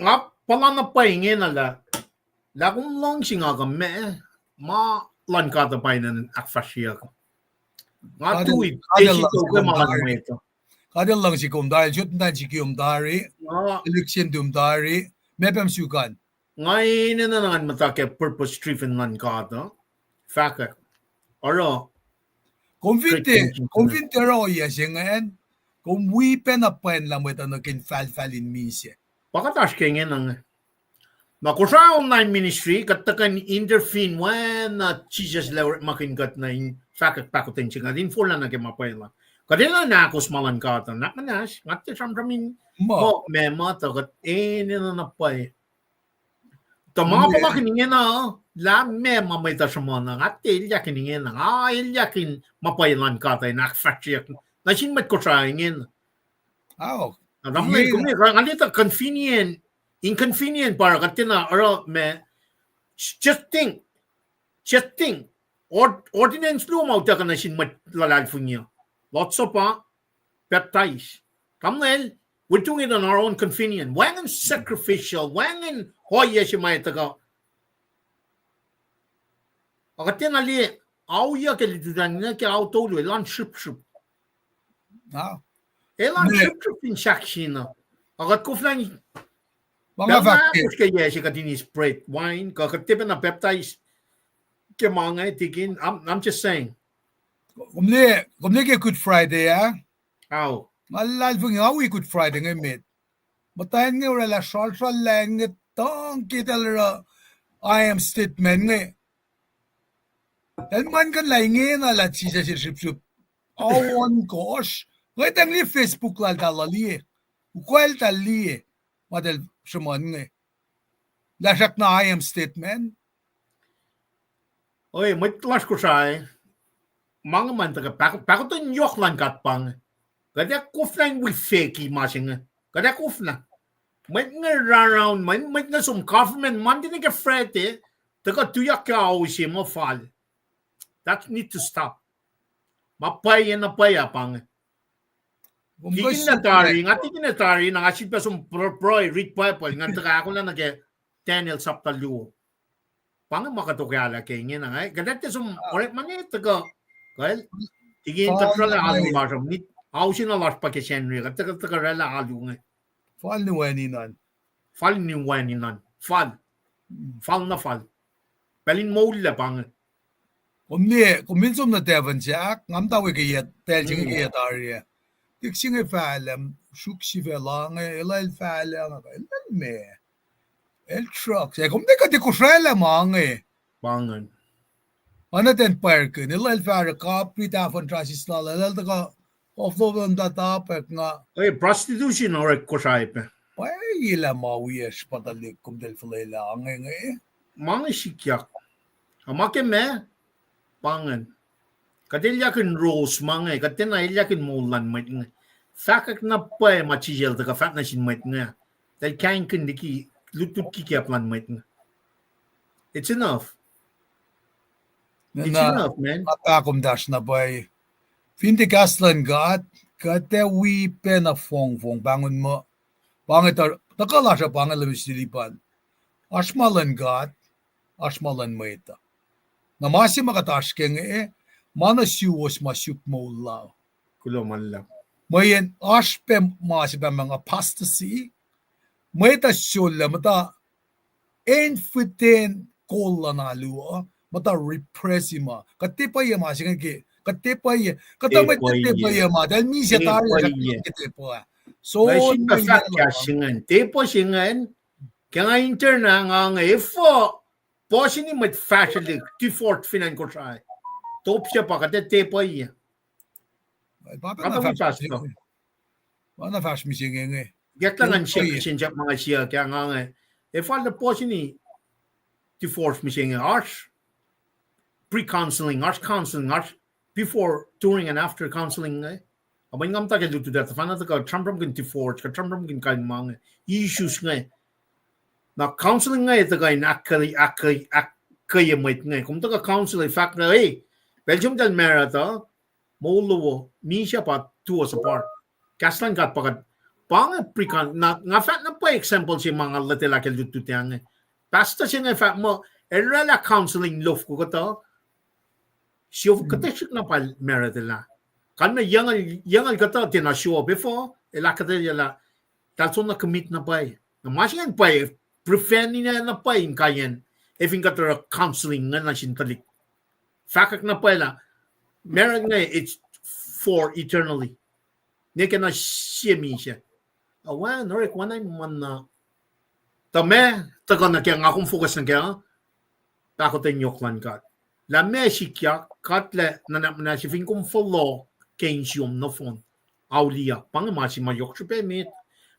nga puhla na pwacye ingena lah, lah kom luhngse nga kuh ma, ma luhn God uh pa in ahkfahsryeyuck. Nga tui, God El luhngse kom tari, sot muhtwacn se kom tari, lihksreni kom tari, ma pa suk an. Nga enenuh na ngan muhta ke purpose driven luhn God uh. Fahkwack. Oruh. Kom fin tiac, kom fin tiac oruh ohiyac se ingacn, kom wi pacna pwacnlah mwet uh nuh ke infahlfahl in misac. Pa kuht oasr ke ingena inge. Na Kosrae online ministry, kuht tuhkuh in intervene, oacna Jisus El orekmakihn kuht nuh in fahkwack pahkotwen se inge, in forlah nuh ke ma pwacye lal. Kuht enenuh in ahkos ma luhn God uh, nuhnak muhnahs, nga tiac sramsram in muh, ma ma tuh kuht enenuh na pwacye. Tuh ma pa ma kihn ingena, lah meac ma mwet uh sruhmuhn uh, nga tiac elyahkihn ingena, nga elyahkihn ma pwacye luhn God uh in ahkfahsryeyuck nuh sin mwet Kosrae ingena. Nga liye tuh convenient, inconvenient pa oruh kuht tiacna oruh ma, just think, just think, ordinance luo ma utuckuh nuh sin mwet luhlahlfongi uh, Lord's Supper, baptize. Tamuhlwel, we're doing it on our own convenience. Wacngihn sacrificial, wacngihn ohiyac se ma tuhkuh. Ac kuht tiacna liye, ao yac ke lututacng nuh ke ao tolu, elan srihpsrihp. Elan srihpsrihp fin sahksina. Ac kuht koflah in, pacl na ahkosr ke yac se kuht in eis bread, wine, kuh kuht tiac pacna baptize ke ma inge, tikin, I'm, I'm just saying. Kom liye, kom liye ke Good Friday ah? Nga luhlahlfongi nga wi Good Friday inge met. Muhtwacn inge oraclah sralsrallah inge tuhng ke tahl oruh I am statement inge. Tahl muhlkuhnlah ingena lah Jisus El srihpsrihp. Ao ohnkohsr. Nga tiac liye Facebook lal tahl liye. Ukwacl tahl liye ma tahl sruhmuhn inge. Lah srackna I am statement. Oe, mwet lasr Kosrae, ma inge ma tuhkuh pahkotwen yohk luhn God pa inge. Kuht ac koflah in wi feki ma se inge. Kuht ac koflah. Mwet inge raraun, mwet, mwet inge som government Monday nuh ke Friday, tuhkuh tuyak ke ao se muh fal. That need to stop. Ma pwacye na pwacye pa inge. Tikin na tari, nga tikin na tari, na nga sifilpac som pr-, pruhe, read Bible, ngan tuhkuh ahkolah nuh ke Daniel sapta luo. Pa inge ma kuht okahlah ke ingena, eh? Kuht ac tiac som orekma inge tuhkuh, kal, tikin kuht oraclah alu lasr uh, ni, ao se na lasr pa ke Sacnri, kuht tuhkuh, tuhkuh oraclah alu inge. Fal in wacngihn an. Fal in wacngihn an. Fal. Fal na fal. Pacl in moul lah pa inge. Kom liye, kom fin som nuh tavern sahk, nga muhta we ke yac, pacl se inge ke yac tari ah. Tik se inge fahlac, suk sifacna inge, elah el fahlac, nga ka, el, el meac? El truck. Ac kom tiac kuh tiac kosraclah ma inge. Pa inge. Nga nuh ten pwacrkihn, elah el fahsr kapri tahfuhn trasis lal, elah el tuhkuh offload on that topic nga. Eh, prostitution orek Kosrae pac. Pwacye lah ma wiyacsr pa tuhlihk kom tiac fuhlwelah inge inge. Ma inge sikyak. Ac ma ke ma, pa inge. Kuht elyahkihn ros ma inge, kuht tiacna elyahkihn moul luhn mwet inge. Fahkwack na pwacye ma Jisus El tuhkuh fahk nuh sin mwet inge. Tahl kaingkihn liki, lutlut kikiap luhn mwet inge. It's enough. It's enough, man. Nga pahkomuhtasr na pwacye. Fin tiac kahs luhn God, kuht ac wi pacna fongfong, pahngon muh, pa inge tuh, tuhkuh lasr uh pa inge lem silipan. Oasr ma luhn God, oasr ma luhn mwet uh. Na ma se ma kuht oasr ke inge, ma nuh suwos ma suk moul lal. Kuloh ma luhlahp. Mweyen oasr pac ma se pa ma apostasy, mwet uh sollac muhta infidel kol luhn alu uh, muhta repress ma. Kuht tiac pwacye ma se inge ke, kuht tiac pwacye, kuhtuh mwet tiac pwacye ma, tahl misac tari ke tiac pwacye. So, tiac pwacye se ingacn, ke nga interna nga inge, efuh puhsini mwet fahsrwelihk, divorce fin acn Kosrae. Top se pa kuht tiac pwacye. Pa na fahsr mihsenge inge. Ke kuht ngan siyuck, siyuck ma nga siyuck ah nga inge, efuh lah puhsini divorce mihsenge, oasr pre-counseling, oasr counseling, oasr before, during and after counseling inge. Ac mweyen nga muhta ke lutlut ah, tuhfahna tuhkuh sramsramkihn divorce, kuht sramsramkihn kain ma inge, issues inge. Na counseling inge tuhkuh in ahkkweye, ahkkweye, ahkkweye mwet inge. Kom tuhkuh counselor fahk lah, eh, pacl se kom tahl married uh, moul lowos, misac pa two us apart. Kahs luhn God pa kuht, pa inge pre-con-, na nga fahk na pwacye example se ma nga lotwelah ke lutlut ah inge. Pastor se inge fahk muh el oraclah counseling lofko kuhtuh, siofok kuhtuh srihk na pa el married lah. Kalmac yucngucul, yucngucul kuhtuh tiacna show up, efuh, el ahkuhtweyac lah tahl soenna commit na pwacye. Na ma se ingacn pwacye, prevent-i na pwacye inkaiyacn, ac fin kuht oruh counseling inge nuh sin tuhlihk. Fahkwack na pwacye lah married inge, it's for eternally. Ne ke na sie misac. Ac wacngihn orek wacngihn ma na Tuh ma, tuhkuh nuh ke nga kom focus nuh ke, uh, pahkotwen yohk luhn God. Lah ma sikyak, God lah nuhnak muhnahs fin kom fohlohk ke insiyom nohfohn, auliyak, pa inge ma se ma yohk srihpac met.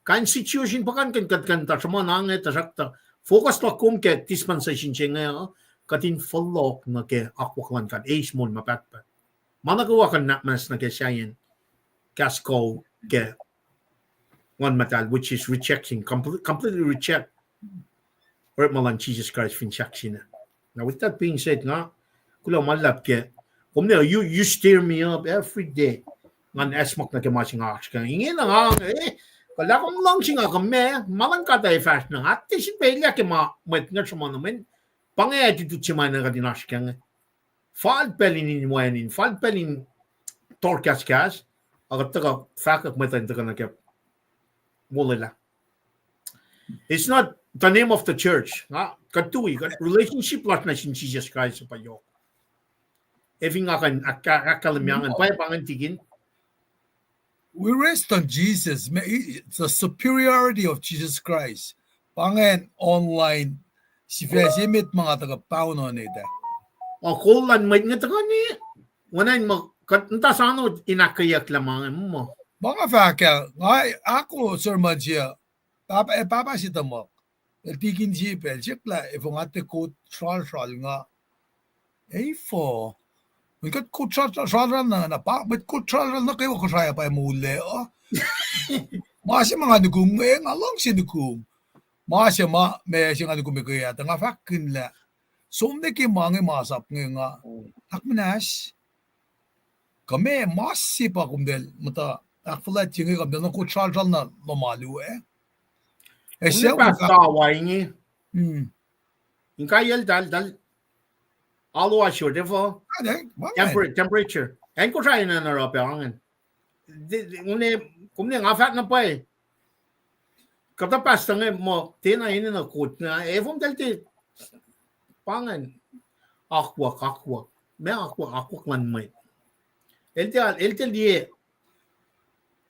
Kain situation pa kuht kuh in kuht kuh in tuh sruhmuhn inge, tuhsruhktuh focus luhk kom ke dispensation se inge, uh, kuht in fohlohk nuh ke akwuck luhn God, eis moul ma pahtpaht. Ma nuh kwewa kuh in nahmahs nuh ke sahyacn kahs kuh ke Nguhn Muhtahl, which is rejecting, compl-, completely reject orekma luhn Jesus Christ fin sahk sina. Now, with that being said, nga kuloh ma luhlahp ke, kom ne, you, you stir me up every day. Ngan esmak nuh ke ma se nga oasr kac. Ingena nga, eh, kuh lah kom luhngse nga kuh ma, ma luhn God ac fahsr na nga, tiac sifilpac elyah ke ma mwet inge sruhmuhn, pa inge attitude se ma na kuht in oasr kac inge. Fal pacl in, in wacngihn, fal pacl in tohrkahskahs, ac kuht tuhkuh fahkwack mwet uh in tuhkuh nuh ke molwelah. It's not the name of the church. Nga, kuht tui, kuht relationship lasr nuh sin Jesus Christ pa yohk. Efin nga kuh in ahk-, ahkkahlwemye ingacn, pa, pa ingacn tikin. We rest on Jesus, ma-, the superiority of Jesus Christ. Pa ingacn online, sifac se met ma nga tuhkuh pauna nuh ta. Ac kol luhn mwet inge tuhkuh ne, oacna in muh, kuht muhta soano in ahkkweyeyuck lah ma inge muh. Ma nga fahk ah, nga ahko sermon se, pahpah, eh, pahpah se tuhmuhk. El tikin se pac, el siyuck lah efuh nga tiac quote sralsral nga. Efuh. Mwet kuht quote sral-, sralsral na, na pa, mwet quote sralsral nuh kwewa Kosrae pa moul lac uh. Ma se ma nga nukum, eh, nga luhngse nukum. Ma se ma, ma se nga nukum ke ah, tuh nga fahkkihn lah, som nuh ke ma inge masap inge nga. Ahkmuhnahs. Kuh ma, ma se pa komtal muhta ahkfuhlwact se inge, komtal nuh quote sralsral na lohm alu ah. Ac kom se pastor wa inge. Hmm. Inkaiyacl tal, tal. Alu asor, therefore, ah, temper-, temperature. Acn Kosrae na na oruh pac ingacn. Kom ne, kom ne nga fahk na pwacye. Kuhtuh pastor inge muh tiacna enenuh quote na, efuh kom tahl tiac, pa ingacn, akwuck, akwuck. Ma akwuck, akwuck luhn mwet. El tiac, el tiac liye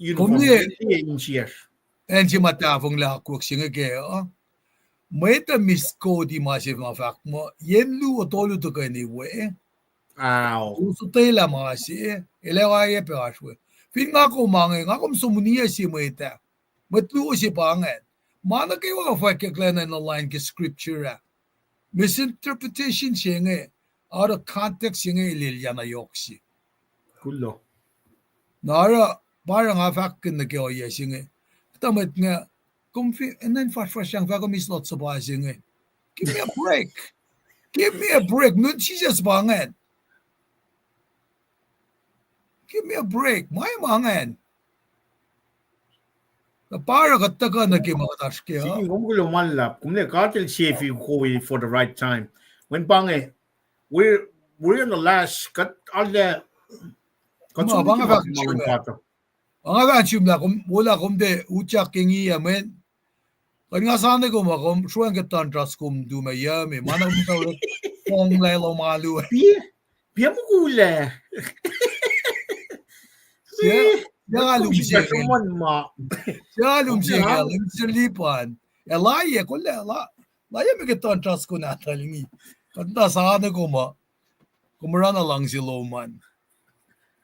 uniform, el tiac insiyacsr. Acn se ma tahfonglac akwuck se inge ke uh, mwet uh misquote ma se ma fahk muh yen luo tolu tuhkweni we. Sotwelah ma se, el ac oacyacpac oasr we. Fin nga kom ma inge, nga kom som uniyac se mwet ah. Mwet luo se pa ingacn. Ma nuh kwewa fwackyucklac nuh in align ke scripture ah. Misinterpretation se inge, out of context se inge, el elyah na yohk se. Kuloh. Na oruh, pa oruh nga fahkkihn nuh ke ohiyac se inge. Kuhtuh mwet inge, kom fin, enenuh in fahsrfahsr yang fahk kom eis lot suhpa se inge. Give me a break. Give me a break. Nun Jisus pa ingacn. Give me a break. Ma ma ingacn. Na pa oruh kuht tuhkuh nuh ke ma kuht oasr ke uh. Kom kuloh ma luhlahp. Kom ne God el save you for the right time. Mweyen pa inge, we're, we're in the last, kuht arlac, kuht som nuh ke ma luhn God. Nga fahk sum lah kom, wola kom tiac utyak ke ngiyac mweyen kuht nga soano kom uh, kom sruhacng ke contrast kom tuh ma yuc me, ma na kom tuh fong lah lohm alu. Piac mukul ah. Alum se, alum se lipan. Ac laye, kol lah, laye me ke contrast kom nahtuhl inge. Kuht nga soano kom uh, kom oruh na luhngse lom an.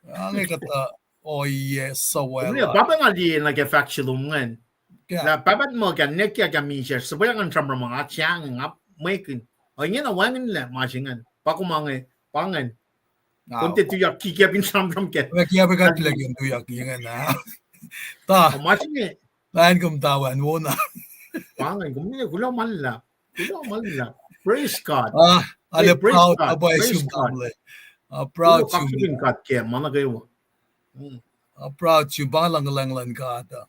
Inge kuhtuh ohiyac suwacl. Pahpah nga liye nuh ke fahk se lom ingacn. Lah pahpah muh ke neckyak ah misac, suhpweyang in sramsram nga sahngweng, nga mwekihn. Ingena wacngihnlac ma se ingacn. Pa kom inge, pa ingacn. Kom tiac tuyak kikap in sramsram kac. Kiap kuht tilac ke tuyak ingacn ah. Ta ma se inge, pa in kom ta wacngihn wona. Pa ingacn, kom ne kuloh ma luhlahp. Kuloh ma luhlahp. Praise God. Ah, ale proud, proud, proud. Proud, proud, pa luhngkuhlwacng luhn God uh.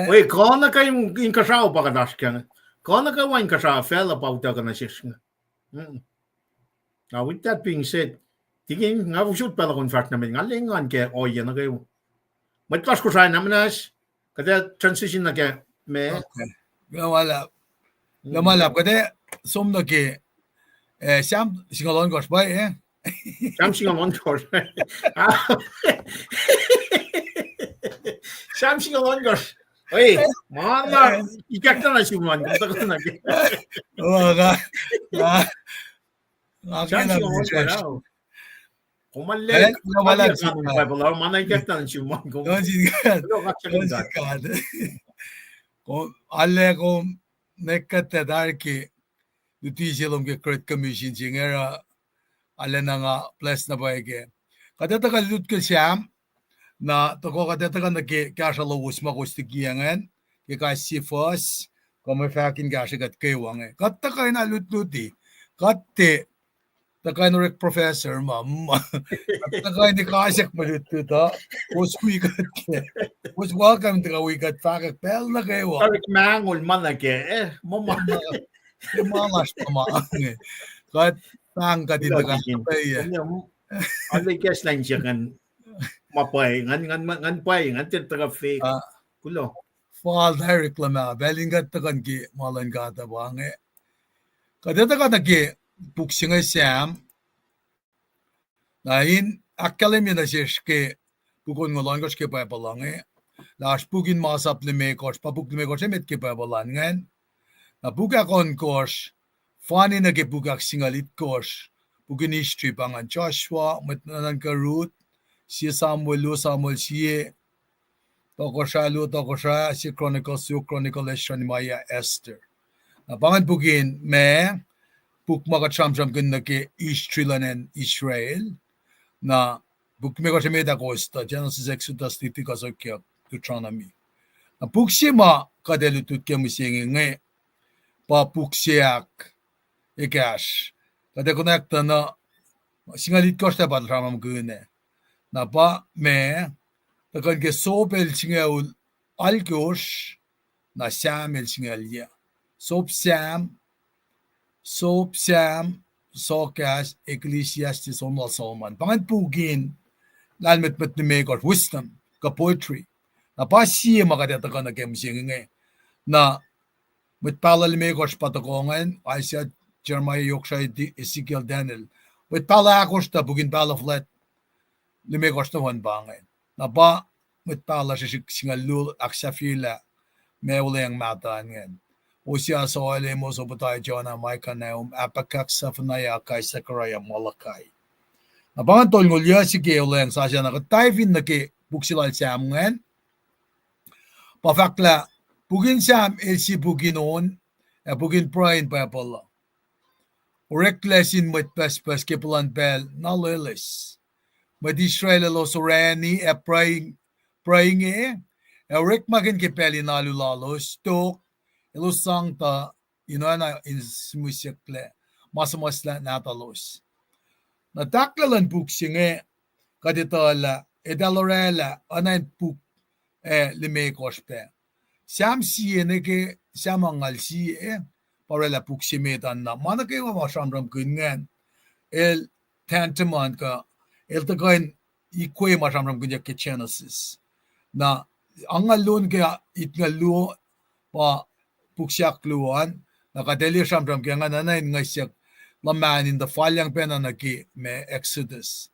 Oi, kuh nuh ke inkuhsrao pa kuht oasr ke. Kuh nuh kwewa inkuhsrao facluh pa utuckuh nuh sesr inge. Now, with that being said, tikin nga usot pacl uh kom fahsr nuh met, nga lwen ngan ke ohiyac nuh kwewa. Mwet lasr Kosrae, nahmuhnahs, kuht ac transition nuh ke ma. Kuloh ma luhlahp, kuht ac som nuh ke, eh, Sam singucul ohnkohsr pa, eh? Sam singucul ohnkohsr. Sam singucul ohnkohsr. Oi, ma na, ikacklah na sum an, kom tuhkuh nuh ke. Nga, nga, nga kena mihsracsr. Kom arlac, Bible, ma na ikacklah na sum an, kom. Kom arlac kom nwe kuht tari ke luti se lom ke Great Commission se inge oruh arlac na nga bless na pwacye ke. Kuht etuh kuht lut ke Sam, na tohkoh kuht etuh kuht nuh ke kahsruh lowos ma kowos liki ingacn, ke kais sie fuhs, kuh mwe fahk in kahsruh kuht kwewa inge. Kuht tuhkuh na lutluti, kuht tiac tuhkuh in orek professor ma, ma. Kuht tuhkuh in ikacsyak mwe lutlut uh, kowos wi kuht, kowos welcome tuhkuh wi kuht fahkwack pacl nuh kwewa. Orek mangol ma nuh ke, eh, ma ma. Ke ma lasr ma ma inge. Kuht pahng kuht in tuhkuh pwacye. Arlac ikacslah in siyuck ngan ma pwacye, ngan, ngan, ngan pwacye, ngan tiac tuhkuh fake. Kuloh. Fal direct luhmah, pacl in kuht tuhkuh nuh ke ma luhn God uh pa inge. Kuht etuh kuht nuh ke puk se inge Sam. Na in ahkkahlwemye nuh sesr ke puk onngoul ohnkohsr ke Bible uh inge, lah oasr puk in Masap limekohsr, pa puk limekohsr emet ke Bible an ingacn. Na puk ahkohnkohsr, fani nuh ke puk ahksingucul itkohsr, puk in History pa ingacn, Joshua, mwet nuhnuhnkuh Ruth, sie Samuel, luo Samuel, sie Tohkohsrah, luo Tohkohsrah, sie Chronicles, luo Chronicles, Ezra, Nehemiah, Esther. Na pa ingacn puk in ma, puk ma kuht sramsramkihn nuh ke history luhn acn Israel. Na puk limekohsr emet ah kowos etuh, Genesis, Exodus, Leviticus, Okyak, Deuteronomy. Na puk se ma kuht ac lutlut ke mihsenge inge, pa puk se ahk ekahsr. Kuht ac konwacack tuh na singucul itkohsr ah pa sramsramkihn ah. Na pa ma, tuhkuh ke Job el singucul alkosr, na Sam el singucul yac. Job, Sam, Job, Sam, Sohkahs, Ecclesiastes, Song of Solomon. Pa ingacn puk in lahlmwetmwet limekohsr, wisdom, kuh poetry. Na pa sie ma kuht ac tuhkuh nuh ke mihsenge inge. Na mwet pahluh limekohsr pa tohkoh ingacn, Isaiah, Jeremiah, Yohk srihpac, Ezekiel, Daniel. Mwet pahluh ahkosr tuh puk in pahluh fuhlwact limekohsr nohfohn pa inge. Na pa mwet pahluh srihsrihk singucul luo ahksahfyelah ma olweacng mahtuh ingacn. Hosea, Joel, Amos, Obadiah, Jonah, Micah, Nahum, Habakkuk, Zephaniah, Haggai, Zechariah, Malachi. Na pa ingacn tolngoul yac se ke olweacng sasuc na kuht dive in nuh ke puk se lal Sam ingacn. Pa fahk lah puk in Sam el sie puk in on, ac puk in pruhe in Bible uh. Oreklac sin mwet pucspucs ke puhlan pacl na loeloes. Mwet Israel elos orani ac pruhe, pruhe inge, ac orekmakihn ke pacl in alu lalos, tok, elos sang tuh in oacna in sihmihsyucklac ma suhmuhslah nahtuhlos. Na tahklac luhn puk se inge, kuht etuh lah eltahl oraclah oacna in puk, eh, limekohsr pac. Sam sie nuh ke Sam angngaul sie, pa oraclah puk se met an, na ma nuh kwewa ma sramsramkihn ingacn, el tantamount kuh el tuhkuh in ikwe ma sramsramkihnyuck ke Genesis. Na angngaul luo nuh ke itngucul luo pa puk se ahkluo an, na kuht ac liye sramsram ke ingacn oacna in ngihsyak luhman in tuh falyang pacna nuh ke ma Exodus.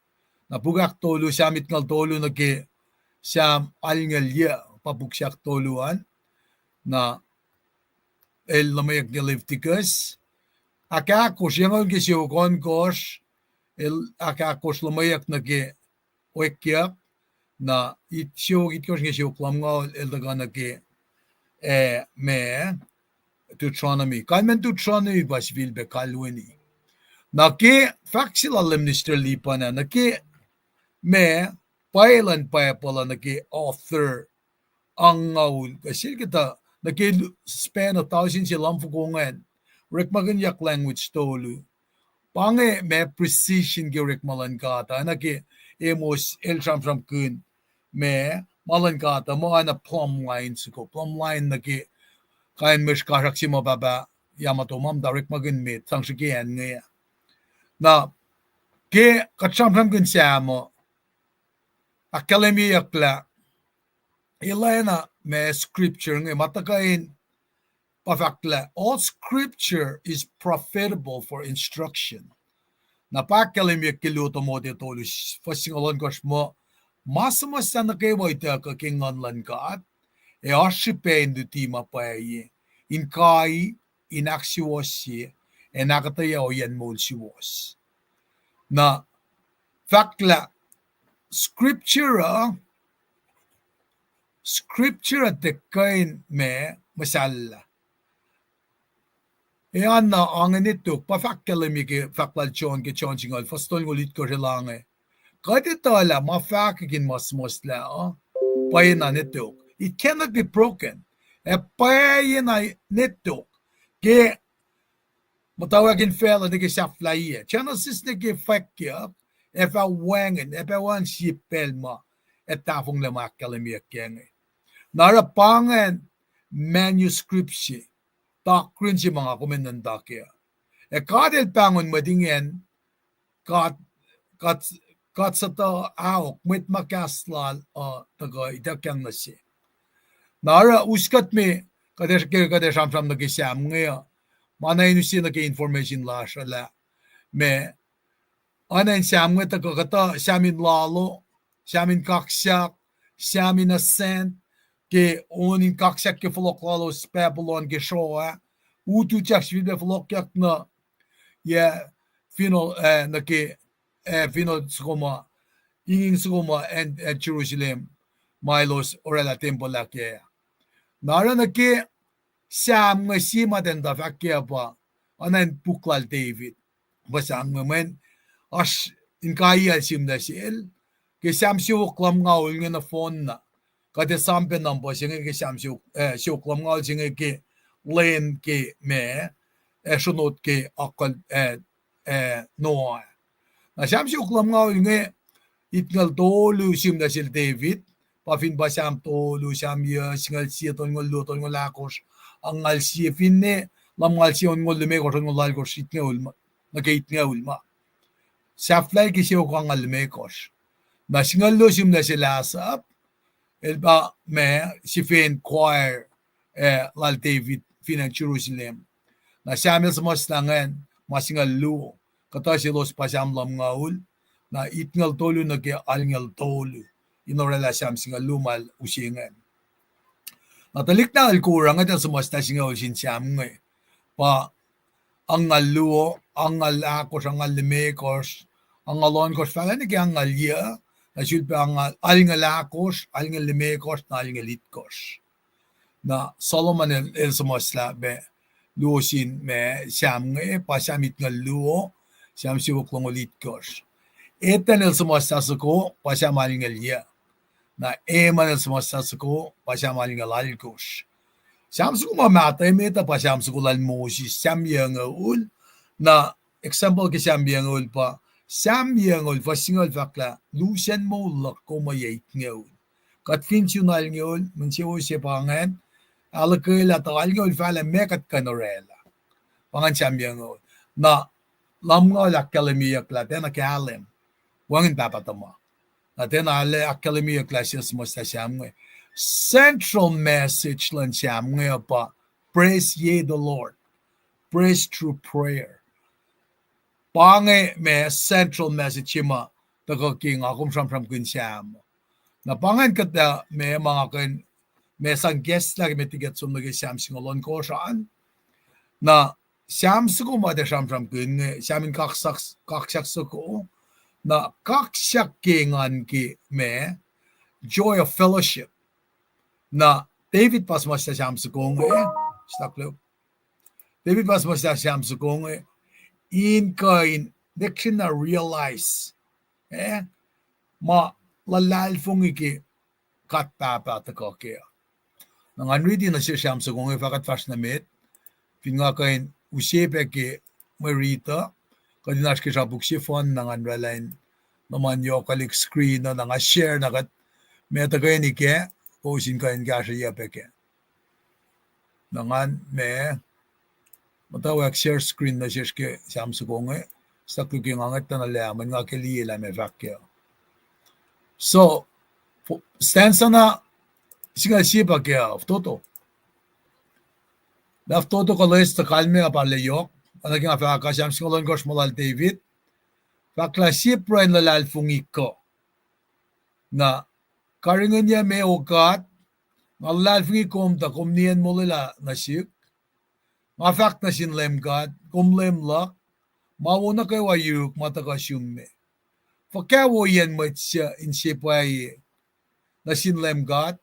Na puk ahktolu, Sam itngucul tolu nuh ke Sam alngucul yac, pa puk se ahktolu an, na el luhmweyuck ke Leviticus. Ahkahkosr, yac ingoul ke siofok ohnkohsr, el ahkahkosr luhmweyuck nuh ke Okyak, na it-, siofok itkohsr inge siofok lumngaul el tuhkuh nuh ke, eh, ma, Deuteronomy. Kalmacn Deuteronomy pa sifilpac kalweni. Na ke fahk se lal Minister Lipan ah, nuh ke ma, pwacye luhn Bible uh nuh ke author angngaul, kuh sel ke tuh nuh ke lu-, span of thousand se lumfoko ingacn, orekmakihnyuck language tolu. Pa inge ma precision ke orekma luhn God uh, oacna ke Amos el sramsramkihn ma, ma luhn God uh muh oacna plumb line soko, plumb line nuh ke kain mwe srihkasrak se ma Pahpah Yamato ma muhta orekmakihn met, sang srihke acn inge. Na ke kuht sramsramkihn Sam uh, ahkkahlwemyeyuck lah el oacna ma scripture inge, ma tuhkuh in pa fahk lah all scripture is profitable for instruction. Na pa ahkkahlwemyeyuck ke luo Timote tolu, fuhs singucul ohnkohsr muh, ma suhmuhslah nuh kwewa utuckuh ke Nguhn luhn God, Ac oasr srihpac in luti ma pwacye, in kai, in ahksuwohsye, ac in ahkuhtweyac ohiyacn moul suwohs. Na fahk lah scripture uh, scripture uh tiac kuh in ma muhsahllah. Ac oanna ange ne tok, pa fahk kahlwem ke fahk lal John ke John singucul, fuhs tolngoul itkohsr el ange. Kuht etuh lah ma fahkwack in ma suhmuhslah uh, pwacyena ne tok. It cannot be broken. Ac pwacyena ne tok. Ke muhtwacwacack in facluh nuh ke sahflahiyac. Genesis nuh ke fwackyuck, ac fah wacngihn, ac fah wacngihn sie pacl ma ac tahfonglac ma ahkkahlwemyeyuck kac inge. Na oruh pa ingacn manuscript se, doctrine se ma nga kom in nuhnkuh kac. Ac God El pahngon mwet ingacn, God, God, God suhtuh aok, mwet ma kahs lal uh tuhkuh ituckyang nuh se. Na oruh us kuht me, kuht ac, kuht ac sramsram nuh ke Sam inge uh, ma na in use nuh ke information lasr uh lah, ma, oacna in Sam inge tuhkuh kuhtuh Sam in lalo, Sam in kaksak, Sam in ascend, ke on in kaksak ke fohlohk lalos Babylon ke sroa, ututyak sifilpac fohlohkyak nuh, yac, finohl, eh, nuh ke, eh, finohl soko ma, inging soko ma, acn, acn Jerusalem, ma elos oraclah tempuhl ah kac. Na oruh nuh ke Sam inge sie ma tiac tuh fahk kac pa, oacna in puk lal David. Pa Sam inge mweyen oasr inkaiyacl sihmlac sel, ke Sam siofok lumngaul inge nohfohnna. Kuht esam pac number se inge ke Sam siofok, eh, siofok lumngaul se inge ke lwen ke ma, eh, sronot ke akucl, eh, eh, Noah. Na Sam siofok lumngaul inge, itngucul tolu sihmlac sel David, pa fin pa Sam tolu, Sam yuc, singucul sie, tolngoul luo, tolngoul ahkosr, angngaul sie, finne lumngaul sie, onngoul limekohsr, onngoul alkohsr, itngoul ma, nuh ke itngoul ma. Sahflah ke siofok angngaul limekohsr. Na singucul luo sihmlac sel Asaph, el pa ma sifen choir, eh, lal David fin acn Jerusalem. Na Sam el suhmuhslah ingacn ma singucul luo, kuhtuh selos pa Sam lumngaul, na itngucul tolu nuh ke alngucul tolu, in oraclah Sam singucul luo ma el use ingacn. Na tuhlihk nahtuhl Korah inge tuh suhmuhslah singucul sin Sam inge, pa angngaul luo, angngaul ahkosr, angngaul limekohsr, angngaul ohnkohsr, fahlah nuh ke angngaul yuc, na sulpac angngaul, alngucul ahkosr, alngucul limekohsr, na alngucul itkohsr. Na Solomon el, el suhmuhslah pac luo sin ma Sam inge, pa Sam itngucul luo, Sam siofok longoul itkohsr. Ethan el suhmuhslah soko, pa Sam alngucul yuc. Na Heman el suhmuhslah soko, pa Sam alngucul alkohsr. Sam soko ma mahtuh emet uh pa Sam soko lal Moses, Sam yucngoul. Na example ke Sam yucngoul pa, Sam yucngoul, fuhs singucul fahk lah, lusen moul luhk kom uh yac itngoul. Kuht fin sun alngoul, mihn se wo se pa ingacn, ahluhkwelah tuh alngoul fahlah meac kuht kuh in oraclah. Pa ingacn Sam yucngoul. Na lumngaul ahkkahlwemyeyuck lah tiacna kahlwem, wacngihn pahpah tuhma. Na tiacna ahkkahlwemyeyuck lah sie suhmuhslah Sam inge. Central message luhn Sam inge pa, praise ye the Lord. Praise through prayer. Pa inge ma central message se ma tuhkuh ke nga kom sramsramkihn Sam. Na pa ingacn kuhtuh ma ma nga kuh in, ma sang kahslah ke met liki kuht som nuh ke Sam singucul ohnkohsr an. Na Sam soko ma tiac sramsramkihn inge, Sam in kaksak, kaksak soko. Na kaksak ke engan ke ma, joy of fellowship. Na David pa suhmuhslah Sam soko inge, stuck loop. David pa suhmuhslah Sam soko inge, in kuh in, they cannot realize, eh, ma luhlahlfongi ke God Pahpah tuhkuh kac. Na ngan riti nuh sesr Sam soko inge, fah kuht fahsr nuh met, fin nga kuh in use pac ke mwe riti uh, kuht in oasr ke srapuk sefanna ngan oraclah in luhman yohkwelihk screen uh, na nga share na kuht, ma tuhkweni kac, kowos in kuh in kahsrweyuc pac kac. Na ngan ma, muhtwacwacack share screen nuh sesr ke Sam soko inge, stuck loop ke nga ngwet tuh nuh lahm, mweyen nga ke liye lah ma fahk kac. So, stanza na singucul sie pa ke fototo. Lah fototo kuh loes tuh kalmac uh pa lah yohk, oacna ke nga fahk uh, Sam singucul ohnkohsr ma lal David. Fahk lah sie pruhe in luhlahlfongi kuh. Na karihngihnyuc me, O God, Nga luhlahlfongi kom tuh kom nien molwelah nuh sihk. Nga fahk nuh sin Leum God, kom Leum luhk, ma wo nuh kwewa yuruk ma tuhkuh sum me. Fuhkah woiyacn mwet suc inse pwacye nuh sin Leum God?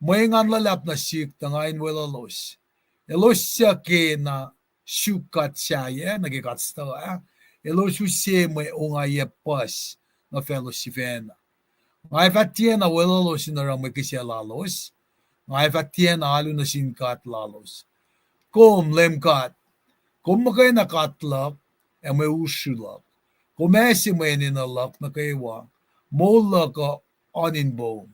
Mwe engan luhlahp nuh sihk tuh nga in weluhlos. Elos suc kena suk God sahyac nuh ke God stuh ah, elos use mwe ongaiyac puhs nuh faclos sifacna. Nga ac fah tiacna weluhlos in oruh mwe kihsac lalos, nga ac fah tiacna alu nuh sin god lalos. Kom, Leum God, kom muhkwena God luhk ac mwe usru luhk. Kom ase mwe enenuh luhk nuh kwewa, moul luhk uh oan in poum.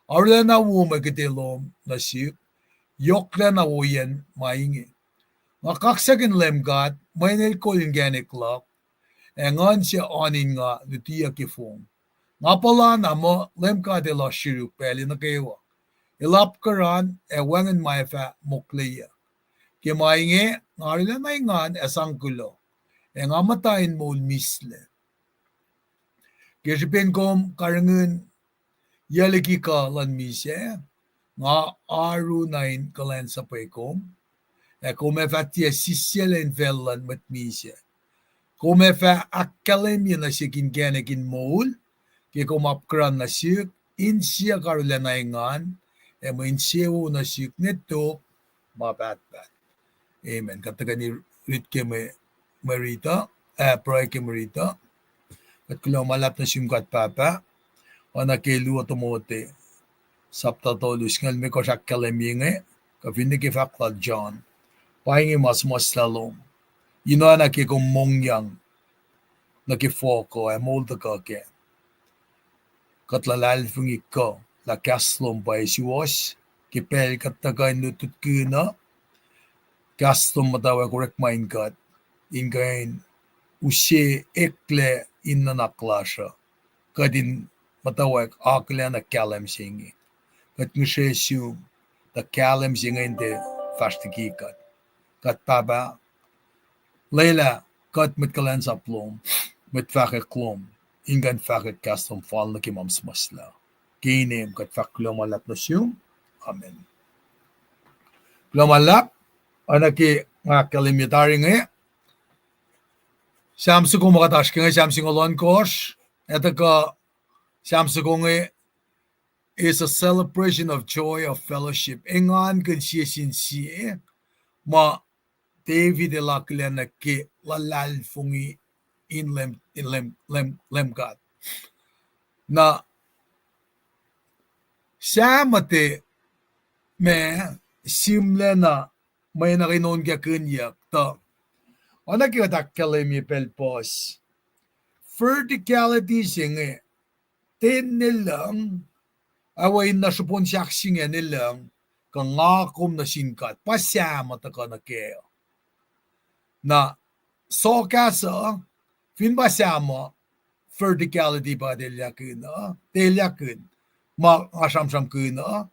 Arulacna wo mwe kite lom nuh sihk, yohklacna woiyacn ma inge. Nga kaksakihn Leum God, mweyen el kol inkacnek luhk, ac nguhn se oan in nga lutiyuc ke fong. Nga puhla na muh Leum God el oasr yuruk pacl nuh kwewa. El apkuhran ac wacngihn ma ac fah mokleyuc. Ke ma inge nga arulacna engan ac sang kuloh, ac nga muhta in moul mihslac. Ke srihpen kom karihngihn yac liki kuh luhn misac, nga arulacna in kuhlwacnsapwe kom, ac kom ac fah tiac sisyaclac infacl luhn mwet misac. Kom ac fah ahkkahlwemye nuh sihk inkacnek in moul, ke kom apkuhran nuh sihk, insiyuck arulacna engan, ac mwe insewowo nuh sihk ne tok ma pahtpaht. Amen. Kuht tuhkweni rit ke mwe, mwe riti uh, ah, pruhe ke mwe riti uh. Kuht kuloh ma luhlahp nuh sum God Pahpah, oacna ke luo Timothy, sapta tolu, singucul limekohsr ahkkahlwemye inge, kuh finne ke fahk lal John, pa inge ma suhmuhslah lom, in oacna ke kom mongyang nuh ke fohk uh ac moul tuhkuh kac. Kuht luhlahlfongi kuh lah kahs lom pa suwohs, ke pacl kuht tuhkuh in lutlutkihn uh, kahs lom muhtwacwacack orekma in kuht, in kuh in use eklac in nuhnak lasr uh, kuht in muhtwacwacack akihlen kahlwem se inge. Kuht ngihsre sum, tuh kahlwem se inge in tiac fahsr liki kuht. Kuht Pahpah, lwelah kuht mwet kuhlwacnsap lom, mwet fahkwack lom, in kuh in fahkwack kahs lom fal nuh ke ma suhmuhslah. Ke inem kuht fahk kuloh ma luhlahp nuh sum. Amen. Kuloh ma luhlahp, oacna ke nga ahkkahlwemye tari inge, Sam soko ma kuht oasr ke inge, Sam singucul ohnkohsr, ac tuhkuh Sam soko inge is a celebration of joy of fellowship. Engankihn sie sin sie, ma David el akihlen nuh ke luhlahlfongi in Leum, in Leum, Leum, Leum God. Na Sam uh tiac ma sihmlacna mwe nuh ke nonkakihnyuck tuh, oacna ke kuht ahkkahlwemye pacl puhs, verticality se inge, ten ne lucng, ac in nuh srihpen sahk se inge ne lucng, kuh nga kom nuh sin God, pa Sam uh tuhkuh nuh kac uh. Na sohkahs uh, fin pa Sam uh, verticality pa teliyakihn uh, teliyakihn, ma nga sramsramkihn uh,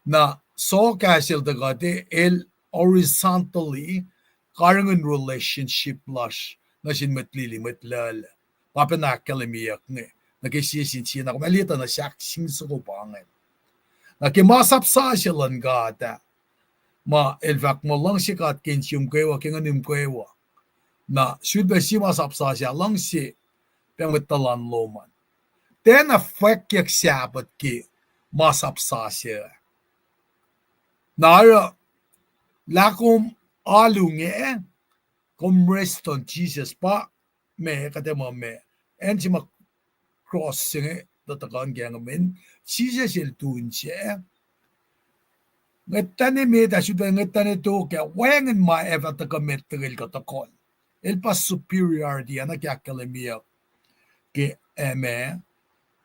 na sohkahs el tuhkuh te el horizontally karihngihn relationship lasr nuh sin mwet lili, mwet lal. Pa pacna ahkkahlwemyeyuck inge nuh ke sie sin sie, na kom ac liye tuh na sahk sin soko pa inge. Na ke ma sap sasuc luhn God ah, ma el fahk muh luhngse God ke insiom kwewa, ke nguhnum kwewa. Na sifilpac sie ma sap sasuc ah, luhngse pac mwet tuhlan lom an. Tiacna fwackyuck Sabbath ke ma sap sasuc. Na oruh lah kom alu inge, kom rest on Jesus, pa ma kuht ac muh ma, acn se ma cross se inge, tuh tuhkuh in kahng men, Jisus el tu in se. Ngwetacne met ah, sifilpac ngwetacne tok ah, wacngihn ma ac fah tuhkuh met tuhkwehl kuh tohkohl. El pa superiority, oacna ke ahkkahlwemyeyuck ke, ah, ma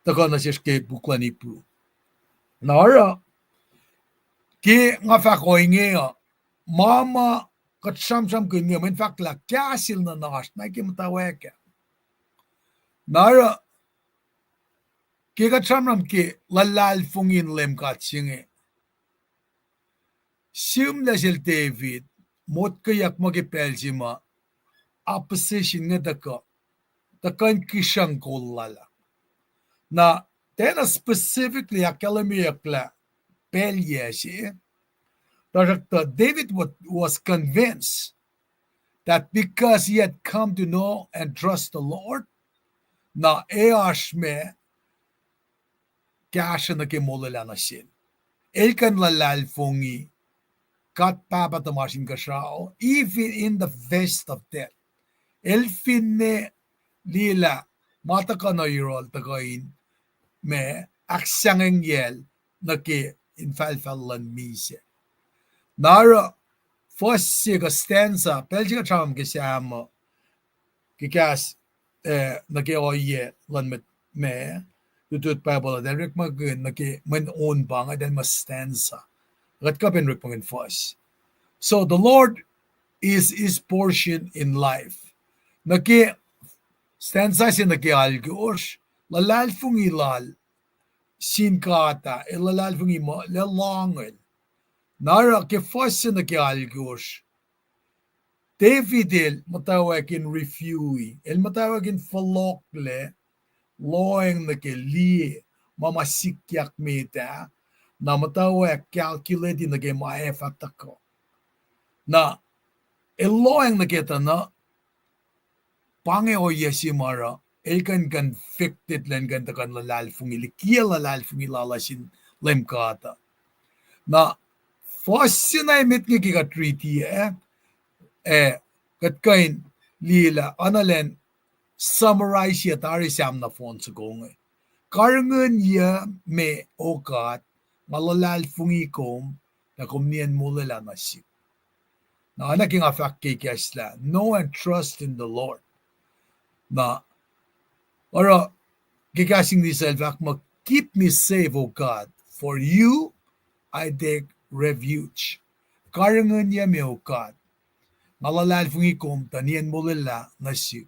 tuhkuh nuh sesr ke puk luhn Hebrew. Na oruh, ke nga fahk ohinge uh, ma ma kuht sramsramkihn inge, mweyen fahk lah kahs el nuhnak lasr na ke muhtwacwacack ah. Na oruh, ke kuht sramsram ke luhlahlfongi in Leum God se inge, sihmlac sel David, motkweyuck muh ke pacl se ma opposition inge tuhkuh, tuhkuh in kihsruhng kol lal ah. Na tiacna specifically ahkkahlwemyeyuck lah pacl yac se. Tuhsruhktuh David wa-, was convinced that because he had come to know and trust the Lord, na e oasr ma kahsruh nuh ke molwelah nuh sel. El kuh in luhlahlfongi God Pahpah tuhmasr Inkuhsrao, even in the face of death. El finne liyelah ma tuhkuh nuh yohrohl tuhkuh in ma ahksahngwengyac nuh ke infahlfahl luhn misac. Na oruh fuhs se kuh stanza, pacl se kuht sramsram ke Sam uh, ke kahs, eh, nuh ke ohiyac luhn mwet ma lutlut Bible uh, eltahl orekmakihn nuh ke mweun pa inge, eltahl muh stanza. Kuht kuh pac in orekmakihn fuhs. So the Lord is his portion in life. Nuh ke stanza se nuh ke alkosr, luhlahlfongi lal sin God ah, el luhlahlfongi muh el lohngol. Na oruh ke fuhs se nuh ke alkosr, David el muhtwacwacack in review-i, el muhtwacwacack in fohlohklac, lohacng nuh ke liye ma ma sikyak met ah, na muhtwacwacack calculate-i nuh ke ma ac fah tuhkuh. Na el lohacng nuh ke tuh na pa inge ohiyac se ma oruh el kuh in convicted elan kuh in tuhkuh in luhlahlfongi, likiyac luhlahlfongi lal uh sin Leum God uh. Na fuhs se na emet inge ke kuht riti ah, eh, kuht kuh in liyelah, oacna elan summarize-i tari Sam nohfohn soko inge. Karihngihnyuc me, O God, nga luhlahlfongi kom, tuh kom niyacn molwelah nuh sihk. Na oacna ke nga fahk ke kahs lah, know and trust in the Lord. Na oruh ke kahs English el fahk muh, keep me safe, O God, for you I take refuge. Karihngihnyuc me, O God, nga luhlahlfongi kom, tuh niyacn molwelah nuh sihk.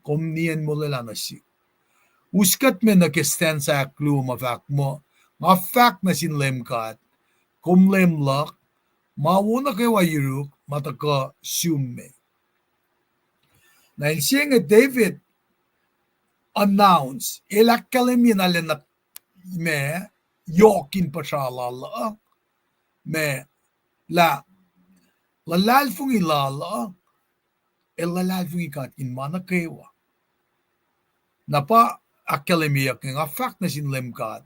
Kom niyacn molwelah nuh sihk. Us kuht me nuh ke stanza ahkluo ma fahk muh, nga fahk nuh sin Leum God, kom Leum luhk, ma wo nuh kwewa yuruk ma tuhkuh sum me. Na inse inge David announce, el ahkkahlwemye na lwen na ma yohk in puhsra lal uh, ma lah luhlahlfongi lal uh, el luhlahlfongi God in ma nuh kwewa. Na pa ahkkahlwemyeyuck inge, nga fahk nuh sin Leum God,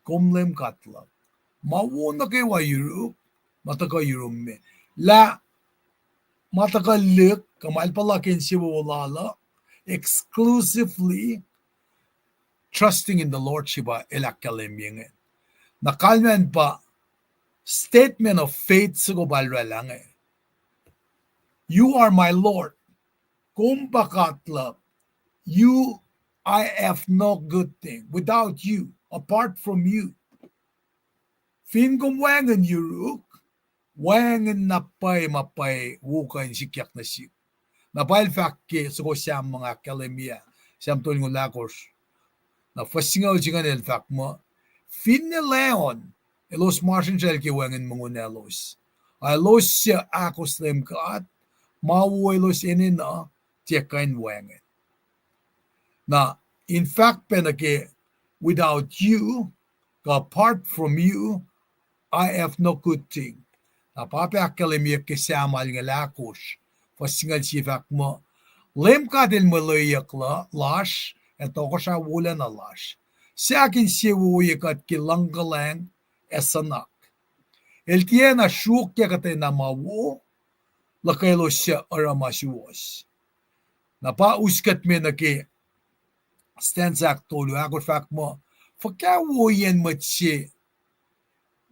kom Leum God luhk, ma wo nuh kwewa yuruk ma tuhkuh yurum me. Lah ma tuhkuh lihk kuh ma el puhla ke insewowo lal uh, exclusively trusting in the Lord se pa el ahkkahlwemye inge. Na kalmacn pa statement of faith soko pa el oraclah inge. You are my Lord. Kom pa God luhk. You, I have no good thing without you, apart from you. Fin kom wacngihn yuruk, wacngihn na pwacye ma pwacye wo kuh in sikyak nuh sihk. Na pa el fahk ke soko Sam ma nga ahkkahlwemye ah, Sam tolngoul ahkosr. Na fuhs singucul se ingacn el fahk muh, finne lac on, elos masrinsracl ke wacngihn mongo nahtuhlos, ac elos suc ahkos Leum God, ma wo elos enenuh tiac kuh in wacngihn. Na in fahk pac nuh ke without you, kuh apart from you, I have no good thing. Na pa pac ahkkahlwemyeyuck ke Sam alngoul ahkosr, fuhs singucul sie fahk muh, Leum God el mwe lweyuck lasr, ac tohkohsrah wolacna lasr, suc ahkinsewowoye kuht ke luhngkuhlwacng ac suhnak. El tiacna sruokyac kuhtwena ma wo, luhkwelos suc oruh ma suwohs. Na pa us kuht me nuh ke stanza ahktolu, ahkosr fahk muh, fuhkah woiyacn mwet se,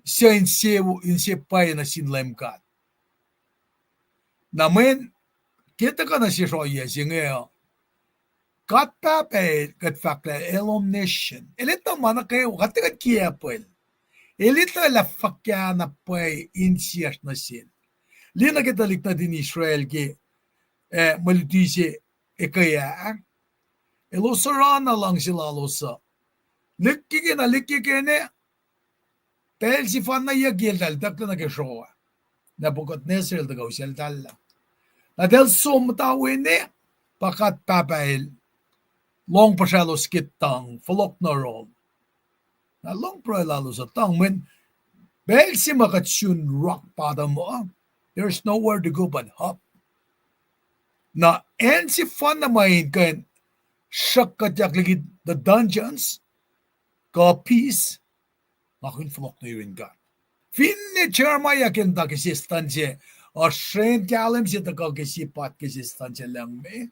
suc inse, inse pwacye nuh sin Leum God. Na mweyen ke tuhkuh nuh sesr ohiyac se inge uh, God Pahpah el, kuht fahk lah el omniscient. El etuh ma nuh kwewa, kuht tiac kuh in kiacpwacl. El etuh lah fuhkah na pwacye insiyacsr nuh sel. Liye nuh ke tuhlihk nuhtin Israel ke, eh, mwe luti se ekuh ah, elos oruh na luhngse lalos uh. Lihkkeke na lihkkeke ne, pacl sefanna yucki eltahl itucklac nuh ke sroa. Nebuchadnezzar el tuhkuh useltahl lah. Na eltahl som muhta we ne, pa God Pahpah el lohng puhsralos ke tuhng, fohlohk nuh yohrohl. Na lohng pruhe lalos uh tuhng, mweyen Pacl se ma kuht sun rock bottom uh, there's nowhere to go but up. Na acn sefanna ma in kuh in sruhkkuhtyak liki the dungeons, kuh abyss, nga kom fohlohk nuh yurin God. Finne Jeremiah ke el muhta ke sestan se, uh, srwen kahlwem se tuhkuh ke sie pat ke sestan se lucng me,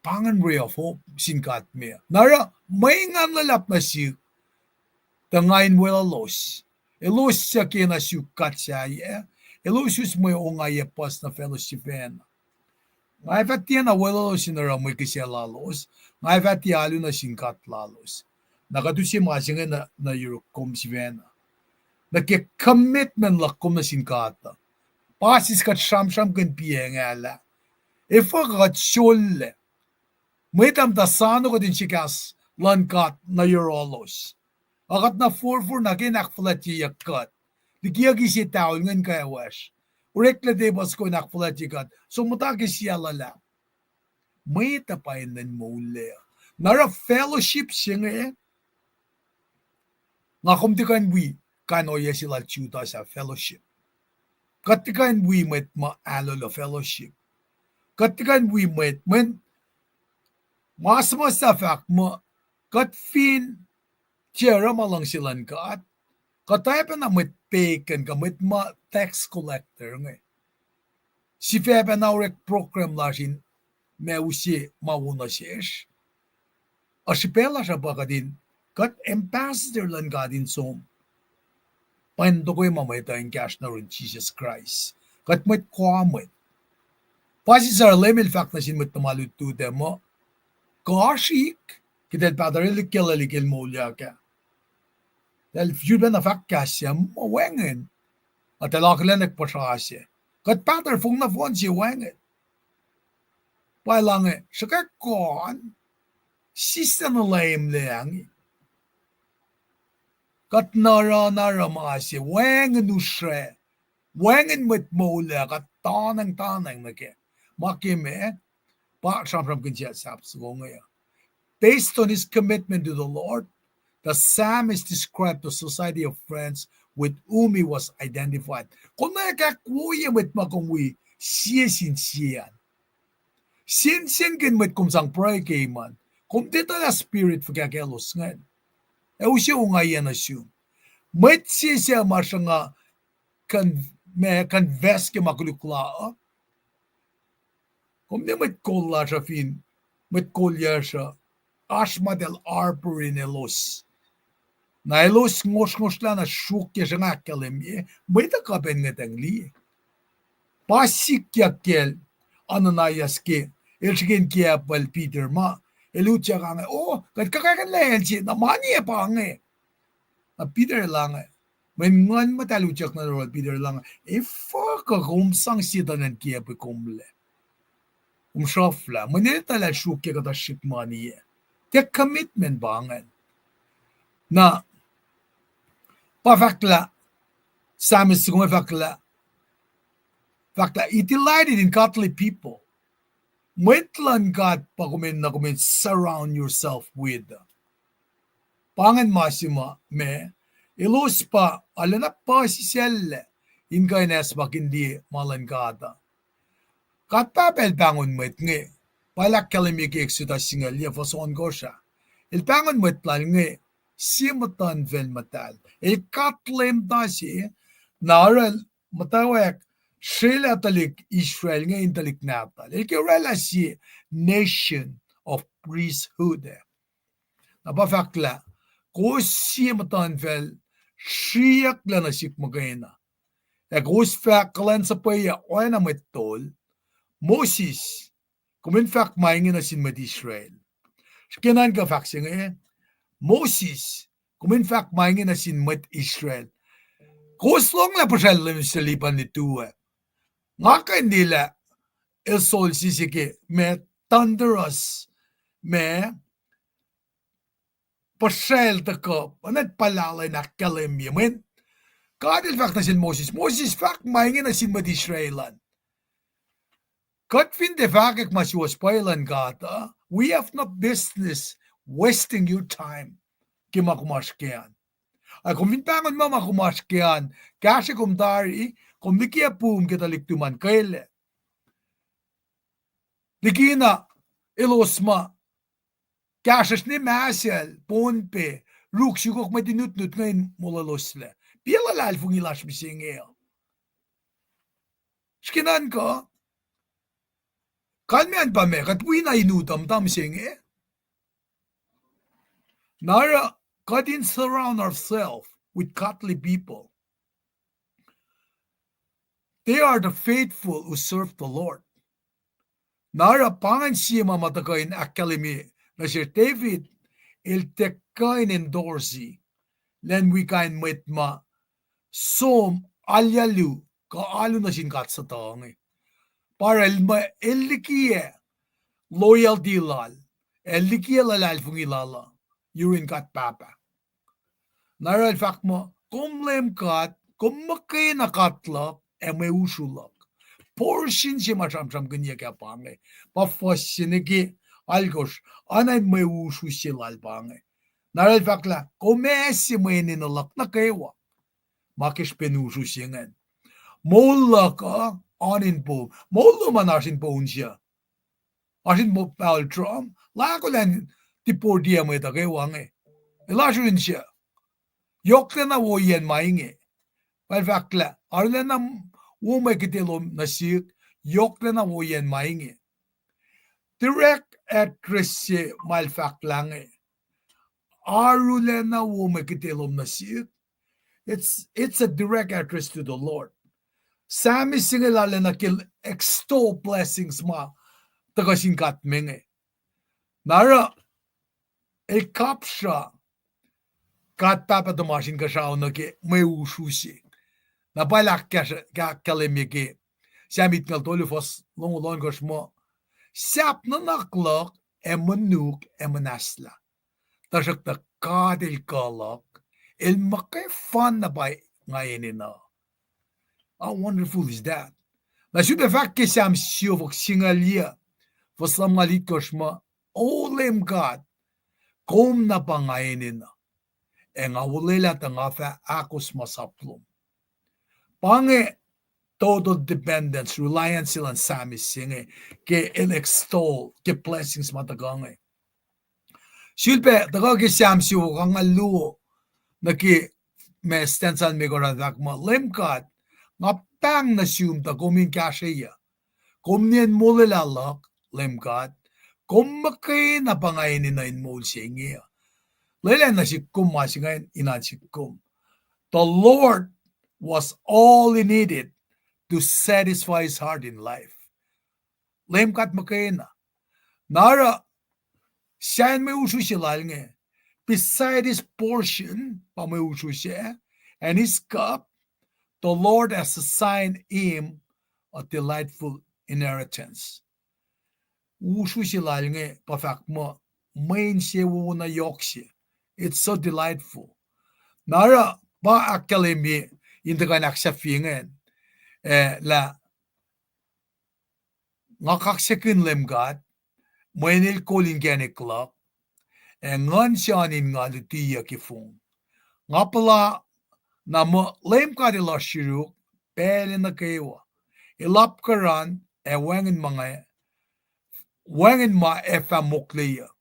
pa ingacn ray of hope sin God me. Na oruh mwe engan luhlahp nuh sihk, tuh nga in weluhlos. Elos suc kena suk God sahyac, elos us mwe ongaiyac puhs nuh fellowship an. Nga fah tiacna weluhlos in oruh mwe kihsac lalos, nga fah tiac alu nuh sin God lalos. Na kuht use ma se inge nuh, nuh yuruk kom sifacna. Nuh ke commitment luhk kom nuh sin God uh. Pasis kuht sramsramkihn piacng ah lah, efuh kuht sollac mwet uh muhta sano kuht in srihkahs luhn God nuh yohrohlos. Ac kuht na forfor nuh ke in ahkfuhlwactyeyuck kuht. Likiyucki se tawel ingacn kwewacsr. Oreklac tepuh soko in ahkfuhlwactye kuht. Som muhta ke sie luhlahp. Mwet uh pa enenuh in moullac. Na oruh fellowship se inge, nga kom tiac kuh in wi kain ohiyac se lal Judas ah fellowship. Kuht tiac kuh in wi mwet ma ahlohloh fellowship. Kuht tiac kuh in wi mwet, mwet, ma suhmuhslah fahk muh, kuht fin tiac oruh ma luhngse luhn God, kuht oacpacna mwet pagan kuh mwet ma tax collector inge. Sifac pacna orek program lasr in ma use ma wo nuh sesr. Ac srihpac lasr uh pa kuht in, kuht ambassador luhn God in som. Pa in tokwe ma mwet uh in kahsruh nuh yurin Jisus Kraist. Kuht mwet koa mwet. Pasis uh Leum el fahk nuh sin mwet tuhma lutlut ah muh, kuh srihk, ke tahl pahtuh el ikaclali ke el moulyak ah, tahl yurpacna fahk kahs se muh wacngihn, ac tahl akihlenak puhsra se. Kuht pahtuh fong nohfohn se wacngihn. Pa el ange, sruhkwack kohn, sislah nuh Leum lac inge. Kuht na oruh, na oruh ma se, wacngihn usra, wacngihn mwet moul ah, kuht tanang, tanang nuh kac. Ma ke ma, pa sramsramkihn se sahp soko inge uh. Based on his commitment to the Lord, the psalmist described the society of friends with whom he was identified. Kom na ekahkwoye mwet ma kom wi sie sin sie an. Sensenkihn mwet kom sang pruhe ke iman. Kom tiac etuh lah spirit fuhkah kaclos ingacn. Ac use ongaiyac nuh sum. Mwet se suc ma sruhnga con-, ma confess ke ma koluk la uh, kom ne mwet kol lasr uh fin, mwet kol lasr uh, oasr ma tahl harbour in elos. Na elos ngosrngosrlah na sruokyac sruhnga ahkkahlwemye, mwet uh kuh pac in ngwetacng liye. Pa sikyak kacl Ananias ke el srihke in kiacpwacl Peter ma, el utyak ange, o, kuht kuhkakihn lah el se, na mani ac pa inge. Na Peter el ange, mweyen Nguhn Muhtahl utyak nuh yohrohl Peter el ange, efuh kuh kom sang sie tuh in kiacpwe komlac? Kom sruhflah, mweyen etuh lah sruokyac kuhtuh srihk mani ah. Tiac commitment pa ingacn. Na, pa fahk lah, psalmist se kom fahk lah, fahk lah, he delighted in godly people. Mwet luhn God pa kom enenuh kom in surround yourself with. Pa ingacn ma se ma, ma, elos pa arulacna puhsisacllac in kuh in acsmakihn liye ma luhn God uh. God Pahpah el pahngon mwet inge, pa el ahkkahlwemye ke Exodus singucul yac fuhs ohnkohsr ah. El pahngon mwet lal inge sie muhtuhnfacl muhtahl. El God Leum ta se, na oruh el muhtwacwacack srwaclah tuhlihk Israel inge in tuhlihk nahtuhl. El ke orwaclah sie nation of priesthood. Na pa fahk lah, kowos sie muhtuhnfacl sriyucklac nuh sihk muhkwena. Ac kowos fah kuhlwacnsuhpweyuc oacna mwet tol. Moses, kom in fahk ma inge nuh sin mwet Israel. Srihke nuhnkuh fahk se inge, Moses, kom in fahk ma inge nuh sin mwet Israel. Kowos lohng lah puhsracl Leum sel Lebanon tuh ah. Nga kuh in liye lah el sol sise ke ma thunderous, ma puhsracl tuhkuh, oacna puhla lwen ahkkahlwemye. Mweyen God el fahk nuh sel Moses, Moses, fahk ma inge nuh sin mwet Israel an. Kuht fin tiac fahkwack ma suwohs pwacye luhn God uh, we have no business wasting your time ke ma kom oasr kac an. Na kom fin pahngon muh ma kom oasr ke an, kahsre kom tari, kom likiyac pum ke tuhlihk tuhmom an kwelac. Likina elos ma kahsruhsr ne Mahsel, Pohnpei, Ruk, sukok mwet in utnut inge in molweloslac. Piac luhlahlfongi lasr mihsenge uh? Srihke nuhnkuh, kalmacn pa meac, kuht wi na in utuh muhta mihsenge? Na oruh kuht in surround ourselves with godly people. They are the faithful who serve the Lord. Na oruh pa ingacn sie ma ma tuhkuh in ahkkahlwemye nuh sesr David, el tiac kuh in endorse lwen wi kain mwet ma som alu, kuh alu nuh sin God sutuh inge. Pa oruh el ma el likiyac loyalty lal, el likiyac luhlahlfongi lal uh yurin God Pahpah. Na oruh el fahk muh, kom Leum God, kom muhkwena God luhk ac mwe usru luhk. Portion se ma sramsramkihnyuck ah pa inge. Pa fuhs se nuh ke alkosr, oacna in mwe usru se lal pa inge. Na oruh el fahk lah kom ase mwe enenuh luhk nuh kwewa ma ke srihpen usru se ingacn. Moul luhk uh oan in poum. Moul lom an oasr in poun se. Oasr in mo-, paol trom, lakolan tiportiyac mwet uh kwewa inge. El oasr in se. Yohklacna woiyacn ma inge. Pa el fahk lah arulacna wo mwe kite lom nuh sihk, yohklacna woiyacn ma inge. Direct address se ma el fahk lah inge, arulacna wo mwe kite lom nuh sihk. It's, it's a direct address to the Lord. Psalmist se inge lal ah na ke extol blessings ma tuhkuh sin God me inge. Na oruh el kapsra God Pahpah tuhmasr Inkuhsrao nuh ke mwe usru se. Na pa el ahk-, ahkkahlwemye ke Psalm itngucul tolu fuhs longoul ohnkohsr muh, sahp nuhnak luhk ac monuk ac muhnahslah. Tuhsruhktuh God El kuh luhk, El muhkwena pa nga enenuh. How wonderful is that? Na sifilpac fahk ke Psalm siofok singucul yac, fuhs lumngaul itkohsr muh, O Leum God, kom na pa nga enenuh, ac nga olwelah tuh nga fah ahkos ma sap lom. Pa inge total dependence, reliance se luhn Psalmist se inge, ke el extol ke blessings ma tuhkuh inge. Sifilpac tuhkuh ke Psalm siofok angngaul luo, nuh ke ma stanza limekohsr an fahk muh, Leum God, nga pahng nuh sum tuh kom in kahsrweyuc. Kom nien molwelah luhk, Leum God. Kom muhkwena pa nga enenuh in moul se inge uh. Lwelah nuh sihk kom ma se ingacn in oan sihk kom. The Lord was all he needed to satisfy his heart in life. Leum God muhkwena. Na oruh sahyacn mwe usru se lal inge, beside his portion, pa mwe usru se, and his cup, the Lord has assigned him a delightful inheritance. Usru se lal inge pa fahk muh mwe insewowo na yohk se. It's so delightful. Na oruh pa ahkkahlwemye in tuhkuh in ahksahfye ingacn, eh, lah nga kaksakihn Leum God, mweyen El kol inkacnek luhk, ac nguhn se oan in nga lutiyuc ke fong. Nga puhla na muh Leum God El oasr yuruk pacl nuh kwewa. El apkuhran ac wacngihn ma nga, wacngihn ma ac fah mokleyuc.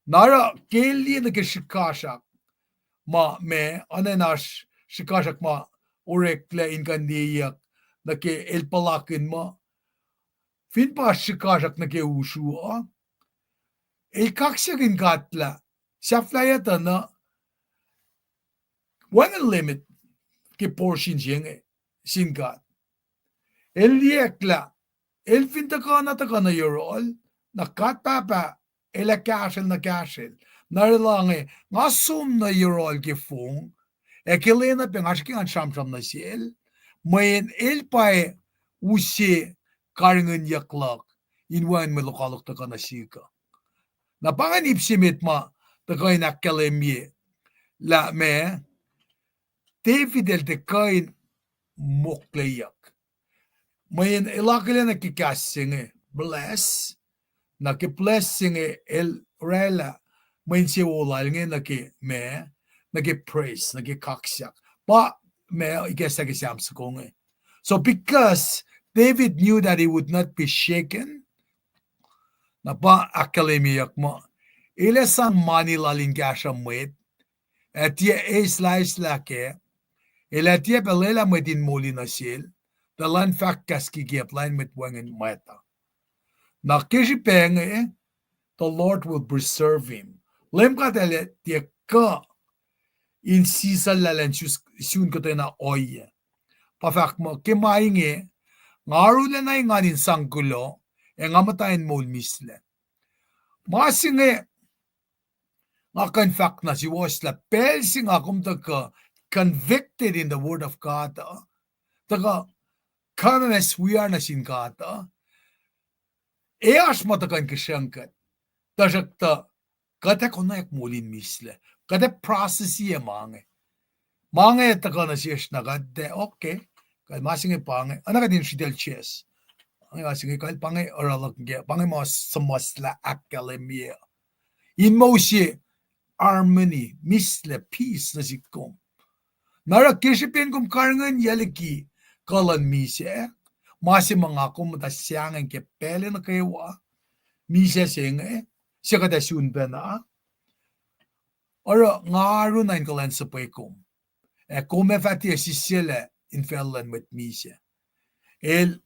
Na oruh ke el liye nuh ke srihkasrak ma ma, oacna in oasr srihkasrak ma oreklac in kuh in liyeyuck nuh ke el puhlakihn muh fin pa srihkasrak nuh ke usru uh, el kaksakihn God lah sahflahiyac tuh na wacngihn limit ke portion se inge sin God. El liyacklac, el fin tuhkuh na tuhkuh nuh yohrohl, na God Pahpah El ac kahsrwel na kahsrwel. Na el inge, nga som nuh yohrohl ke fong, ac ke lwen na pac nga srihke ngan sramsram nuh sel, mweyen el pa use karihngihnyuck luhk in wacngihn mwe lokoalok tuhkuh nuh sihk uh. Na pa ingacn ip se met ma tuhkuh in ahkkahlwemye lah ma David el tiac kuh in mokleyuck. Mweyen el akihlen nuh ke kahs se inge bless, na ke bless se inge el oraclah mwe insewowo lal inge nuh ke ma, nuh ke praise, nuh ke kaksak. Pa ma ikacslah ke Sam soko inge. So because David knew that he would not be shaken, na pa ahkkahlwemyeyuck muh, el ac sang mani lal in kahsruh mwet, ac tiac eislah, eislah kac, el ac tiac pac lwelah mwet in moli nuh sel, tuh elan fahk kahs kikiacp lain mwet wacngihn mwacta. Na ke srihpac inge, the Lord will preserve him. Leum God El ac tiac kuh in sisacllah elan sun kuhtwena ohiyac. Pa fahk muh ke ma inge, nga arulacna engan in sang kuloh, ac nga muhta in moul mihslac. Ma se inge nga kuh in fahk na suwohs lah pacl se nga kom tuhkuh convicted in the word of God uh, tuhkuh come as we are nuh sin God uh, ac oasr ma tuhkuh in kihsruhng kuht. Tuhsruhktuh kuht ac konwacack moul in mihslac. Kuht ac process-i ma inge. Ma inge tuhkuh nuh sesr na kuht ac, okay, kuh ma se inge pa inge, oacna kuht in sritacl chest. Inge ma se inge kuh pa inge oruh luhk ke, pa inge ma suhmuhslah ahkkahlwemye. In moul se harmony, mihslac, peace nuh sihk kom. Na oruh ke srihpen kom karihngihnyucki kuh luhn misac, ma se ma nga kom muhta sahngweng ke pacl nuh kwewa, misac se inge, se kuht ac sun pacna, oruh nga arulacna in kuhlwacnsapuh kom. Ac kom ac fah tiac sisaclah infacl luhn mwet misac. El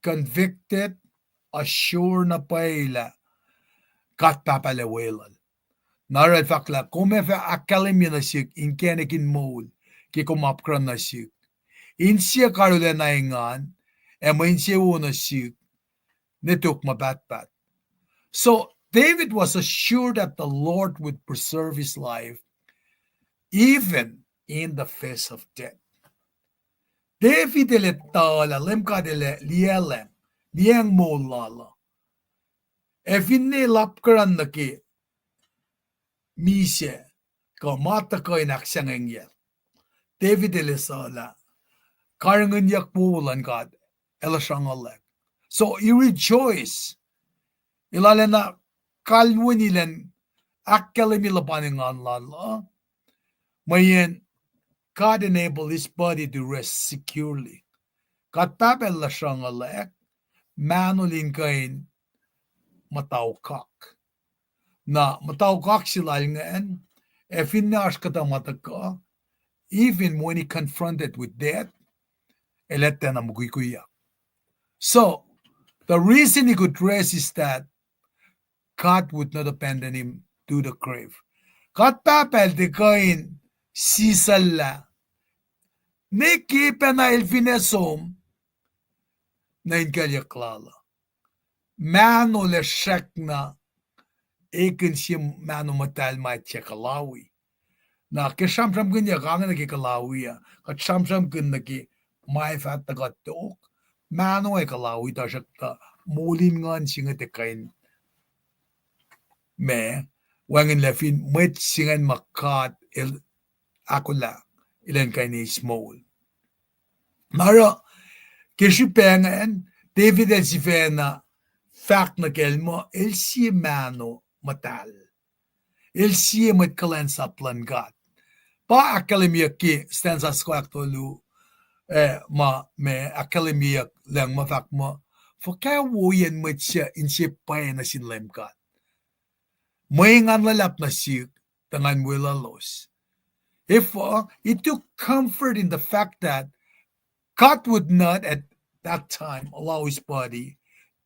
convicted, assure na pwacye lah God Pahpah El ac weluhl. Na oruh el fahk lah kom ac fah ahkkahlwemye nuh sihk inkacnek in moul ke kom apkuhran nuh sihk. Insiyac arulacna engan, ac mwe insewowo nuh sihk ne tok ma pahtpaht. So David was assured that the Lord would preserve his life even in the face of death. David el etuh lah Leum God El ac liyacacng, liyacacng moul lal uh. Ac finne el apkuhran nuh ke misac, kuh ma tuhkuh in ahksahngwengyac, David el esuhlah karihngihnyuck wowo luhn God el sruhngwack. So he rejoiced. El arulacna kalweni elan ahkkahlwemye luhpan engan lal uh. Mweyen God enabled his body to rest securely. God Pahpah El sruhngwack, mahnol in kuh in muhtwacwacack. Na muhtwacwacack se lal ingacn, ac finne oasr kuhtuh ma tuhkuh, even when he confronted with death, el etuh na mukwikwiyak. So, the reason he could rest is that God would not abandon him to the grave. God Pahpah El tiac kuh in sisacllah ne ke pacna el fin ac som nuh inkuclyuck lal uh. Mahno el ac srackna ekihn sie mahno muhtahl ma tiac kuhlawi. Na ke sramsramkihnyuck inge nuh ke kuhlawi uh, kuht sramsramkihn nuh ke ma fah tuhkuh tok. Mahno ac kuhlawi, tuhsruhktuh moul in nguhn se inge tiac kuh in ma, wacngihnlac fin mwet se ingacn ma God El ahkolah, elan kuh in eis moul. Na oruh, ke srihpac ingacn, David el sifacna fahk nuh kacl muh el sie mahno muhtahl. El sie mwet kuhlwacnsap luhn God. Pa ahkkahlwemyeyuck ke stanza soko ahktolu, eh, ma, ma ahkkahlwemyeyuck lucng ma fahk muh, fuhkah woiyacn mwet suc inse pwacye nuh sin Leum God? Mwe engan luhlahp nuh sihk, tuh ngan weluhlos. Efuh, he took comfort in the fact that God would not at that time allow his body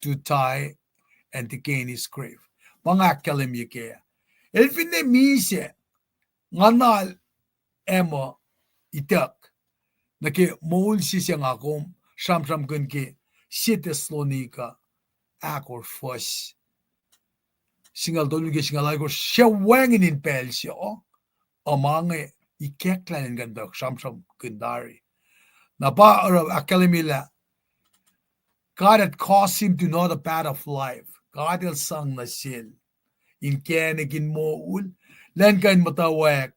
to die and decay in his grave. Pa nga ahkkahlwemye kac. El finne misac, nga na el ac muh ituck nuh ke moul se suc nga kom sramsramkihn ke Sie Thessalonica ahkosr fuhs singucul tolu ke singucul alkosr, suc wacngihn in pacl se uh, ma inge ikacklah in kuh in tuhkuh sramsramkihn tari. Na pa oruh ahkkahlwemye lah God had caused him to know the path of life. God El sang nuh sel inkacnek in moul, elan kuh in muhtwacwacack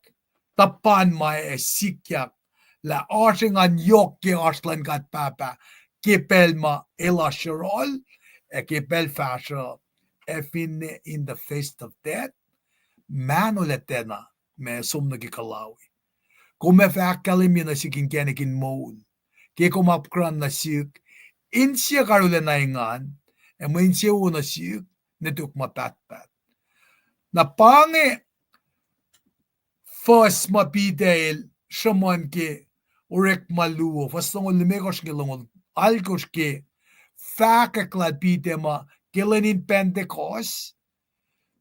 tuhpan ma ac sikyak lah oasr engan yohk ke oasr luhn God Pahpah ke pacl ma El oasr yohrohl, ac ke pacl fahsruh, ac finne in the face of death, mahno el tiacna ma som nuh ke kuhlawi. Kom ac fah ahkkahlwemye nuh sihk inkacnek in moul ke kom apkuhran nuh sihk, insiyuck arulacna engan, ac mwe insewowo nuh sihk, nuh tok ma pahtpaht. Na pa inge fuhs ma Peter el sruhmuhn ke Orekma luo, fuhs longoul limekohsr nuh ke longoul alkohsr ke fahkwack lal Peter ma ke lwen in Pentecost,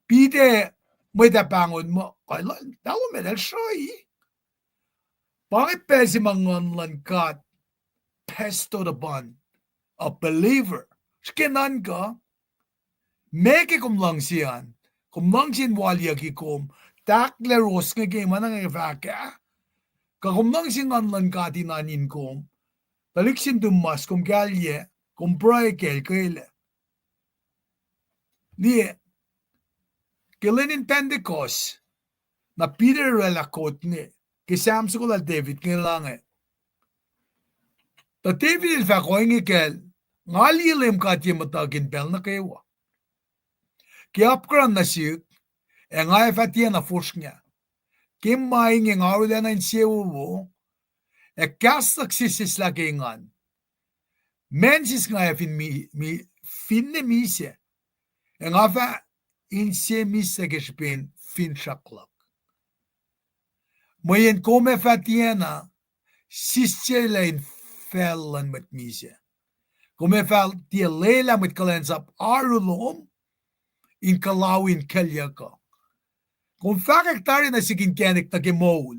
Peter, mwet ah pahngon muh, Pahluh, pahluh met el sruhi. Pa inge pacl se ma Nguhn luhn God bestowed upon a believer. Srihke nuhnkuh, meac ke kom luhngse an? Kom luhngse in waliyucki kom, tahklac ros inge ke ma na inge fahk ah? Kuh kom luhngse Nguhn luhn God in oan in kom, tuhlihk sin tuhmwacs kom kahlyac, kom pruhe kacl kwelah? Liye, ke lwen in Pentecost, na Peter oraclah kot inge, ke Sam soko lal David inge lah inge. Tuh David el fahk ohinge kacl, Nga liye Leum God ye muhtuhk in pacl nuh kwewa. Ke apkuhran nuh sihk, ac nga ac fah tiacna fosrngah. Ke ma inge nga arulacna insewowo, ac kahs luhk sesseslah ke engan. Macnsis nga ac fin mi-, mi-, finne misac, ac nga fah inse misac ke srihpen finsrak luhk. Mweyen kom ac fah tiacna sisselac in facl luhn mwet misac. Kom ac fah tiac lwelah mwet kuhlwacnsap oaru lom in kuhlawi in kuclyuck uh. Kom fahkwack tari nuh sihk inkacnek nuh ke moul,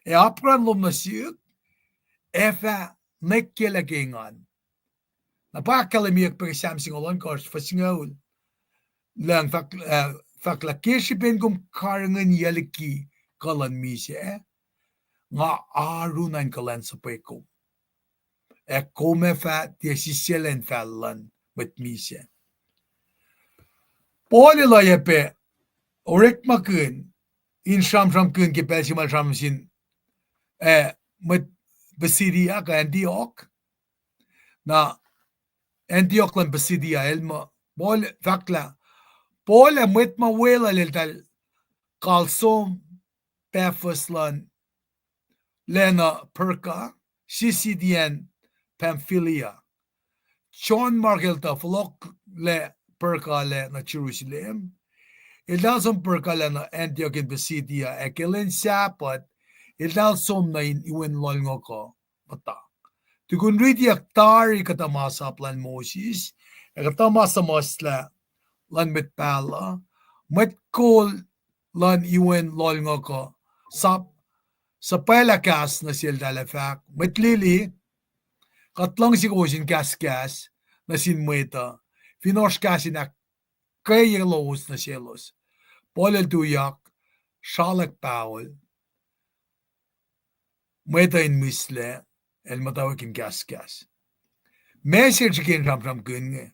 ac apkuhran lom nuh sihk ac fah nwackyelah ke engan. Na pa ahkkahlwemyeyuck pac ke Sam singucul ohnkohsr, fuhs singucul, lah fahk-, ah, fahk lah ke srihpen kom karihngihnyucki kuh luhn misac, nga arulacna in kuhlwacnsapuh kom, ac kom ac fah tiac sisselac in facl luhn mwet misac. Paul el oacyacpac orekmakihn in sramsramkihn ke pacl se ma el sramsram sin, ah, mwet Pisidia kuh Antioch. Na Antioch luhn Pisidia el muh, Paul fahk lah, Paul ac mwet ma weluhl eltahl kalsom Paphos luhn, lac nuh Perga, Pisidian Pamphylia. John Mark el tuh fohlohklac Perga lac nuh Jerusalem. Eltahl som Perga lac nuh Antioch in Pisidia, ac ke lwen Sahpuht, eltahl som nuh in iwen lohlngohk uh muhta. Tukun ritiyuck tari kuhtuh masap luhn Moses, ac kuhtuh ma suhmuhslah luhn mwet pahluh, mwet kol luhn iwen lohlngohk uh sap suhpwaclah kahs nuh seltahl ac fahk, Mwet lili, kuht luhngse kowos in kahskahs nuh sin mwet uh, fin oasr kahs in ahkkweye lowos nuh selos. Paul el tuyak, sralak pahol, mwet uh in mihslac, el muhtwacwacack in kahskahs. Ma se el srihke in sramsramkihn inge.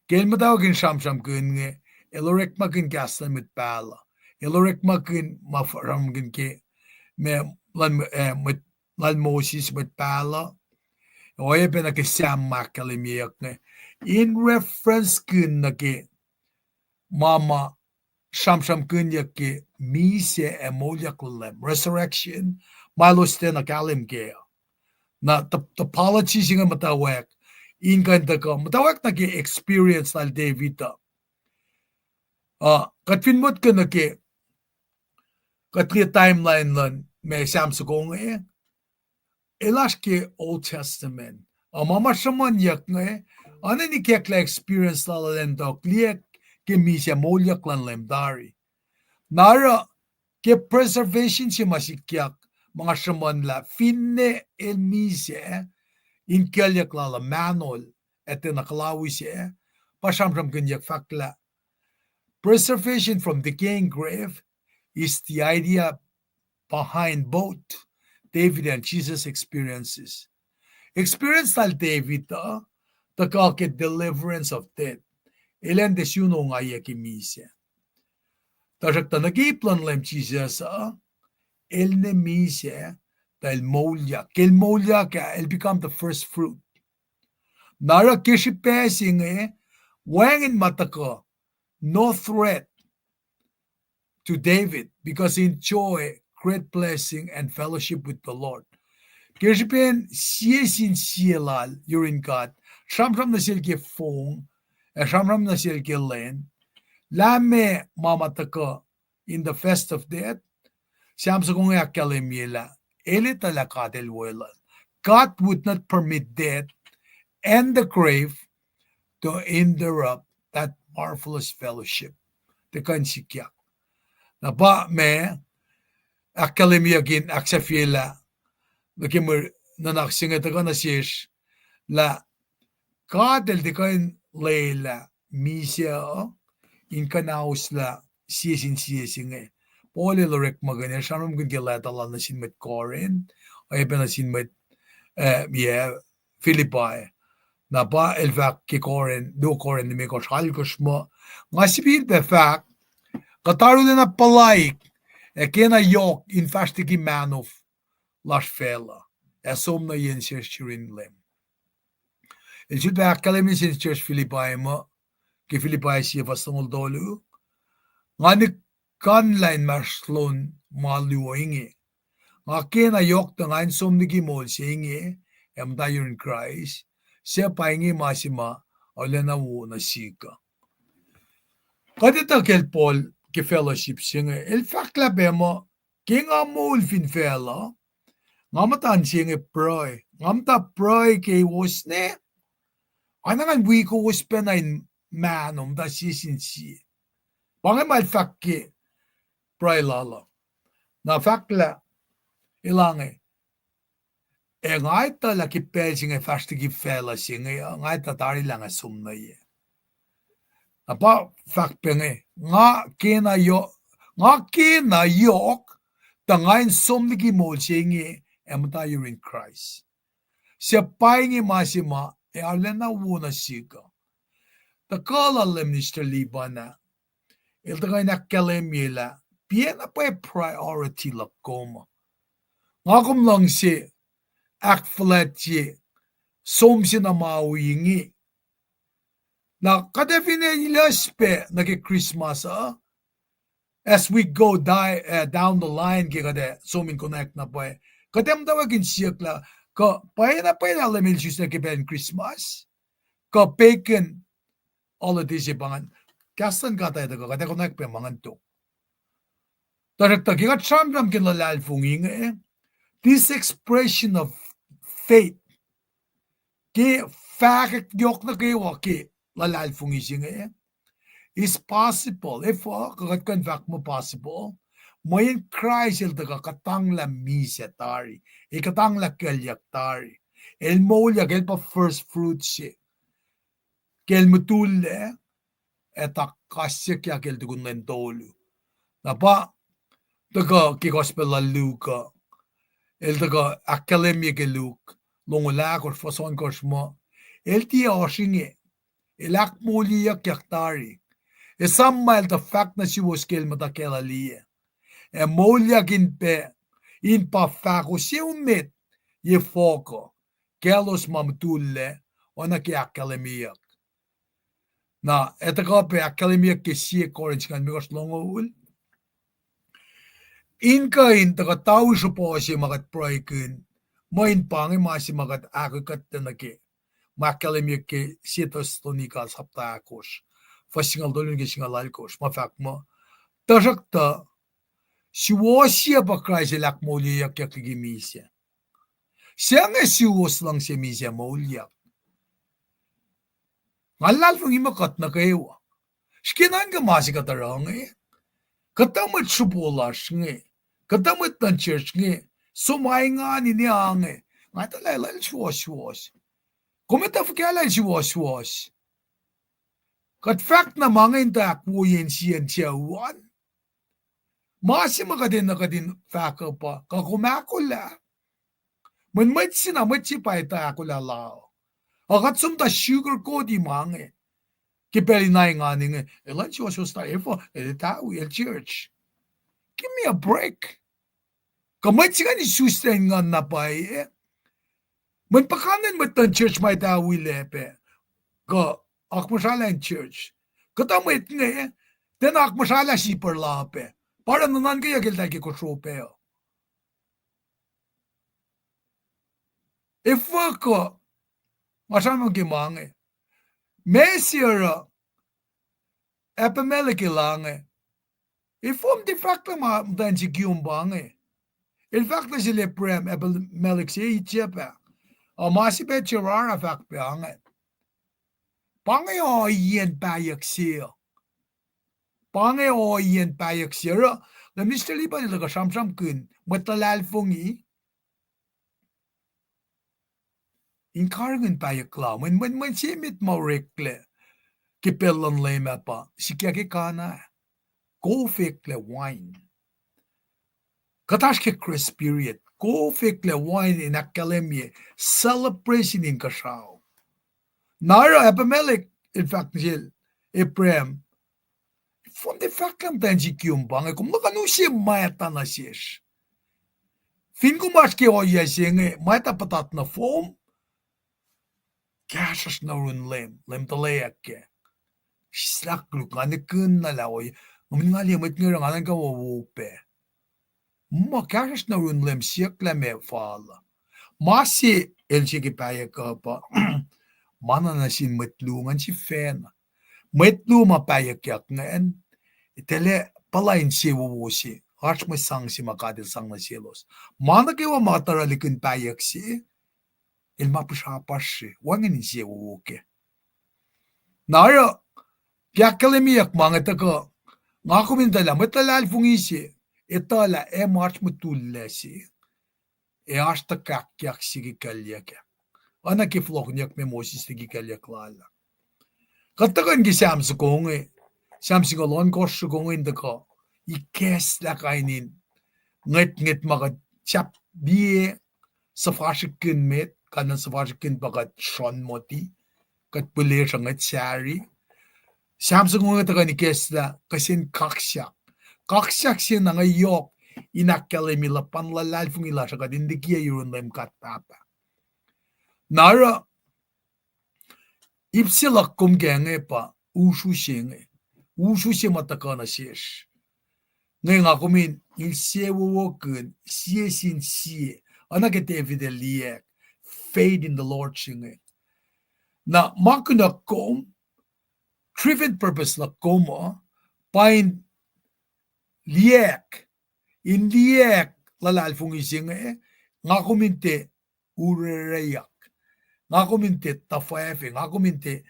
Ke el muhtwacwacack in sramsramkihn inge, el orekmakihn kahs luhn mwet pahluh. El orekmakihn ma f-, sramsramkihn ke, ma, luhn, eh, mwet, lal Moses mwet pahluh. Oacyacpac nuh ke Sam ma ahkkahlwemyeyuck inge, in reference kihn nuh ke ma ma sramsramkihnyuck ke misac ac moulyak luhn Leum, resurrection, ma elos tiacna kahlwem kac. Na typ-, typology se inge muhtwacwacack in kuh in tuhkuh, muhtwacwacack nuh ke experience lal David uh. Uh, kuht fin motko nuh ke, kuht liye timeline luhn ma Sam soko inge, el oasr ke Old Testament. Ac ma ma sruhmuhnyuck inge, oacna in ikacklah experience lal Leum, tok liye ke misac moulyak luhn Leum tari. Na oruh ke preservation se ma sikyak, ma nga sruhmuhnlah finne el misac in kuclyuck lal uh mahnol, ac tiacna kuhlawi sac, pa sramsramkihnyuck fahk lah preservation from decaying grave is the idea behind both David and Jesus' experiences. Experience lal David uh tuhkuh ke deliverance of death. Elan tiac sun ongaiyac ke misac. Tuhsruhktuh nuh ke ip luhn Leum Jisus uh, el ne misac, tuh el moulyak. Ke el moulyak ah, el become the first fruit. Na oruh ke srihpac se inge, wacngihn ma tuhkuh, no threat. to David because he enjoyed great blessing and fellowship with the Lord. Ke srihpen sie sin sie lal yurin God, sramsram nuh sel ke fong, ac sramsram nuh sel ke lwen, lah meac ma ma tuhkuh in the face of death, Sam soko inge ahkkahlwemye lah el etuh lah God el weluhl. God would not permit death and the grave to interrupt that marvelous fellowship. Tiac kuh in sikyak. Na pa ma ahkkahlwemyeyuck in ahksahfyelah nuh ke mwe nuhnak se inge tuhkuh nuh sesr lah God el tiac kuh in lwelah misac uh in kuhnahoslah sie sin sie se inge. Paul el orekmakihn, el sramsramkihn ke leta lal nuh sin mwet Corinth, oacyacpac nuh sin mwet, eh, Philippi. Na pa el fahk ke Corinth, luo Corinth limekohsr alkohsr muh, nga sifilpac fahk, kuht arulacna puhlaik ac kena yohk in fahsr liki mahno lasr facluh, ac som nuh yen sesr yurin Leum. El sulpac ahkkahlwemye sin church Philippi muh, ke Philippi sie fuhs longoul tolu, nga nihkihn lah inmahsrlon ma luo inge. Nga kena yohk tuh nga in som liki moul se inge ac muhta yurin Kraist, suc pa inge ma se ma arulacna wo nuh sihk uh. Kuht etuh kacl Paul ke fellowship se inge, el fahk lah pac muh, ke nga moul fin facluh, nga muhta in se inge pruhe, nga muhta pruhe kowos ne, oacna ngan wi kowos pacna in mahno muhta sie sin sie. Pa inge ma el fahk ke pruhe lal uh. Na fahk lah, elange, ac nga etuh lah ke pacl se inge fahsr liki facluh se inge uh, nga etuh tari lah nga som nuh ye. Na pa fahk pac inge, nga kena yo-, nga kena yohk tuh nga in som liki moul se inge ac muhta yurin Kraist, suc pa inge ma se ma ac arulacna wo nuh sihk uh. Tuhkuh lal Minister Liban ah, el tuhkuh in ahkkahlwemye lah, piacna pwacye priority luhk kom uh. Nga kom luhngse ahkfuhlwactye som se na ma wi inge. Na kuht ac finne ilahs pac nuh ke Christmas uh, as we go di-, uh, down the line ke kuht ac som in konwacack na pwacye, kuht ac muhtwacwacack in siyuck lah, kuh pwacye na pwacye lah Leum El isuslac ke pacl in Christmas, kuh pagan holiday se pa ingacn, kahs luhn God ah tuhkuh, kuht ac konwacack pac ma ingacn tok. Tuhsruhktuh ke kuht sramsramkihn luhlahlfongi inge, this expression of faith, ke fahkwack yohk nuh kwewa ke luhlahlfongi se inge, is possible. Efuh kuh kuht kuh in fahk muh possible? Mweyen Kraist El tuhkuh kuhtanglah misac tari, El kuhtanglah kuclyuck tari. El moulyak, El pa first fruit se. Ke El mutullac, ac tuh kasyuckyak El tukun lwen tolu. Na pa tuhkuh ke Gospel lal Luke uh, el tuhkuh ahkkahlwemye ke Luke longoul ahkosr, fuhs ohnkohsr muh, El tiac ohsr inge, El ahkmoulyeyuckyak tari. Esam ma El tuh fahk nuh suwos ke El muhta Galilee ah, ac moulyak in pac, in pa fahko se emet ye fohk uh, kaclos ma mutullac, oacna ke ahkkahlwemyeyuck. Na etuh kuh pac ahkkahlwemyeyuck ke sie Corinth singucul limekohsr longoul, in kuh in tuhkuh tui sruhpuh se ma kuht pruhekihn, mweyen pa inge ma se ma kuht ahkoekuhtlac nuh ke, ma ahkkahlwemyeyuck ke sie Thessalonica sapta ahkosr, fuhs singucul tolu nuh ke singucul alkosr, ma fahk muh, tuhsruhktuh, suwohs sie pa Kraist El ahkmoulyeyuckyak liki misac. Suc inge suwos luhngse misac moulyak? Nga luhlahlfongi muh kuht nuh kwewa. Srihke na in kuh ma se kuht oruh inge, kuhtuh mwet sruhpo lasr inge, kuhtuh mwet luhn church inge, som engan ine ange, nga etuh lah elan suwohswohs. Kom etuh fuhkah lah el suwohswohs? Kuht fahk na ma inge in tuh ahkwoye insiyacn sucu an. Ma se ma kuht enenuh kuht in fahk uh pa, kuh kom ahkolah? Mweyen mwet se na mwet se pa etuh ahkolah la uh. Ac kuht som tuh sugarcoat-i ma inge ke pacl in engan inge, elan suwohswohs tari, efuh, el etawi, el church. Give me a break. Kuh mwet se ingacn isuslac in nguhn na pwacye. Mweyen puhkantwen mwet luhn church ma etawilac pac, kuh akmuhsralah in church. Kuhtuh mwet inge, tiacna akmuhsralah sipwacr la pac. Pa oruh nuhnuhnkweyuck eltahl ke kosro pac uh. Efuh kuh, nga sramsram ke ma inge, ma se oruh Abimelech el inge, efuh kom tiac fahk lah ma muhtwacn se kiyom pa inge? El fahk nuh sel Abraham, Abimelech se Egypt ah. Ac ma se pac Gerar ah fahk pac inge. Pa inge ohiyacn pahyuck se uh. Pa inge ohiyacn pahyuck se oruh, na Minister Lipan el tuhkuh sramsramkihn mwet luhlahlfongi in karihngihn pahyuck la, mweyen, mweyen, mweyen se met ma oreklac ke pacl luhn Leum ah pa sikyak ke Kana, kof eklac wain. Kuht oasr ke grace period. Kof eklac wain in ahkkahlwemye celebration inkuhsrao. Na oruh Abimelech el fahk nuh sel Abraham, efuh kom tiac fahk lah muhtwacn se kiyom pa inge, kom nuh kuh use mwacta nuh sesr. Fin kom oasr ke ohiyac se inge, mwacta puhtat nohfohn, kahsruhsr nuh yurin Leum, Leum tuhlac kac. Sislah koluk, nga nihkihn na lah ohiyac, nga min nga liye mwet inge oruh nga nuhnkuh wo wo pac. Ma kahsruhsr nuh yurin Leum siyuck lah meac fal uh. Ma se el se ke pahyuck uh pa, ma na nuh sin mwet luo ingacn sifacna. Mwet luo ma pahyuckyak ingacn, etwaclah puhla insewowo se, oasr mwe sang se ma God el sang nuh selos. Ma nuh kwewa ma tuh oruh likihn pahyuck se, el ma pihsrapasr se, wacngihn insewowo kac. Na oruh, ke ahkkahlwemyeyuck ma inge tuhkuh, nga kom in etuh lah mwet luhlahlfongi se, etuh lah ac ma oasr mutullac se, ac oasr tuhkahkyak se ke kuclyuck ah. Oacna ke fohlohkihnyuck me Moses liki kuclyuck lal ah. Kuht tuhkuh in ke Sam soko inge, Sam singucul ohnkohsr soko inge in tuhkuh ikacslah kain in ngwetngwet ma kuht sahp liye, suhfasrihkihn met, kalmac suhfasrihkihn pa kuht sruhnmoti, kuht pihlesruh ngwet sahri. Sam soko inge tuhkuh in ikacslah kihsen kaksak. Kaksak se na inge yohk in ahkkahlwemye luhpan luhlahlfongi lasr uh kuht in likiyac yurin Leum God Pahpah. Na oruh, ip se luhk kom kac inge pa, usru se inge. Usru se ma tuhkuh nuh sesr. Inge nga kom in insewowo kihn sie sin sie. Oacna ke David el liyacack, faith in the Lord se inge. Na ma kunohkohn kom, driven purpose luhk kom uh, pa in liyacack, in liyacack luhlahlfongi se inge, nga kom in tiac urureyuck, nga kom in tiac tuhfwacfe, nga kom in tiac,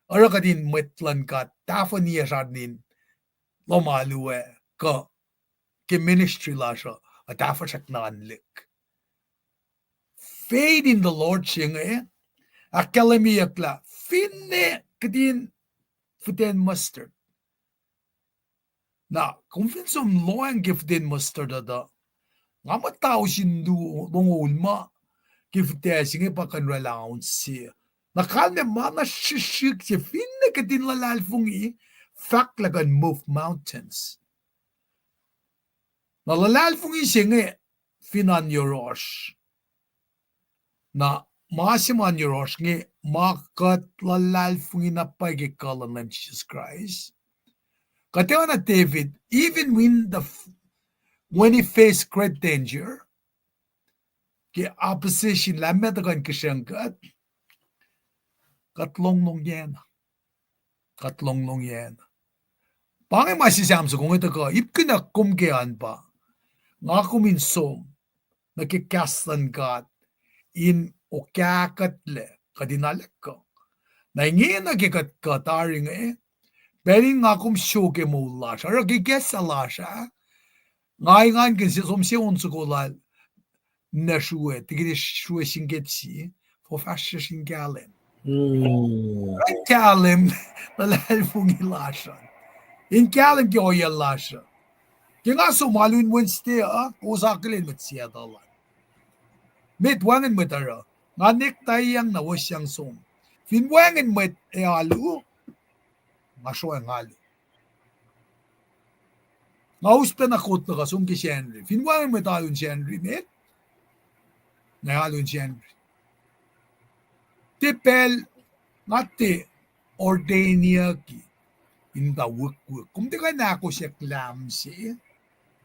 oruh kuht in mwet luhn God tahfuh niyacsr an in lohm alu ac kuh ke ministry lasr uh, ac tahfuh srackna anlik. Faith in the Lord se inge, ahkkahlwemyeyuck lah finne kihtin fihten mustard. Na kom fin som lohacng ke fihten mustard uh tuh, nga muhta sin lu longoul ma ke fihtac se inge pa kuh in oraclah ounce se. Na kalmac ma na srihsrihk se finne kihtin luhlahlfongi, fahk lah kuh in move mountains. Na luhlahlfongi se inge fin oan yohrohsr. Na ma se ma oan yohrohsr inge, ma kuht luhlahlfongi na pwacye ke kuh luhn Leum Jisus Kraist. Kuht tiacna David, even when the, when he faced great danger, ke opposition lah meac tuhkuh in kihsreng kuht, kuht longlongyacna. Kuht longlongyacna. Pa inge ma se Sam soko inge tuhkuh, ip kunohkohn kom kac an pa, nga kom in som nuh ke kahs luhn God in okahkuhtlac kuht in alak uh. Na ingena ke kuht kuh tari inge, pacl in nga kom sruok ke moul lasr, oruh ke kahs lasr ah, nga engankihn sie som se on soko lal, na srue, tikini srue singket sie, fo fahsr sin kahlwem. Kahlwem, luhlahlfongi lasr uh. In kahlwem ke ohiyac lasr uh. Ke nga som alu in Wednesday uh, kowos akihlen mwet Seattle an. Met wacngihn mwet oruh. Nga necktie-yang na wosang som. Fin wacngihn mwet ac alu, nga sroang alu. Nga us pacna kot nuh kuh som ke Sacnri. Fin wacngihn mwet alu in Sacnri met, nga alu in Sacnri. Tiac pacl, nga tiac ordain-yucki in muhta wihkwihk. Kom tiac kuh in ahkosack lahm se.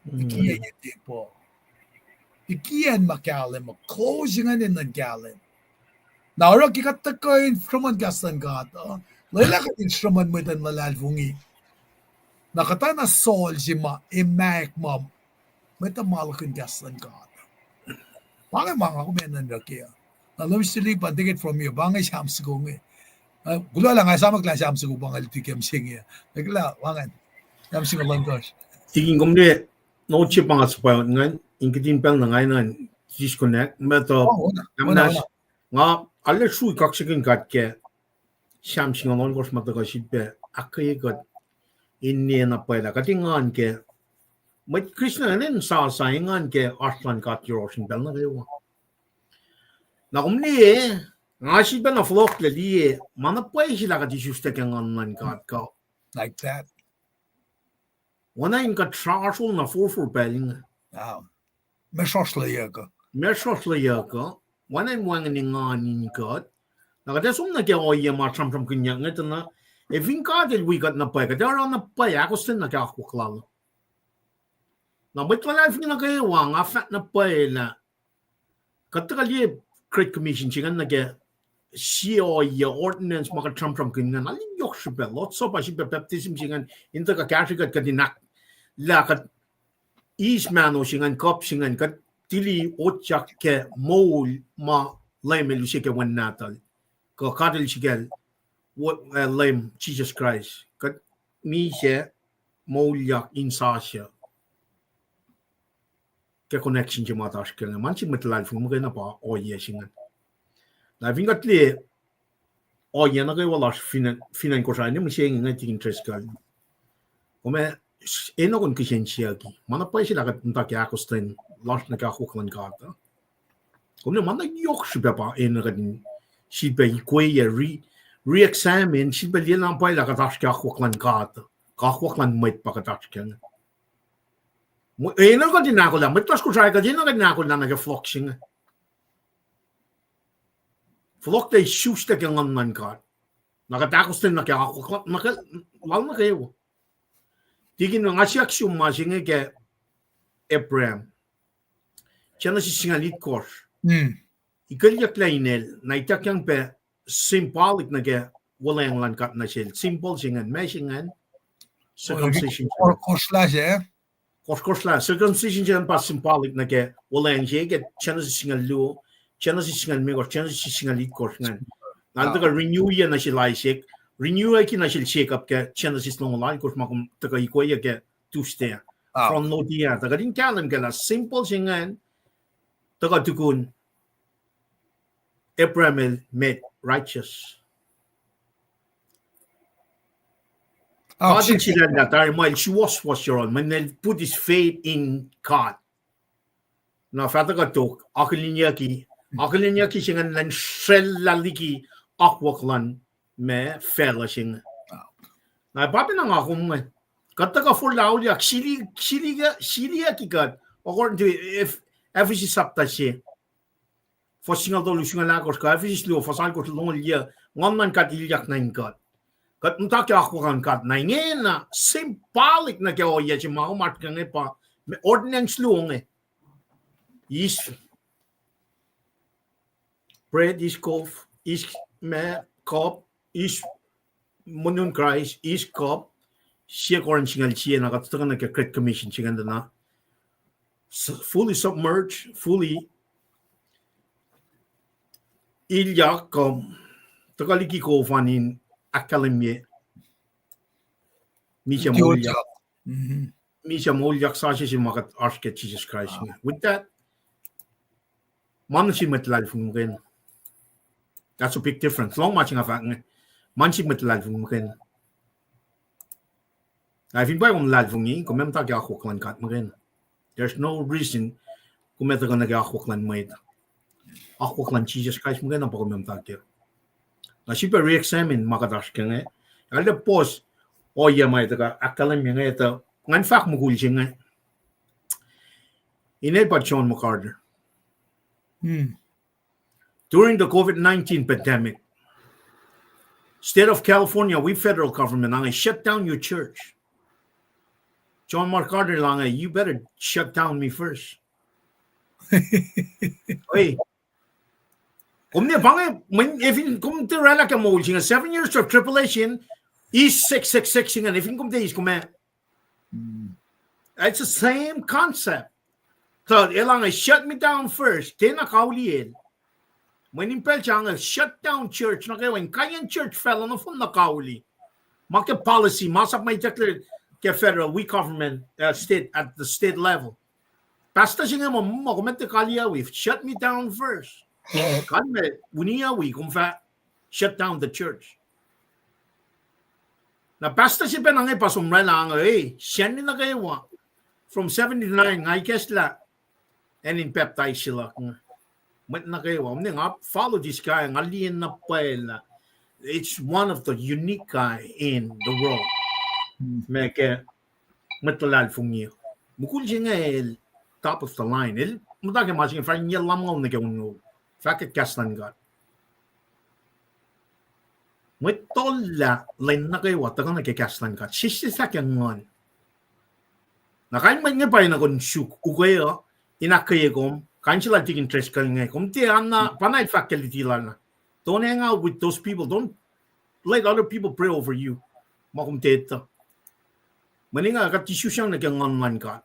Ikiyac inge tepuh. Ikiyac ma kahlwem, ma close ingacn in nuhn kahlwem. Na oruh ke kuht tuhkuh in sruhmuhn kahs luhn God uh, lwelah kuht in sruhmuhn mwet in luhlahlfongi. Na kuht na solse ma, e maek ma, mwet uh ma luhkihn kahs luhn God. Pa inge ma nga kom enenuh in oruh ke. Na Lom Sili pa take it from here, pa inge Sam soko inge. Kuloh lah nga esamwack lah Sam soko pa inge luti ke mihsenge. Eklac pa inge Sam singucul ohnkohsr. Tikin kom ne, note se pa nga suhpwacot ingacn, in kihtin pacl na nga enenuh in disconnect, met uh, nga arlac srui kaksakihn God ke Sam singucul ohnkohsr ma tuhkuh sifilpac ahkkweye kuht in liye na pwacye lah kuht engan ke, mwet Kristin ingacn sasa engan ke oasr luhn God yohrohsr in pacl nuh kwewa. Na kom liye, nga sifilpac na fohlohklac liye ma na pwacye se lah kuht isuslac ke Nguhn luhn God kuh. Like that. Oacna in kuht srasrol na forfor pacl inge. Mesrosrleyuck uh. Mesrosrleyuck uh. Oacna in wacngihn engan in kuht. Na kuht ac som nuh ke ohiyac ma sramsramkihnyuck inge tuh na, e fin God el wi kuht na pwacye, kuht ac oruh na pwacye, ahkostwen nuh ke akwuck lal. Na mwet luhlahlfongi nuh kwewa, nga fahk na pwacye lah kuht tuhkuh liye Great Commission se ingacn nuh ke sie ohiyac ordinance ma kuht sramsramkihn ingacn, arlac yohk srihpac, Lord's Supper sifilpac, baptism se ingacn, in tuhkuh kahsrwe kuht, kuht in ahk, lah kuht eis mahno se ingacn, kuhp se ingacn, kuht tili otyak ke moul ma Leum el use ke Wen Nahtuhl, kuh God el srihkacl, Leum Jisus Kraist, kuht misac moulyak in sasuc ke connection se ma oasr ke inge. Ma nuh sin mwet luhlahlfongi muhkwena pa ohiyac se ingacn. Na fin kuht liye ohiyac nuh kwewa lasr fin acn Kosrae, ne mihsenge inge tikin Driscoll, kom ac enenuh in kihsen siyucki ma na pwacye se lah kuht muhta ke ahkostwen lasr nuh ke akwuck luhn God uh. Kom liye ma na yohk srihpac pa enenuh kuht in sifilpac ikweye, re-examine, sifilpac liye na pwacye lah kuht oasr ke akwuck luhn God, akwuck luhn mwet pa kuht oasr ke inge. Enenuh kuht in ahkolah, mwet lasr Kosrae kuht enenuh kuht in ahkolah nuh ke fohlohk se inge. Fohlohk tuh isuslac ke Nguhn luhn God. Na kuht ahkostwen nuh ke akwuck lal nuh kwewa. Tikin nga siyuck sum ma se inge ke Abraham, Genesis singucul itkohsr. Ikulyucklac inel, na ituckyang pac symbolic nuh ke wuhlweacng luhn God nuh sel, symbol se ingacn, ma se ingacn, circumcision. Kosrkosrlah, circumcision se ingacn pa symbolic nuh ke wuhlweacng se ke Genesis singucul luo, Genesis singucul limekohsr, Genesis singucul itkohsr ingacn. Na el tuhkuh renew-ye nuh sel Isaac, renew-ye nuh sel Jacob ke Genesis longoul alkohsr ma kom tuhkuh ikweye ke Tuesday. From note ah, tuhkuh in kahlwem ke lah symbol se ingacn tuhkuh tukun Abraham el met righteous. God el sulaclah tari ma el suwohswohs yohrohl, mweyen el put his faith in God. Na fah tuhkuh tok, akihlenyucki, akihlenyucki se ingacn elan srwaclah liki akwuck luhn ma facluh se inge. Na pa pacna nga kom inge, kuht tuhkuh forlah auliyak, sili, sili, siliyucki kuht, according to Eph-, Ephesus sapta se, fuhs singucul tolu, singucul ahkosr, kuh Ephesus luo, fuhs alkohsr, longoul yuc, Nguhn luhn God ilyak nuh in kuht. Kuht muhta ke akwuck luhn God. Na ingena symbolic nuh ke ohiyac se ma kom oasr ke inge pa ordinance luo inge. Eis bread, eis kof, eis ma, cup, eis monun Kraist, eis cup, sie Corinth singucul sie, na kuht tuhkuh nuh ke Great Commission se ingacn na, fully submerged, fully ilyak, kuh tuhkuh liki kof an in ahkkahlwemye misac moulyak. Misac moulyak sasuc se ma kuht oasr ke Jisus Kraist inge. With that, ma nuh sin mwet luhlahlfongi muhkwena. That's a big difference. Lohng ma se nga fahk inge. Ma nuh sin mwet luhlahlfongi muhkwena. Ac fin pa kom luhlahlfongi, kom ac muhta ke akwuck luhn God muhkwena. There's no reason kom ac tuhkuh nuh ke akwuck luhn mwet. Akwuck luhn Jisus Kraist muhkwena pa kom ac muhta kac. Na sifilpac re-examine ma kuht oasr ke inge. Arlac puhs ohiyac ma tuhkuh ahkkahlwemye inge tuh ngan fahk mukul se inge. Inel pa John MacArthur. During the COVID nineteen pandemic, state of California, we federal government, ang shut down your church. John Mark Carter el ange, you better shut down me first. Oi. Kom ne pa inge, mweyen efin kom tiac oraclah ke moul se inge, seven years of tribulation, eis six six six se inge, efin kom tiac eis kom ac. It's the same concept. So, el ange, shut me down first, tiacna kauli el. Mweyen in pacl se ange, shut down church nuh kwewa, inkaiyacn church facluh nohfohn na kauli. Ma ke policy, masap ma itucklac ke federal, we government, uh, state, at the state level. Pastor se inge muh, muh kom etuh kaliyac wi, shut me down first. Kalmac, uniyac wi, kom fah shut down the church. Na pastor se pacna inge pa som oraclah ange, e, sacnri nuh kwewa. From seventy-nine, nga ikacslah acn in baptize se luhk inge. Mwet nuh kwewa, omne nga follow this guy, nga liye na pwacye lah it's one of the unique guy in the world. Ma ke mwet luhlahlfongi. Mukul se inge el top of the line. El muhta ke ma se inge fahk yac lumngaul nuh ke onngoul. Fahk ke kahs luhn God. Mwet tollah lwen nuh kwewa tuhkuh nuh ke kahs luhn God. Sesseslah ke nguhn. Na kain mwet inge pa na kom suk ukwe uh, in ahkkweye kom, kain se lal Tikin Driscoll inge. Kom tiac anna, pa na el fahk ke luti lal na, don't hang out with those people. Don't let other people pray over you. Ma kom tiac etuh. Mweyen nga kuht isusang nuh ke nguhn luhn God.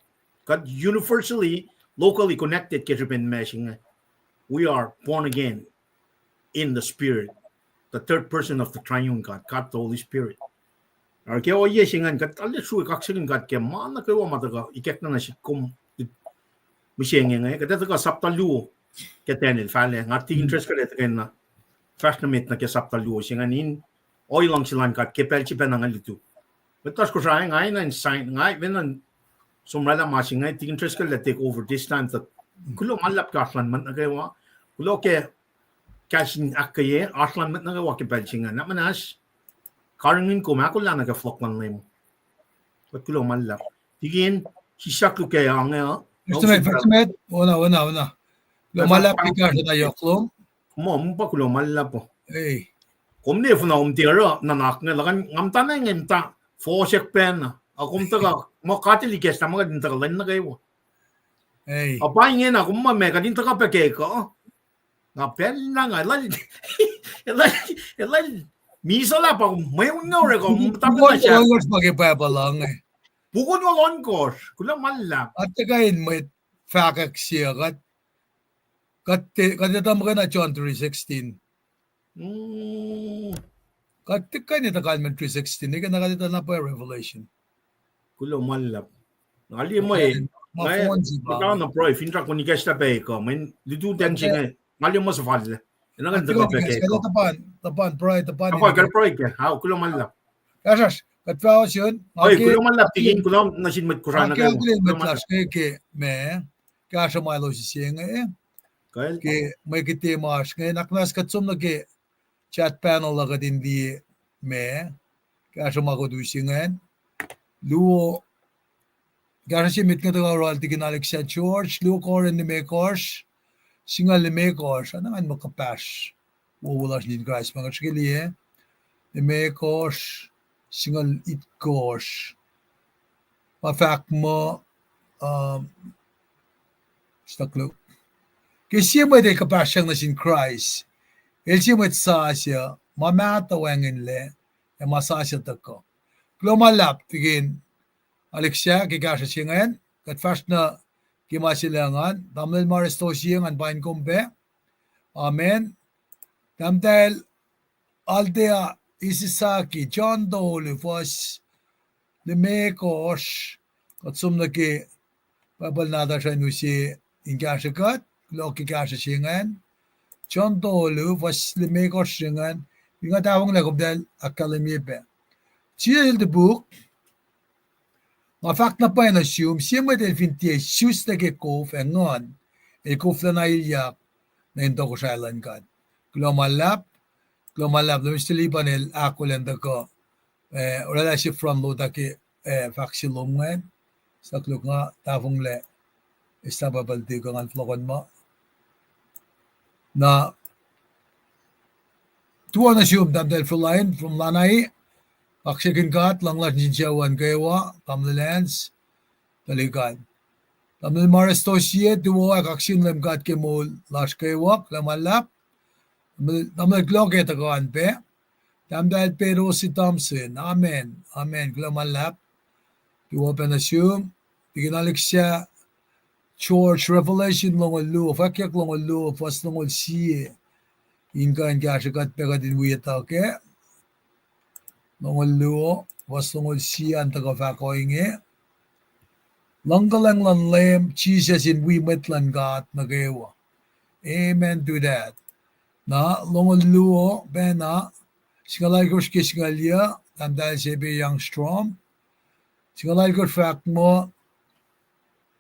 Kuht universally, locally connected ke srihpen ma se inge. We are born again in the Spirit, the third person of the triune God, God the Holy Spirit. Oruh ke ohiyac se ingacn, kuht arlac srui kaksakihn God ke ma nuh kwewa ma tuhkuh ikackna nuh sihk kom mihsenge inge, kuht ac tuhkuh sapta luo ke Daniel, fahlac, nga Tikin Driscoll el tuhkweni fahsr nuh met nuh ke sapta luo se ingacn in ohiyac luhngse luhn God ke pacl se pacna inge lutu. Mwet lasr Kosrae, nga enenuh in sign, nga enenuh in som oraclah ma se inge, Tikin Driscoll el take over this time, tuh kuloh ma luhlahp ke oasr luhn mwet nuh kwewa, kuloh ke kahs in ahkkweye, oasr luhn mwet nuh kwewa ke pacl se ingacn, na muhnahs, karihngihn kom ahkolah nuh ke fohlohk luhn Leum. Kuht kuloh ma luhlahp. Tikin, sislah luhk ke ange uh, Testament, Testament, ona, ona, ona. Kuloh ma luhlahp ke kahsruh na yohk lom. Muh, muh pa kuloh ma luhlahp uh. Kom ne funa om tiac oruh nuhnak inge, luhkuhn nga muhtana inge muhta fohsack pacna. Ac kom tuhkuh, muh God el ikacslah ma kuht in tuhkuh lwen nuh kwewa. Ac pa ingena kom muh ma kuht in tuhkuh pac ke kuh. Nga pacl na nga, el, el, el, misac lah pa kom mweun nga orek kom muhta pacna sahk. Ohnkohsr pa ke Bible uh inge. Puk ohnkohsr, kuloh ma luhlahp. Kuht tuhkuh in mwet fahkwack se, kuht, kuht, kuht etuh muhkwena John three sixteen. Kuht tuhkuh in etuh kalmacn three sixteen, ekena kuht etuh na pwacye Revelation. Kuloh ma luhlahp. Nga liye mwe, ma, ma, ma pruhe, finsrak kom ikacslah pac ke kuh, mweyen lutu ten se inge, nga liye ma suhfallac. Ena kuht in tuhkuh pac ke kuh. Tuhpan, tuhpan, pruhe, tuhpan. Tuhpan, kuht pruhe ke, ao, kuloh ma luhlahp. Kahsruhsr, kuht fah ohsun. Kuloh ma luhlahp, Tikin, kuloh nuh sin mwet Kosrae nuh kwewa. Kuloh ma luhlahp. Ke, ke, ma, kahsruh ma elos use inge. Ke mwe kihte ma oasr inge, na kuht som nuh ke chat panel uh kuht in liye ma kahsruh ma kuht use ingacn. Luo, kahsruh se met inge tuhkuh oral Tikin Alexa George, luo Korin limekohsr, singucul limekohsr, ana ngan muh kuhpahsr wowo lasr nuh sin Kraist ma kuht srihke liye, limekohsr, singucul itkohsr. Ma fahk muh, um, ke sie mwet el kuhpahsryang nuh sin Kraist, el sie mwet sasuc, ma mahtuh wacngihnlac, ac ma sasuc tuhkuh. Kuloh ma luhlahp Tikin Alexa ke kahsruh se ingacn, kuht fahsr nuh ke ma se luhn ngan, tamuhlwel Maris Tosie, ngan paing kom pac. Amen. Tahmtahel Althea Isisaki, John tolu, fuhs limekohsr, kuht som nuh ke Bible nahtuhsr an use in kahsrwe kuht, kuloh ke kahsruh se ingacn. John tolu, fuhs limekohsr se ingacn, fin nga tahfonglac komtacl ahkkahlwemye pac. Jisus el topuk, nga fahk na pwacye nuh sum, sie mwet el fin tiac isus nuh ke kof ac nguhn, el koflacna ilyak nuh in tohkohsrahi luhn God. Kuloh ma luhlahp, kuloh ma luhlahp, Lemister Lipan el ahkolah in tuhkuh, eh, oraclah se front load ah ke, eh, fahk se lom ingacn, suk luk nga tahfonglac, eslah Bible tuh kuh ngan fohlohkohn ma. Na, tuh nuh sum tahmtahel Frolain from Lanai, kaksakihn God, luhngse lasr nuh sin sucu an kwewa, tamuhlwel Lance, tuhlihk an. Tamuhlwel Morris Tosie, tuwo ac kaksakihn Leum God ke moul lasr kwewa, kuloh ma luhlahp. Tamuhlwel, tamuhlwel kuloh ke tuhkuh an pac. Tahmtahel Peter Thompson, amen, amen, kuloh ma luhlahp. Tuwo pac nuh sum, tikin Alexa George, Revelation longoul luo, fwackyuck longoul luo, fuhs longoul sie. In kuh in kahsrwe kuht pac kuht in wi etuh kac. Longoul luo, fuhs longoul sie an tuhkuh fahk ohinge: Luhngkuhlwacng luhn Leum Jisus in wi mwet luhn God nuh kwewa. Amen to that. Na, longoul luo pacna, singucul alkohsr ke singucul yuc, Tahmtahel Sepe Youngstrom. Singucul alkohsr fahk muh,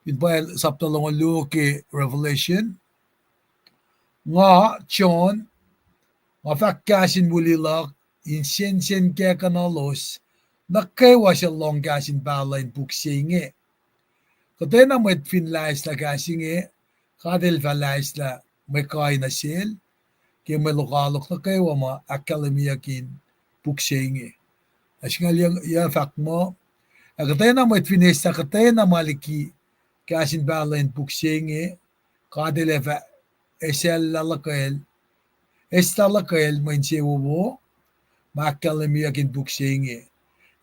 in pwacye sapta longoul luo ke Revelation: Nga, John, nga fahk kahs in woli luhk in sensenkackihnuhlos nuh kwewa suc lohng kahs in pahluh in puk se inge. Kuhtwena mwet fin laislah kahs inge, God El fah laislah mwe kai nuh sel, ke mwe lokoalok nuh kwewa ma ahkkahlwemyeyuck in puk se inge. Na singucul yuc fahk muh, ac kuhtwena mwet fin eislah kuhtwena ma liki kahs in pahluh in puk se inge, God El ac fah eslah luhkwel, eslah luhkwel mwe insewowo ma ahkkahlwemyeyuck in puk se inge.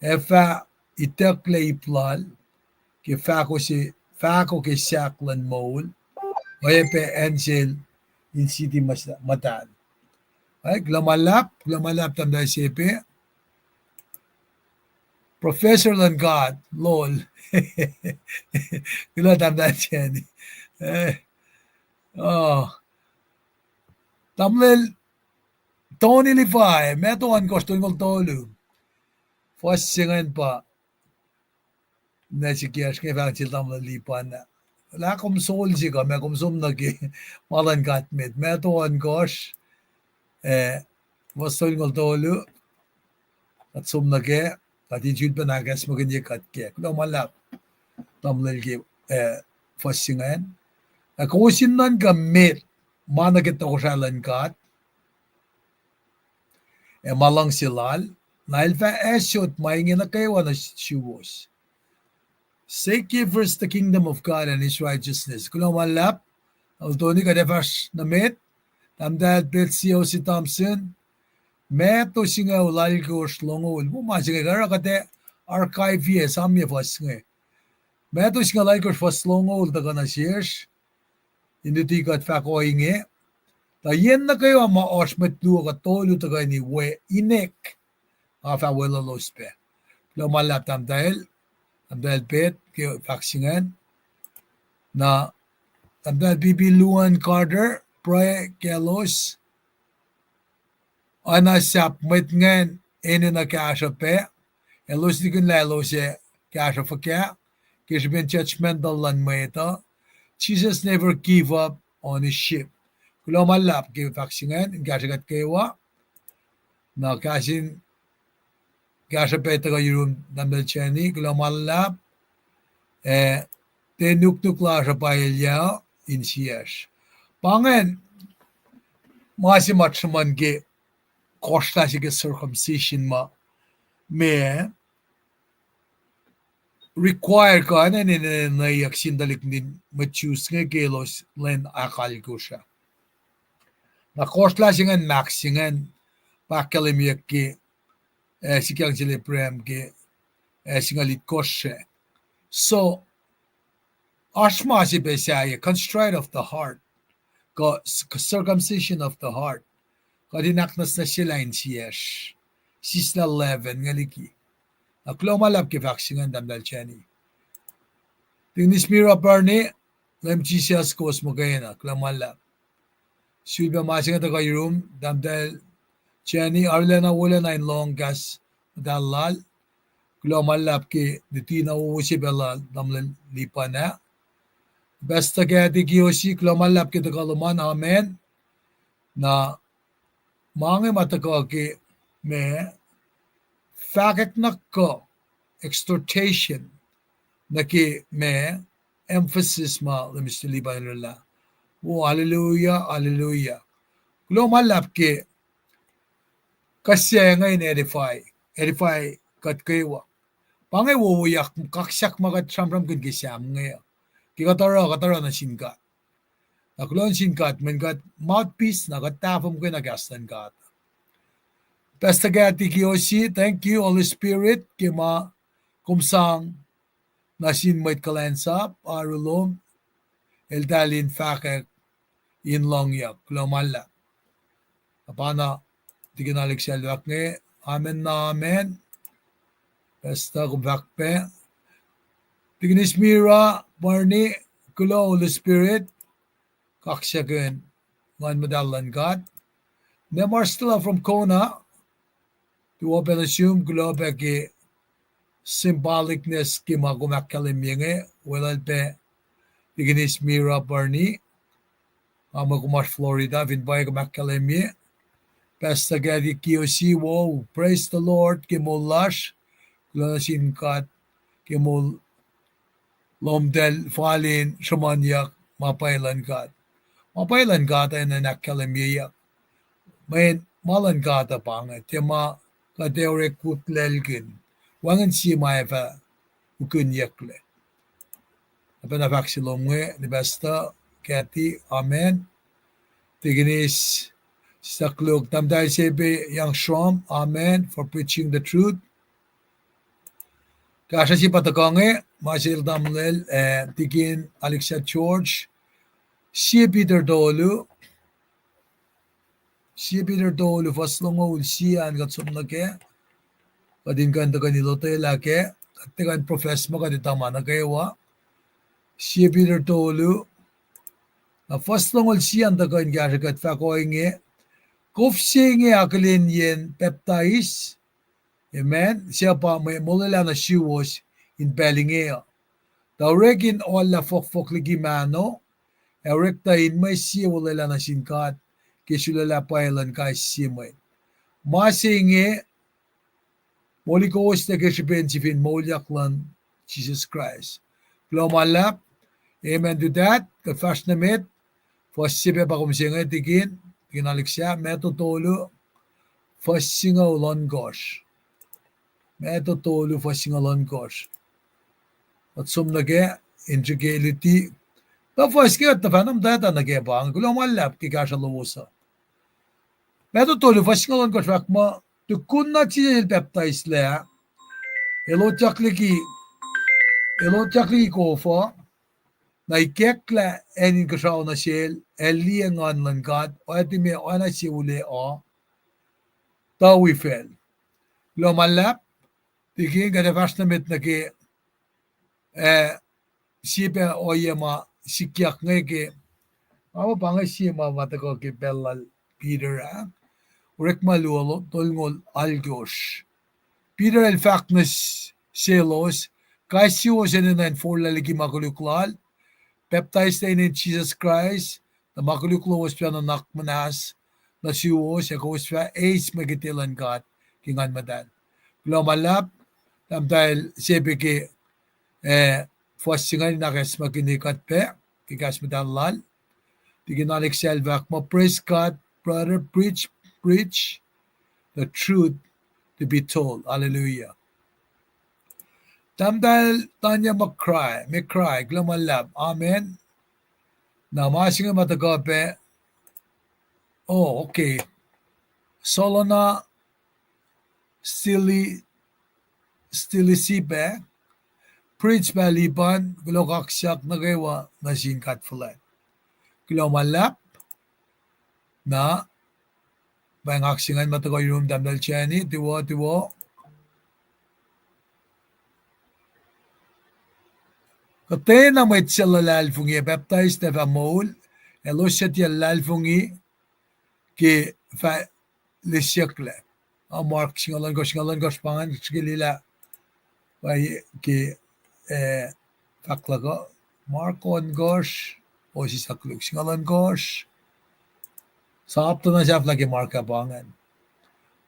Ac fah itucklac ip lal ke fahko se, fahko ke sahk luhn moul, oacyacpac acn sel in siti muhtahl. Ac kuloh ma luhlahp, kuloh ma luhlahp Tahmtahel Sepe. Professor luhn God, lol. Kuloh Tahmtahel Jenny. Eh, oh. Tamuhlwel Tony Levi, Matthew ohnkohsr tolngoul tolu. Fuhs se ingacn pa, na sikyasr inge fahk sel Tamuhlwel Lipan ah, lah kom sol sihk uh, ma kom som nuh ke ma luhn God met, Matthew ohnkohsr, eh, fuhs tolngoul tolu. Kuht som nuh kac, kuht in sulpac ahkacsmakihnye kuht kac. Kuloh ma luhlahp Tamuhlwel ke, eh, fuhs se ingacn. Ac kowos in nuhnkuh met ma nuh ke tohkohsrahi luhn God ac ma luhngse lal, na El fah asot ma inge nuh kwewa nuh suwos. Seek ye first the kingdom of God and His righteousness. Kuloh ma luhlahp, Elder Tony, kuht ac fahsr nuh met, Tahmtahel Betsy Osi Thompson, Matthew singucul alkohsr longoul. Wo ma se inge kuh oruh kuht ac archive-ye, esamye fuhs inge. Matthew singucul alkohsr fuhs longoul tuhkuh nuh sesr in luti kuht fahk ohinge: Tuh yen nuh kwewa ma oasr mwet luo kuh tolu tuhkweni we inek, nga fah weluhlos pac. Kuloh ma luhlahp Tahmtahel, Tahmtahel Betsy ke fahk se ingacn. Na Tahmtahel P P Luan Carter, pruhe kaclos. Oacna sahp mwet ingacn enenuh kahsruh pac, elos likihnlah elos ac kahsruh fuhkah ke srihpen judgmental luhn mwet uh. Jesus never give up on His sheep. Kuloh ma luhlahp ke fahk se ingacn in kahsrwe kuht kwewa. Na kahs in kahsruh pac tuhkuh yurum Tahmtahel Jenny, kuloh ma luhlahp. Eh, tiac nuknuk lasr uh pa elyah insiyacsr. Pa ingacn ma se ma sruhmuhn ke kohsrlah se ke circumcision ma, ma require kuh eneneneyuck sin tuhlihk nuhtin mwet Jews inge ke elos lwen ahkalkosr ah. Na kohsrlah se ingacn, mahk se ingacn, pa ahkkahlwemyeyuck ke, eh, sikyang sel Abraham ke, eh, singucul itkohsr ah. So, oasr ma se pac sahyac, contrite of the heart, kuh circumcision of the heart. Kuht in ahknwacsnwacsyelah insiyacsr, sislah leaven inge liki. Na kuloh ma luhlahp ke fahk se ingacn Tahmtahel Jenny. Tikinis Mira Barney, Leum Jisus kowos muhkwena, kuloh ma luhlahp. Sulpac ma se inge tuhkuh yurum Tahmtahel Jenny, arulacna wolacna in lohng kahs muhtahl lal. Kuloh ma luhlahp ke luti na wowo se pac lal Tamuhlwel Lipan ah. Pastor Kathy Kiyoshi, kuloh ma luhlahp ke tuhkuh lom an, amen. Na ma inge ma tuhkuh ke ma fahkwack na kuh, exhortation, nuh ke ma emphasis ma Leum Mister Lipan oraclah. O, hallelujah, hallelujah. Kuloh ma luhlahp ke kuh se inge in edify, edify kuht kwewa. Pa inge wowoyak kaksak ma kuht sramsramkihn ke Sam inge. Ke kuht oruh, kuht oruh nuh sin God. Na kuloh nuh sin God, mweyen kuht mouthpiece na kuht tahfuh muhkwena kahs luhn God. Pastor Kathy Kiyoshi, thank you, Holy Spirit, ke ma kom sang nuh sin mwet kuhlwacnsap, oaru lom, eltahl in fahkwack in lohngyuck, kuloh ma luhlahp. Na pa na, tikin Alexa el fahk inge, amen na amen. Pastor, kom fahk pac. Tikin Ismira Barney, kuloh Holy Spirit, kaksakihn Nguhn Muhtahl luhn God. Ne Marcella from Kona, tuh pac nuh sum, kuloh pac ke symbolicness ke ma kom ahkkahlwemye inge, weluhl pac tikin Ismira Barney, nga muh kom oasr Florida, fin pwacye kom ahkkahlwemye. Pastor Kathy Kiyoshi, wo, praise the Lord ke moul lasr, kuloh nuh sin God ke moul lom, eltahl fal in sruhmuhnyuck ma pwacye luhn God. Ma pwacye luhn God enenuh in ahkkahlwemyeyuck. Mweyen ma luhn God uh pa inge, tiac ma kuht ac orek utlaclkihn. Wacngihn sie ma ac fah ukihnyucklac. Oacpacna fahk se lom inge, ne Pastor Kathy, amen. Tikin Is, Sister Kluk, Tahmtahel Sepe Yang Shrom, amen, for preaching the truth. Kahsruh se pa tuhkuh inge, ma sel tamuhlwel, eh, tikin Alexa George, Sie Peter tolu, Sie Peter tolu, fuhs longoul sie an kuht som nuh kac, kuht in kuh in tuhkweni lotwelah kac, kuht tiac kuh in profess ma kuht etuh ma nuh kwewa. Sie Peter tolu, na fuhs longoul sie an tuhkuh in kahsrwe kuht, fahk ohinge, kof se inge akihlenyacn pacptais, amen, suc pa mwe molwelah nuh suwos in pacl inge uh, tuh orek in oallah fohkfohk liki mahno, ac orek tuh in mwe sie wolwelah nuh sin God ke sulaclah pwacye luhn kais sie mwet. Ma se inge moli kowos nuh ke srihpen sifil moulyak luhn Jisus Kraist. Kuloh ma luhlahp. Amen to that. Kuht fahsr nuh met. Fuhs se pac pa kom se inge tikin, tikin Alexa, Matthew tolu, fuhs singucul ohnkohsr. Matthew tolu, fuhs singucul ohnkohsr. Kuht som nuh kac in srihke luti. Tuh fuhs ke kuht tuhfahna muhtwacta nuh kac pa inge, kuloh ma luhlahp ke kahsruh lowos uh. Matthew tolu, fuhs singucul ohnkohsr fahk muh, tukun na Jisus el pacptaislac, el otyak liki, el otyak liki kof uh, na ikacklah acn inkuhsrao nuh sel, ac liye Nguhn luhn God oactime oacna sie ule uh tuh wi facl. Kuloh ma luhlahp, tikin kuht ac fahsr nuh met nuh ke, eh, sie pac ohiyac ma sikyak inge ke, nga muh pa inge sie ma ma tuhkuh ke pacl lal Peter ah. Orekma luo, tolngoul alkosr. Peter el fahk nuh s-, selos, kais suwos enenuh in forlah liki ma koluk lal, pacptaislac inen Jisus Kraist, tuh ma koluk lowos fah nuhnak muhnahs nuh suwos, ac kowos fah eis mwe kihte luhn God ke Nguhn Muhtahl. Kuloh ma luhlahp, tahmtahel Sepe ke, eh, fuhs se ingacn in ahkacsmakihnye kuht pac ke kahs muhtahl lal. Tikin Alexa el fahk muh, praise God, brother, preach, preach the truth to be told. Hallelujah. Tahmtahel Tanya McCry, McCry, kuloh ma luhlahp. Amen. Na ma se inge ma tuhkuh pac. Oh, okay. Solana Stili, Stilisipe, preach pa Lipan, kuloh kaksak nuh kwewa nuh sin God fuhlwact. Kuloh ma luhlahp. Na pa inge oak se ingacn ma tuhkuh yurum, tahmtahel Jenny, tuwo, tuwo. Kuhtwena mwet suc luhlahlfongi ac pacptais ac fah moul, elos suc tiac luhlahlfongi ke fah lisyucklac. A Mark singucul ohnkohsr, singucul ohnkohsr pa ingacn, srihke lilah, pa ke, eh, fahk luhk uh, Mark ohnkohsr, o sislah koluk, singucul ohnkohsr. Sapta na sahflah ke Mark ah pa ingacn.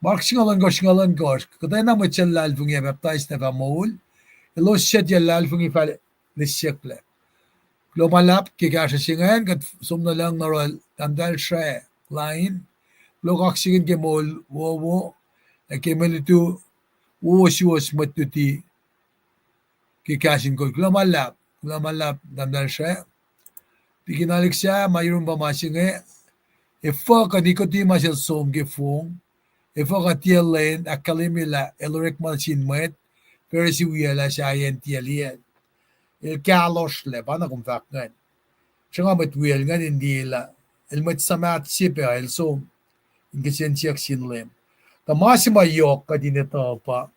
Mark singucul ohnkohsr, singucul ohnkohsr. Kuhtwena mwet suc luhlahlfongi ac pacptais ac fah moul, elos suc tiac luhlahlfongi fah lisyucklac. Kuloh ma luhlahp ke kahsruh se ingacn, kuht som nuh lucng nuh yohrohl tahmtahel Sre Lain. Kuloh kaksakihn ke moul wowo, ac ke mwe lutu wowo suwos mwet luti ke kahs in kol. Kuloh ma luhlahp, kuloh ma luhlahp, Tahmtahel Sre. Tikin Alexa, ma yurum pa ma se inge, efuh kuh Nicodemus el som ke fong, efuh kuh tiac lwen ahkkahlwemye lah el orekma nuh sin mwet, Pharisee wiyacl ah sahyacn tiac liyacl. El kahlohsrlac, pa na kom fahk ingacn. Sruhnga mwet wiyacl ingacn in liye lah el mwet suhmaht se pac el som in kihsen siyuck sin Leum. Tuh ma se ma yohk kuht in etuh pa,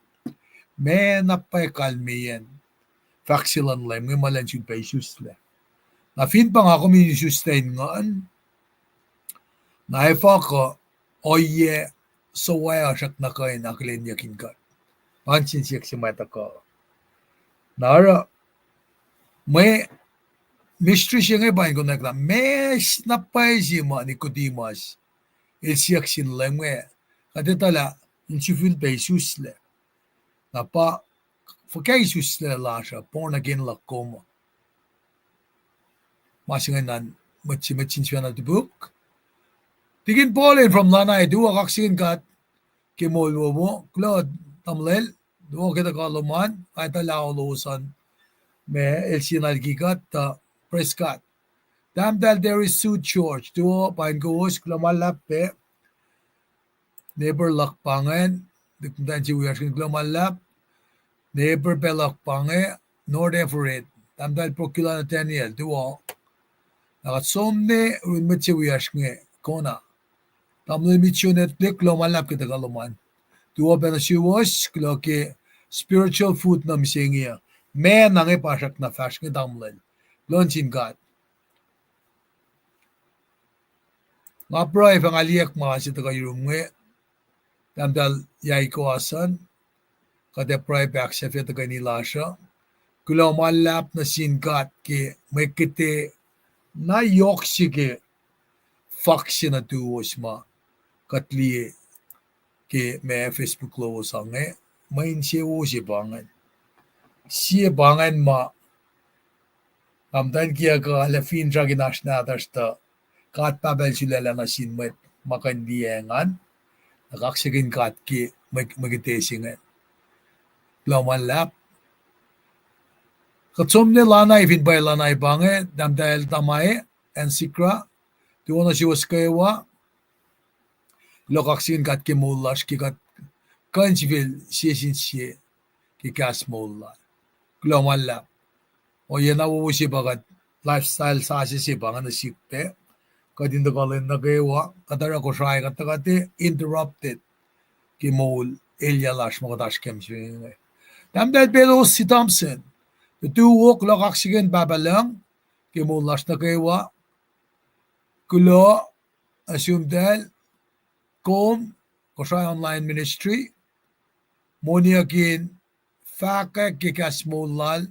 meac na pwacye kalmeyacn fahk se luhn Leum inge ma elan sun pac isuslac. Na fin pa nga kom in isuslac in nguhn, na efuh kuh ohiyac suwohs uh srackna kuh in akihlenyuck in kuht? Pa ingacn siyuck se ma tuhkuh. Na oruh mwe mystery se inge pa in konwacack lah meac na pwacye se ma Nicodemus el siyuck sin Leum inge, kuht etuh lah in sifil pac isuslac. Na pa fuhkah isuslac lasr uh, born again luhk kom uh? Ma se inge na mwet se, mwet se in sifacna topuk. Tikin Paul in from Lanai, tuwo kaksakihn God ke moul wowo. Kuloh tamuhlwel, tuwo ke tuhkuh lom an, nga etuh lah lowos an ma el sie na liki kuht, tuh praise God. Tahmtahel Terry Sue George, tuwo paing kowos, kuloh ma luhlahp pac. Neighbor luhk pa ingacn, dik muhtwacn se wiyacsr ingacn, kuloh ma luhlahp. Neighbor pac luhk pa inge, North Everett, Tahmtahel Prokila Nathaniel, tuwo. Na kuht som ne run mwet se wiyacsr inge, Kona. Tamuhlwel Mitchell Netlik, kuloh ma luhlahp ke tuhkuh lom an. Tuwo pac nuh suwos, kuloh ke spiritual food nuh mihsenge uh. Meac na inge pa srackna fahsr inge tamuhlwel. Kuloh nuh sin God. Nga pruhe fah nga liyacack ma se tuhkuh yurum inge, Tahmtahel Yaiko Asan, kuht ac pruhe pac ahksahfyelah tuhkweni lasr uh. Kuloh ma luhlahp nuh sin God ke mwe kihte na yohk se ke fahk se nuh tuwos ma kuht liye ke ma Facebook lowos inge, mwe insewowo se pa ingacn. Sie pa ingacn ma, nga muhtwacn kiyuhk uh, lah finsrak in oasr nahtuhsr tuh God Pahpah El sulaclah nuh sin mwet ma kuh in liyacacng an, na kaksakihn God ke mwe, mwe kihte se inge. Kuloh ma luhlahp. Kuht som ne Lanai, fin pwacye Lanai pa inge, Tahmtahel Tamae, Ansikra, tuwo nuh suwos kwewa, kuloh kaksakihn God ke moul lasr ke kuht kuh in sifil sie sin sie ke kahs moul lal. Kuloh ma luhlahp. Ohiyac na wowo se pa kuht lifestyle sasuc se pa inge nuh sihk pac. Kuht in tuhkuh lwen nuh kwewa, kuht oruh Kosrae, kuht tuh kuht interrupted ke moul elyah lasr ma kuht oasr ke mihsenge. Tahmtahel Pelos C. Thompson, tuwo, kuloh kaksakihn Pahpah Lucng ke moul lasr nuh kwewa. Kuloh nuh sumtacl, kom, Kosrae Online Ministry, moniyuck in fahkwack ke kahs moul lal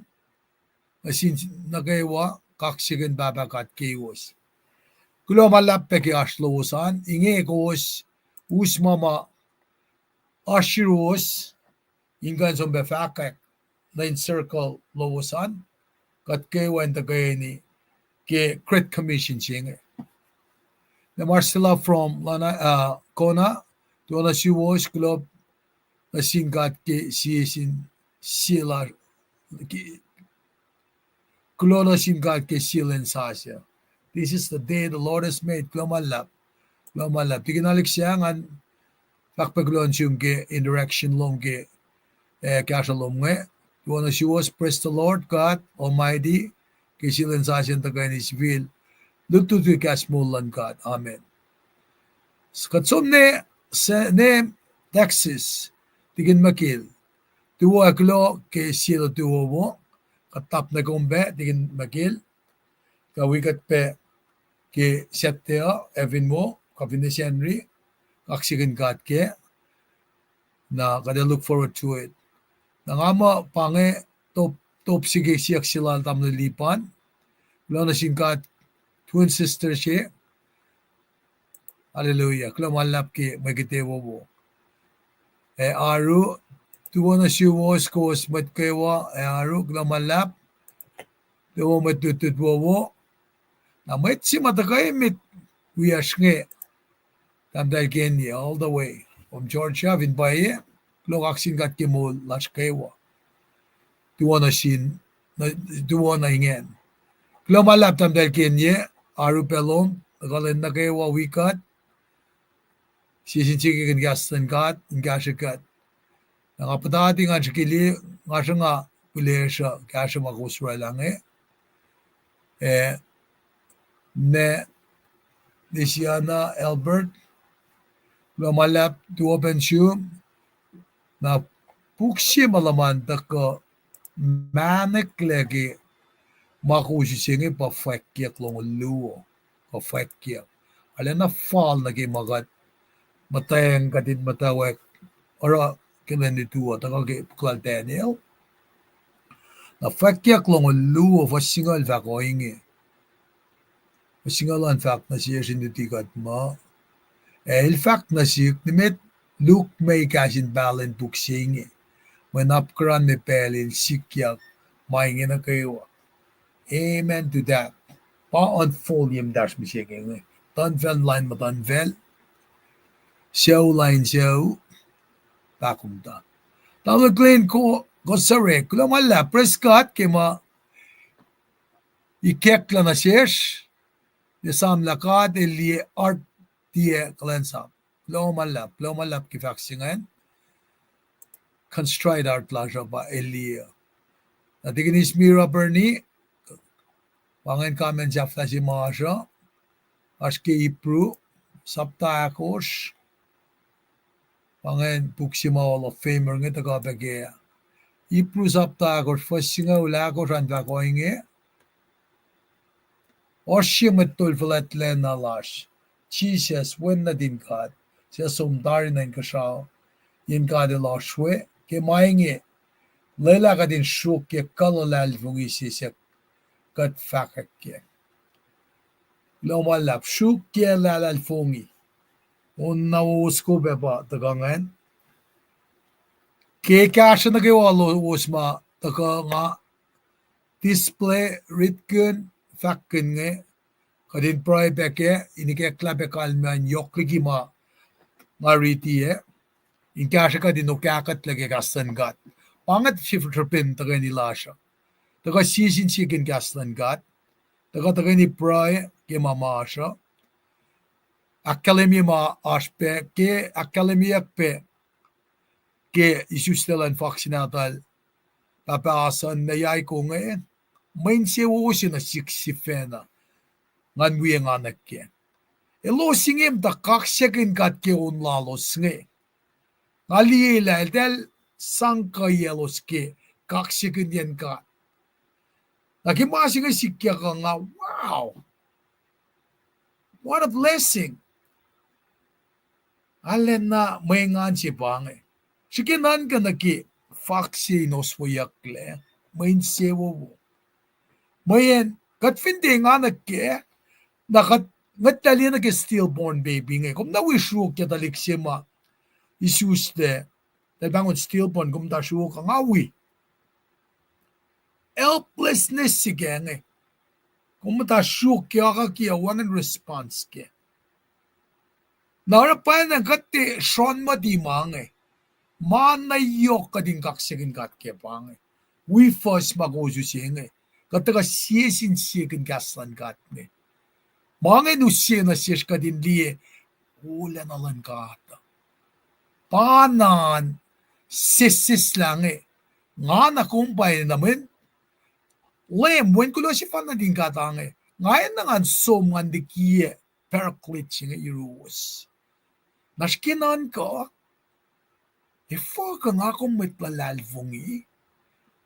nuh sin nuh kwewa, kaksakihn Pahpah God keiwos. Kuloh ma luhlahp pac ke oasr lowos an, inge kowos us ma ma oasr yuruwos in kuh in som pac fahkwack nuh in circle lowos an, kuht kwewa in tuhkweni ke Great Commission se inge. Na Marcella from Lana, uh, Kona, tuwo nuh suwos, kuloh nuh sin God ke sie sin sie la, ke, kuloh nuh sin God ke sie lwen sasuc. This is the day the Lord has made. Kuloh ma luhlahp. Kuloh ma luhlahp. Tikin Alexa, ngan fahk pac kuloh nuh sum ke interaction lom ke, eh, kahsruh lom inge. Tuwo nuh suwos, praise the Lord God Almighty, ke sie lwen sasuc in tuhkweni sifil lutlut ke kahs moul luhn God. Amen. Kuht som ne, se, ne Texas, Tikin Makil. Tuwo ac kuloh ke sie lutu wowo, kuht tap nuh kom pac, Tikin Makil. Kuh wi kuht pac ke Saturday uh, ac fin wo, kuh fin acn Sacnri, kaksakihn God kac. Na kuht ac look forward to it. Na nga muh pa inge top, top se ke siyuck se lal tamuhlwel Lipan. Kuloh nuh sin God, twin sister se. Hallelujah. Kuloh ma luhlahp ke mwe kihte wowo. Ac Aru, tuwo nuh suwos kowos mwet kwewa, ac Aru, kuloh ma luhlahp. Tuwo mwet lutlut wowo. Na mwet se ma tuhkuh emet wiyacsr inge, Tahmtahel Kenye, all the way from Georgia, fin pwacye, kuloh kaksakihn God ke moul lasr kwewa. tuo nuh sin, tuo nuh ingacn. Kuloh ma luhlahp tahmtahel Kenye, oaru pac lom, kuhlwacng nuh kwewa wi kuht, sie sin sie ke in kahs luhn God in kahsrwe kuht. Na nga puhtati ngan srihke liye, nga sruhnga pihlesruh kahsruh ma kowos oraclah inge. Eh, ne, Lisiana Albert, kuloh ma luhlahp tuo pacna sum. Na puk se ma luhman tuhkuh mahneklac ke ma kowos use inge pa fwackyuck longoul luo, kuh fwackyuck. Arulacna fal nuh ke ma kuht muhtweng kuht in muhtwacwacack oruh ke lwen lutu uh, tuhkuh ke puk lal Daniel. Na fwackyuck longoul luo fuhs singucul fahk ohinge. Fuhs singucul an fahk nuh sesr in luti kuht muh, ac el fahk nuh sihk, nimet lukmac kahs in pahluh in puk se inge, mweyen apkuhran me pacl in sikyak ma inge nuh kwewa. Amen to that. Pa unfold ye muhtahsr mihsenge inge. Muhtuhnfacl, lain muhtuhnfacl, sucu lain sucu, pahkomuhta. Tamuhlwel Glenn Ko-, Kosarek, kuloh ma luhlahp, praise God ke ma ikacklah nuh sesr, esam lah God el liye heart tiac kuhlwacnsap. Kuloh ma luhlahp, kuloh ma luhlahp ke fahk se ingacn. Contrite heart lasr uh pa el liye. Na tikin Ismira Bernie, pa ingacn comment sahflah se ma oasr uh, oasr ke Hebrew, sapta ahkosr, pa ingacn puk se ma Hall of Famer inge tuhkuh pac ke. Hebrew sapta ahkosr, fuhs singucul ahkosr an fahk ohinge. Oasr sie mwet tol fuhlwactlacna lasr, Jisus, Wen nuhtin God, suc som tari nuh inkuhsrao, yen God El oasr we, ke ma inge, lwelah kuht in sruokyac kuh luhlahlfongi se suc kuht fahkwack kac. Kuloh ma luhlahp, sruokyac luhlahlfongi. On na wo skopac pa tuhkuh ingacn. Ke kahsruh nuh kwewa lowos ma tuhkuh nga display ritkihn, fahkkihn inge, kuht in pruhe pac kac, in ikacklah pac kalmac in yohk liki ma nga riti ac, in kahsruh kuht in okahkuhtlac ke kahs luhn God. Pa inge sifilsrihpen tuhkweni lasr uh. Tuhkuh sie sin sie ke kahs luhn God. Tuhkuh tuhkweni pruhe ke ma ma oasr uh. Ahkkahlwemye ma oasr pac ke, ahkkahlwemyeyuck pac ke isuslac luhn fak se nahtuhl, pahpah Asan, na yac ko inge, mwe insewowo se nuh sihk sifacna, ngan wi enganwack kac. Elos inge muhta kaksakihn God ke on lalos inge. Nga liyelah eltahl sang kuhiyaclos ke kaksakihnyacn God. Na ke ma se inge sikyak uh nga, wow, what a blessing. Arulacna mwe engan se pa inge. Srihke nuhnkuh nuh ke fak se in osweyucklac, mwe insewowo. Mweyen kuht fin tiac enganwack kac, na kuht, ngwetlah liye nuh ke stillborn baby inge. Kom na wi sruokyac tuhlihk se ma isuslac, tuh pahngon stillborn, kom muhta sruok uh, nga wi. Helplessness se kac inge. Kom muhta sruok ke, oaka ke, wacngihn response kac. Na oruh pwacnwacng kuht tiac srohn muhti ma inge. Ma na yohk kuht in kaksakihn God kac pa inge. Wi fuhs ma kowos use inge. Kuht tuhkuh sie sin sie ke kahs luhn God inge. Ma inge use nuh sesr kuht in liye wolacna luhn God. Pa na sesseslah inge. Nga na kom pa enenuh mweyen Leum, Wen kuloh sefanna nuhtin God inge. Nga enenuh ngan som ngan likiyac Paraclete se inge yuruwos. Na srihke nuhnkuh, efuh kuh nga kom mwet luhlahlfongi,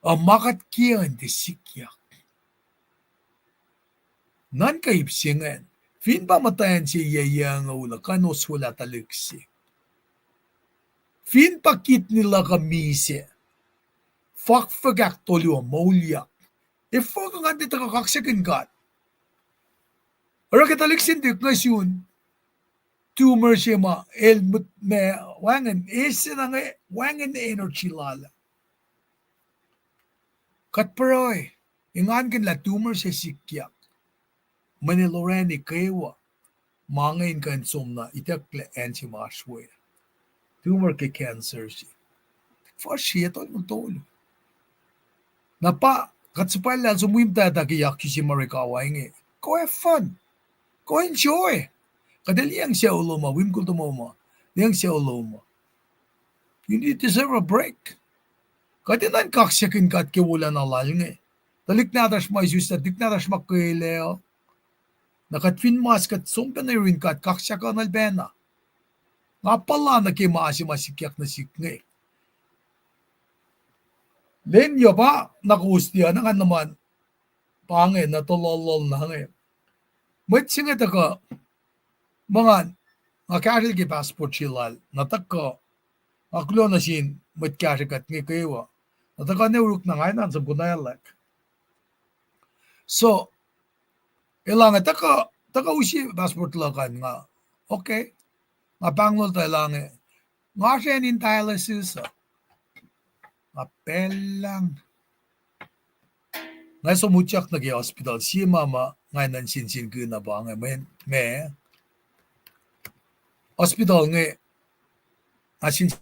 uh, ma kuht kiyacn tiac sikyak. Nuhnkuh ip se ingacn, fin pa muhtwacn se yac yucngucul uh kuh in oswelah tuhlihk se, fin pa kidney luhk uh misac, fakfuk ahktolu uh moulyak, efuh kuh ngan tiac tuhkuh kaksakihn God? Oruh ke tuhlihk se in tuyak nuh sun tumor se ma el mut ma wacngihn, ese na inge wacngihn energy lal ah. Kuht pruhe, engankihn lah tumor se sikyak, mweyen el orani kwewa ma inge in kuh in som na itucklac acn se ma oasr we. Tumor ke cancer se. Fuhsr sie tolngoul tolu. Na pa, kuht suhpwacllah som wi muhtwacta ke yak sise America uh inge. Go have fun. Go enjoy. Kuht ac liyacng sucu lom uh, wi mukul tomom uh. Liyacng sucu lom uh. You need, deserve a break. Kuht enenuh in kaksakihn God ke wolacna lal inge. Tuhlihk nahtuhsr ma isuslah, tuhlihk nahtuhsr ma kwelac uh. Na kuht fin mas kuht som pacna yurin God, kaksakihnuhl pacna. Nga puhla nuh ke ma se ma sikyak nuh sihk inge. Lwen yohk pa na kowos tiac na ngan nuhman pa inge na tuh lohllohl na inge. Mwet se inge tuhkuh, ma ngan, nga kahsrwel ke passport se lal, na tuhkuh, nga kuloh nuh sin mwet kahsrwe kuht inge kwewa. Na tuhkuh ne oruk na nga enenuh in som konwaclwack. So, elange tuhkuh, tuhkuh use passport luhk an nga. Okay. Nga pahnglol tuh elange. Nga sracn in dialysis uh. Nga pacl lang. Nga som utyak nuh ke hospital. Sie ma ma nga enenuh in sensenkihn uh pa inge mwe, mwe hospital inge. Nga sin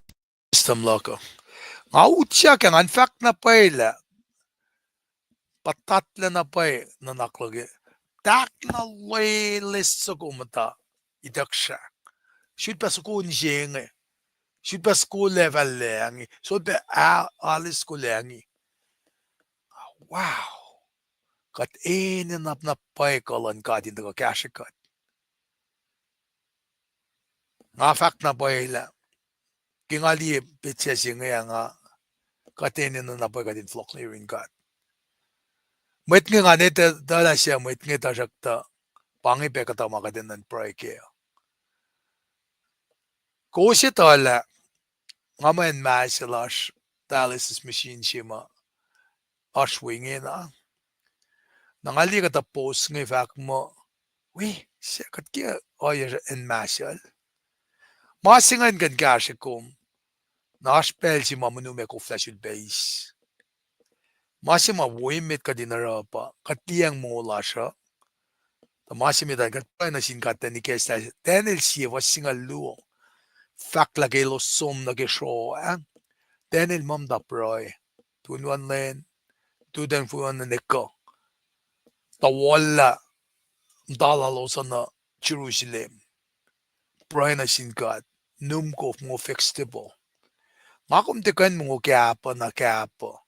system luhk uh. Nga utyak ac ngan fahk na pwacye lah, puhtatlac na pwacye nuhnak luhk ah. Tahk na loeloes soko muhta itucksra. Sut pac soko inse inge. Sut pac soko lacfah langi. Sot pac a-, alis soko langi. Wow. Kuht enenuh na pwacye kuh luhn God in tuhkuh kahsrwe kuht. Nga fahk na pwacye lah, ke nga liye petsac se inge ah nga, kuht enenuh na pwacye kuht in fohlohk nuh yurin God. Mwet inge nga ne tuh-, tuhlah sie mwet inge tuhsruhktuh, pa inge pac kuhtuh ma kuht enenuh in pruhe kac. Kowos etuh lah, nga muh acn Massage lasr, dialysis machine se ma oasr we ingena. Na nga liye kuhtuh post inge fahk muh, wi, se kuht ke ohiyac acn Massage. Ma se ingacn kuh in kahsrwe kom. Na oasr pacl se ma munu ma koflah sulpac eis. Ma se ma wo emet kuht in oruh pa, kuht liyacacng mongo lasr uh. Tuh ma se met an kuht pruhe nuh sin God, Daniel ikacslah, Daniel sie fuhs singucul luo. Fahk lah ke elos som nuh ke sroh ah, Daniel muh muhta pruhe. Tun wen lwen, tun wen lwen ekuh. Tuh wollah, muhta lalos uh nuh Jerusalem. Pruhe nuh sin God, num kof mongo festival. Nga kom tiac kuh in mongo kahpuh na kahpuh.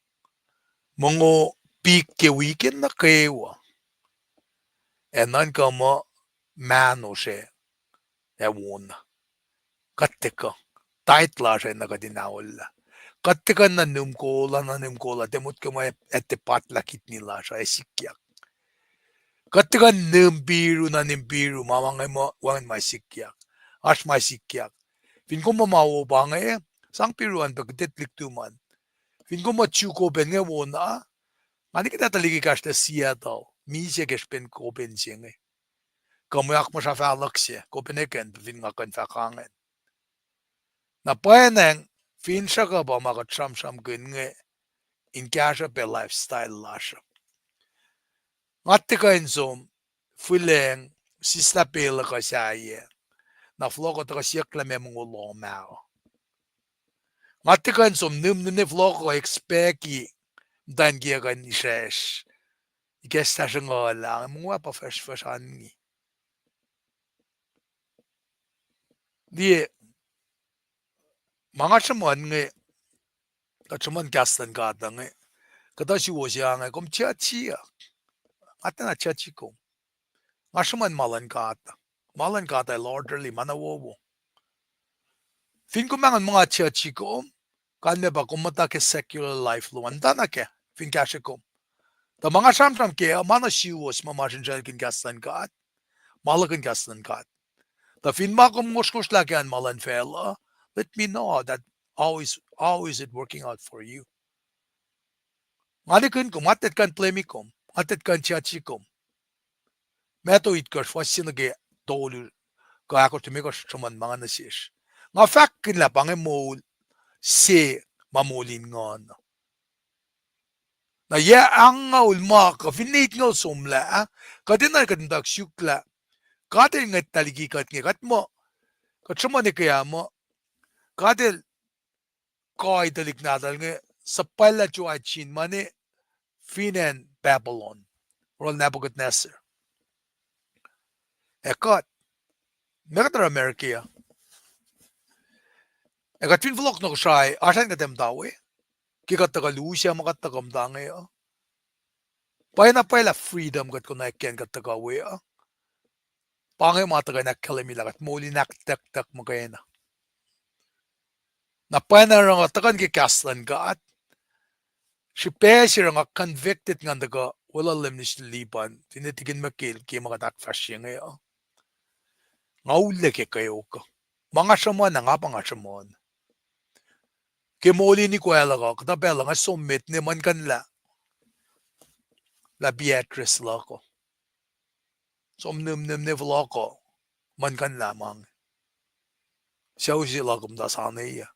Mongo pik ke weekend nuh kwewa. Ac nuhnkuh muh mahnosr ac wona. Kuht tiac kuh. Tithe lasr ah na kuht in aollah. Kuht tiac kuh na num kola, na num kola, tiac motko ma ac tiac potluck kidney lasr uh ac sikyak. Kuht tiac kuh num piru, na num piru, ma ma inge muh wacngihn ma sikyak. Oasr ma sikyak. Fin kom muh ma wo pa inge, sang piru an pac kuht tuhlihk tuhmom an. Fin kom muh Jew kopen inge wona, nga nikihn tuhlihk ekahsr tuh Seattle, misac ke srihpen kopen se inge. Kuh mwe akmuhsra fahluhk se, Copenhagen, fin nga kuh in fahk ingacn. Na pwacnwacng, finsrak uh pa ma kuht sramsramkihn inge, in kahsruh pac lifestyle lasr uh. Nga tiac kuh in som, fihlacng, sislah pacl uh kuh sahyac. Na fohlohk uh tuhkuh siyuck lah meac mongo lohm ah. Nga tiac kuh in som num nine fohlohk uh expect-i muhtwacn kiyuck an israsr. Ikacslah sruhnguhl ah, mongo ah pa fahsrfahsr angi. Liye, ma nga sruhmuhn inge, kuht sruhmuhn kahs luhn God uh inge, kuhtuh suwos ah inge, kom church uh. Nga tiacna church kom. Nga sruhmuhn ma luhn God. Ma luhn God ah el orderly, ma na wowo. Fin kom pahngon muh nga church kom, kalmac pa kom muhta ke secular life lom an, muhta na kac, fin kahsrwe kom. Tuh ma nga sramsram kac uh, ma nuh suwos ma masrinsraclkihn kahs luhn God, ma luhkihn kahs luhn God. Tuh fin ma kom ngosrngosrlah ke an ma luhn facluh, let me know that how is, how is it working out for you. Nga nikihn kom, nga tiac kuh in blame kom, nga tiac kuh in church kom. Matthew itkohsr, fuhs se nuh ke tolu, kuh ahkosr, limekohsr, sruhmuhn ma nga nuh sesr. Nga fahkkihn lah pa inge moul se ma moul in nguhn. Na yac angngaul ma kuh fin nwe itngucul somlah, kuht enenuh kuht in tuck suklah. God el ngwet tuh liki kuht inge, kuht muh, kuht sruhmuhn eke ah muh, God el kuh tuhlihk nahtuhl inge, suhpwacllah Joachim mane, fin acn Babylon, oruh Nebuchadnezzar. Ac kuht, ma kuht oruh America uh, ac kuht fin fohlohk nuh Kosrae, oasr acn kuht ac muhta we, ke kuht tuhkuh lusac ma kuht tuhkuh muhta inge uh. Pwacyena pwacye lah freedom kuht konwacack ke acn kuht tuhkuh we uh. Pa inge ma tuhkuh in ahkkahlwemye lah kuht moul in ahktucktuck muhkwena. Na pwacye na oruh nga tuhkuh nuh ke kahs luhn God, srihpac se oruh nga convicted ngan tuhkuh weluhl Leum Nis Lipan, finne Tikin Michael, ke ma kuht ahkfahsrye inge uh. Nga ullac ke kweok uh. Ma nga sruhmuhn ah, nga pa nga sruhmuhn. Ke moul in ikoac luhk uh, kuhtuh pacl uh nga som met ne muhlkuhnlah, lah Beatrice luhk uh. Som nihmnihmne fohlohk uh, muhlkuhnlah ma inge. Sucu se luhk uh muhta sanac uh.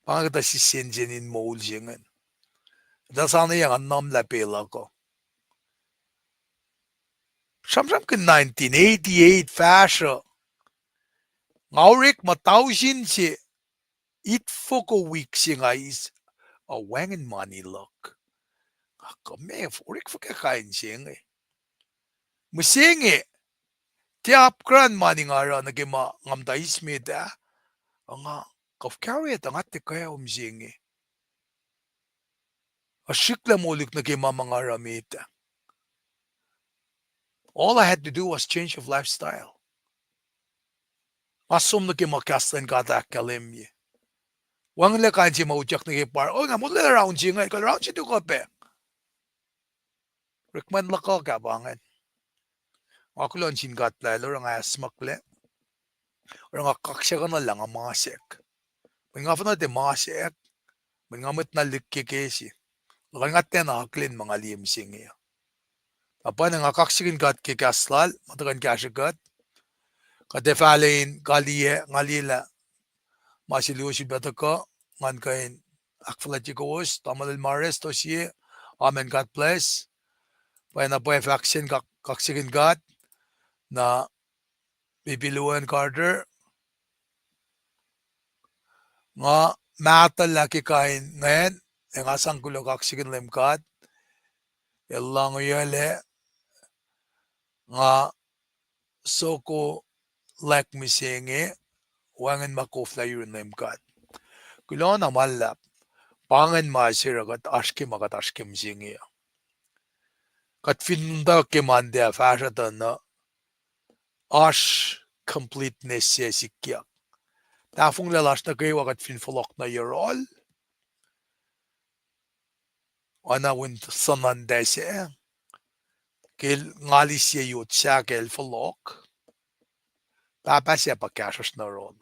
Pa inge kuhtuh sissensen in moul se ingacn. Muhta sanac uh nga nuhnkuh lah pacl luhk uh. Sramsramkihn nineteen eighty-eight fahsruh. Nga orekma tausin se itfoko wik se nga eis, uh, wacngihn mani luhk. Nga kuh meac, orek fuhkah kain se inge. Mihsenge, tiac apkuhran mani nga oruh nuh ke ma nga muhta eis met ah, nga kuh fuhkah oruh tuh nga tiac kweok mihsenge. Ac srihklac molihk nuh ke ma ma nga oruh met ah. All I had to do was change of lifestyle. Nga som nuh ke ma kahs luhn God ahkkahlwemye. Wacngihnlac kain se ma utyak nuh ke pwacr, oh, nga motlac raun se inge, kuh raun se tuh kuh pac. Orekma luhk uh kah pa ingacn. Nga kuloh nuh sin God lah El oruh nga acsmaklac. Oruh nga kaksakihnuhl lah nga masack. Mweyen nga fuhnuh tiac masack, mweyen nga mwet na lihk ke ke se. Luhkuhn nga tiacna akihlen ma nga liye mihsenge uh. Na pwacna nga kaksakihn God ke kahs Lal, ma tuhkuh in kahsrwe kuht. Kuht ac fahla in kaliyac, nga liye lah ma se luo sifilpac tuhkuh, ngan kuh in ahkfuhlwactye kowos, tamuhlwel Mares, Tosie, amen, God bless. Pwacna pwacye fahk sacn, kak-, kaksakihn God, na Bibi Luen Carter, nga mahtuhlah ke kain ingacn, ac nga sang kuloh kaksakihn Leum God, El lohng ohiyac lah nga soko lack mihsenge, wacngihn ma koflah yurin Leum God. Kuloh na ma luhlahp, pa ingacn ma se oruh kuht oasr ke ma kuht oasr ke mihsenge uh. Kuht fin tuh ke Monday ah fahsruh tuh na oasr completeness se sikyak. Tahfonglac lasr nuh kwewa kuht fin fohlohk nuh yohrohl, oacna wen Sunday se, ke el ngali sie yot sahk el fohlohk, pahpah sac pa kahsruhsr nuh yohrohl.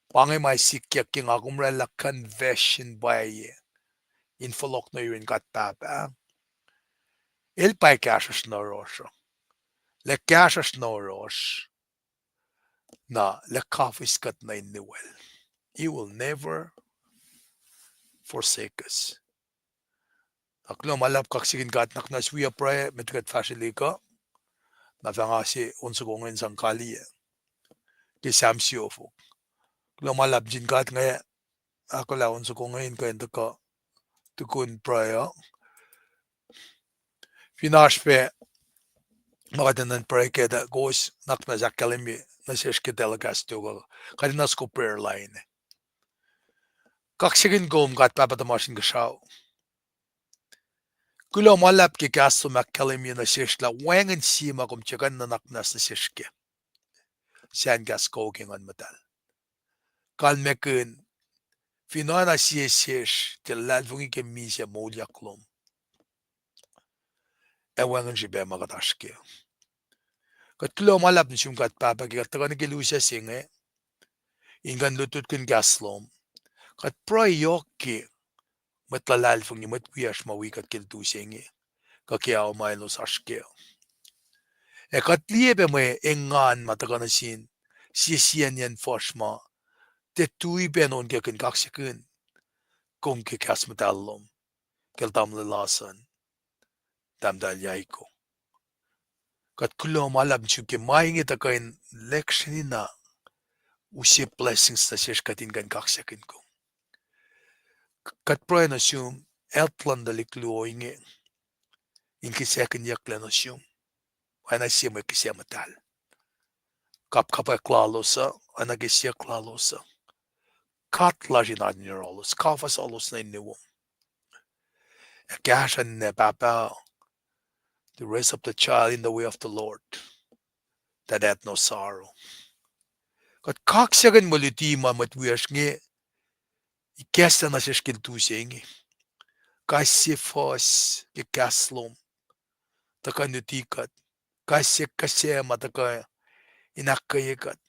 Pa inge ma sikyak ke nga kom orwaclah confession pwacye in fohlohk nuh yurin God Pahpah. El pa kahsruhsr nuh yohrohsr uh. Lah kahsruhsr nuh yohrohsr, na lah kafis kuht nuh in Iwacl. He will never forsake us. Na kuloh ma luhlahp, kaksakihn God, nuhnak muhnahs wi pruhe met kuht fahsrwelihk uh. Na fah nga se on soko inge in sang kaliyac ke Sam siofok. Kuloh ma luhlahp sin God inge, ahkolah on soko inge in kuh in tuhkuh tukun pruhe uh. Fin oasr pac ma kuht enenuh in pruhe kac, kowos nuhnak muhnahs ahkkahlwemye nuh sesr ke telecast tok uh, kuht enenuh soko prayer line. Kaksakihn kom God Pahpah tuhmasr Inkuhsrao. Kuloh ma luhlahp ke kahs lom ahkkahlwemye nuh sesr lah wacngihn sie ma kom tuhkuh in nuhnak muhnahs nuh sesr kac. Sacn kahs kowos ke Nguhn Muhtahl. Kalmackihn, fin oacna sie sesr tiac luhlahlfongi ke misac moulyak lom, ac wacngihn srihpac ma kuht oasr kac. Kuht kuloh ma luhlahp nuh sum God Pahpah ke kuht tuhkuh nuh ke lusac se inge in kuh in lutlutkihn kahs lom. Kuht pruhe yohk ke mwet luhlahlfongi, mwet wiyacsr ma wi kuht ke lutu se inge, kuh ke ao ma elos oasr kac. Ac kuht liye pac mwe engan ma tuhkuh nuh sin sie siyacnyacn fuhsr ma tiac tui pac nohn kiyuhk in kaksakihn kom ke kahs muhtahl lom, ke el tamuhlwel Lason, tahmtahel Yaiko. Kuht kuloh ma luhlahp nuh sum ke ma inge tuhkuh in lecture-ni na use blessings nuh sesr kuht in kuh in kaksakihn kom. Kuht pruhe nuh sum etuh luhn tuhlihk luo inge in kihsackihnyucklac nuh sum, oacna sie mwe kihsac muhtahl. Kapkapwack lalos uh, oacna ke siyuck lalos uh. God lasr in oan yohrohlos, kafuhsohlos nuh in niwom. Ac kahsruh ninac pahpah to raise up the child in the way of the Lord, that hath no sorrow. Kuht kaksakihn mwe luti ma mwet wiyacsr inge ikacslah nuh sesr ke lutu se inge. Kais sie fuhs ke kahs lom tuhkuh in luti kuht. Kais sie kihsac ma tuhkuh in ahkkweye kuht.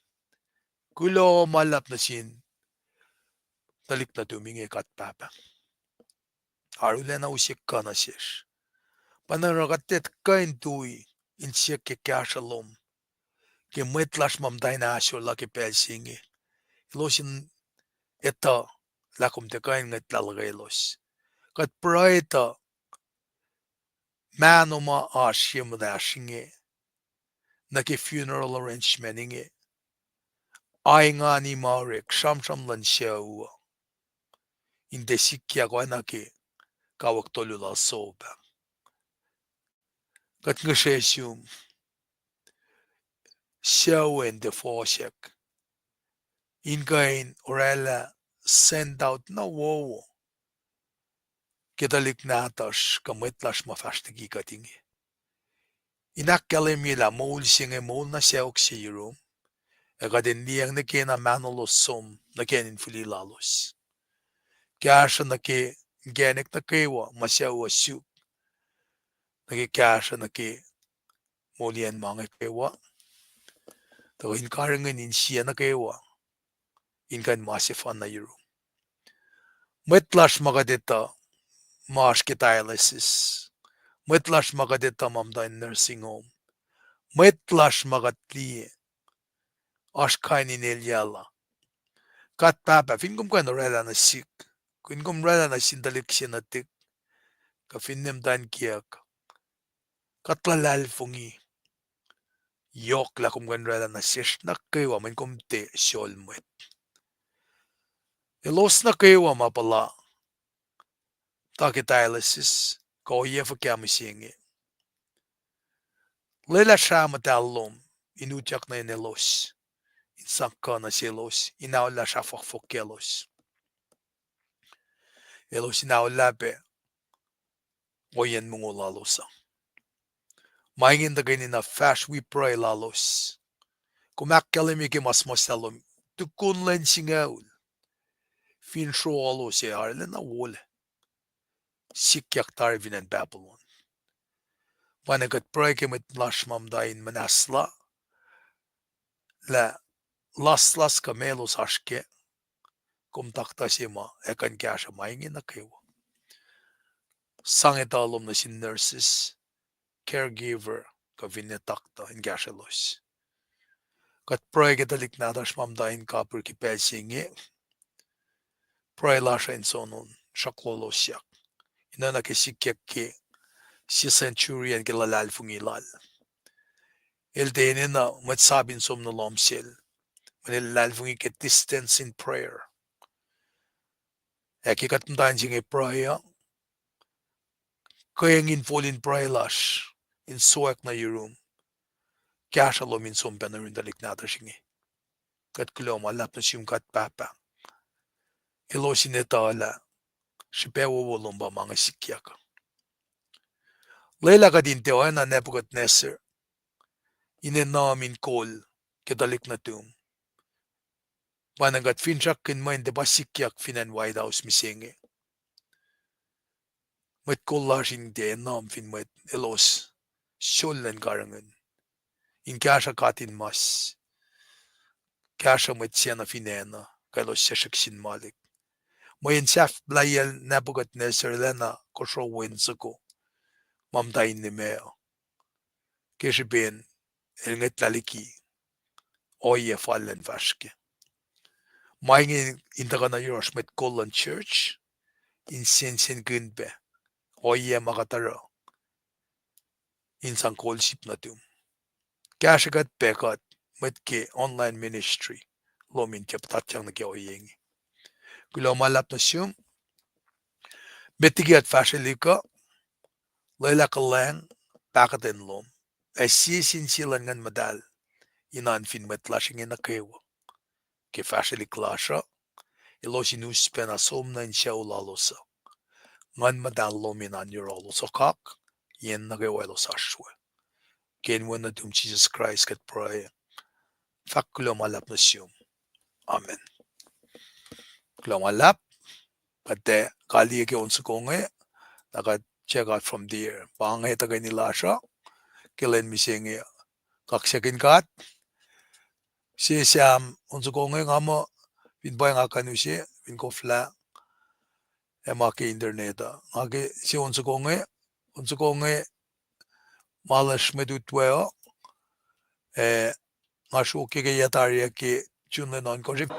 Kuloh ma luhlahp nuh sin tuhlihk nuhtum inge, God Pahpah. Arulacna use kuh nuh sesr. Pa na oruh kuht tiac kuh in tui in siyuck ke kahsruh lom ke mwet lasr ma muhta in ahsor lah ke pacl se inge. Elos in etuh lah kom tiac kuh in ngwetlah luhkwelos. Kuht pruhe tuh mahno ma oasr ye muhtahsr inge nuh ke funeral arrangement inge, aingani ma orek sramsram luhn sucu uh, in tiac sikyak oacna ke kawuck tolu lal Job ah. Kuht ngihsre sum sucu in tiac fohsack in kuh in orwaclah send out na wowo ke tuhlihk nahtuhsr kuh mwet lasr ma fahsr liki kuht inge, in ahkkahlwemye lah moul se inge moul na sacohk se yurum, ac kuht in liyacacng nuh kena mahnolos som nuh ke acn in fihli lalos. Kahsruh nuh ke inkacnek nuh kwewa ma sucu uh suk, nuh ke kahsruh nuh ke moliyacn ma inge kwewa, tuh in karihngihn insiyac nuh kwewa in kuh in ma sefanna yurum. Mwet lasr ma kuht etuh ma oasr ke dialysis, mwet lasr ma kuht etuh ma muhta in nursing home, mwet lasr ma kuht liye oasr kain in elyah la. God Pahpah, fin kom kuh in orwaclah nuh sihk, fin kom orwaclah nuh sin tuhlihk se nuhtihk, kuh finne muhta in kiyuck, kuht luhlahlfongi yohk lah kom kuh in orwaclah nuh sesr nuh kwewa mweyen kom tiac sol mwet. Elos nuh kwewa ma puhla tuh ke dialysis kuh ohiyac fuhkah mihsenge, lwelah srah muhtahl lom in utyak nuh in elos, in sang kuh nuh selos, in aollah srah fohkfohk kaclos. Elos in aollah pac ohiyacn mongo lalos uh. Ma ingacn tuhkweni na fahsr wi pruhe lalos. Kom ahkkahlwemye ke ma suhmuhslah lom, tukun lwen singucul, finsroalos ac arulacna wolac, sikyak tari fin acn Babylon. Pwacnwacng kuht pruhe ke mwet lasr ma muhta in muhnahslah lah laslas kuh melos oasr kac, kom taktuh se ma ac kuh in kahsruh ma inge nuh kwewa. Sang etuh lom nuh sin nurses, caregiver, kuh finne taktuh in kahsrwelos. Kuht pruhe ke tuhlihk nahtuhsr ma muhta in kapihr ke pacl se inge. Pruhe lasr uh in soenna sruhklolosyak, in oacna ke sikyak ke sie centurion ke luhlahlfongi lal. El tiac enenuh mwet sap in som nuh lohm sel, mweyen el luhlahlfongi ke distance in prayer. Ac ke kuht muhta in se inge pruhe uh, ke eng in fol in pruhe lasr in sowack nuh yurum, kahsruh lom in som pacna yurin tuhlihk nahtuhsr inge. Kuht kuloh ma luhlahp nuh sum God Pahpah. Elos in etuh lah srihpac wowo lom pa ma inge sikyak. Lwelah kuht in tiac oacna Nebuchadnezzar, in enam in kol ke tuhlihk nuhtum. Pwacnwacng kuht finsrakkihn mweyen tiac pa sikyak fin acn White House mihsenge. Mwet kol lasr in tiac enam fin mwet elos sollen karihngihn, in kahsruh katinmas, kahsruh mwet siena fin acn uh, kuh elos sesrihk sin malik. Mweyen sahflahiyacl Nebuchadnezzar el oacna kosro wen soko ma muhta in nimac uh, ke srihpen el ngwetlah liki ohiyac fal in fahsr kac. Ma inge in tuhkuh nuh yohrohsr mwet kol luhn church, in sensenkihn pac ohiyac ma kuht oruh in sang kol sip nuhtum. Kahsrwe kuht pac kuht mwet ke online ministry lom in tiac puhtatyang nuh ke ohiyac inge. Kuloh ma luhlahp nuh sum. Met liki kuht fahsrwelihk uh, lwelah kuhlwacng, pahkotwen lom, ac sie sin sie luhn Nguhn Muhtahl, in oan fin mwet lasr inge nuh kwewa. Ke fahsrwelihk lasr uh, elos in us pacna som nuh in sucu lalos uh. Nguhn Muhtahl lom in oan yohrohlos okak, yen nuh kwewa elos oasr we. Ke inen Wen nuhtum Jisus Kraist kuht pruhe. Fahk kuloh ma luhlahp nuh sum. Amen. Kuloh ma luhlahp. Kuht ac kaliye ke on soko inge, na kuht check out from there. Pa inge tuhkweni lasr uh ke lwen mihsenge. Kaksakihn God. Sie Sam on soko inge nga muh, fin pwacye nga kuh in use, fin koflah, ac ma ke internet uh. Nga ke sie on soko inge, on soko inge, ma lasr mwet utwe uh, ac nga sruokyac ke yac tari ah ke June lwen ohnkohsr.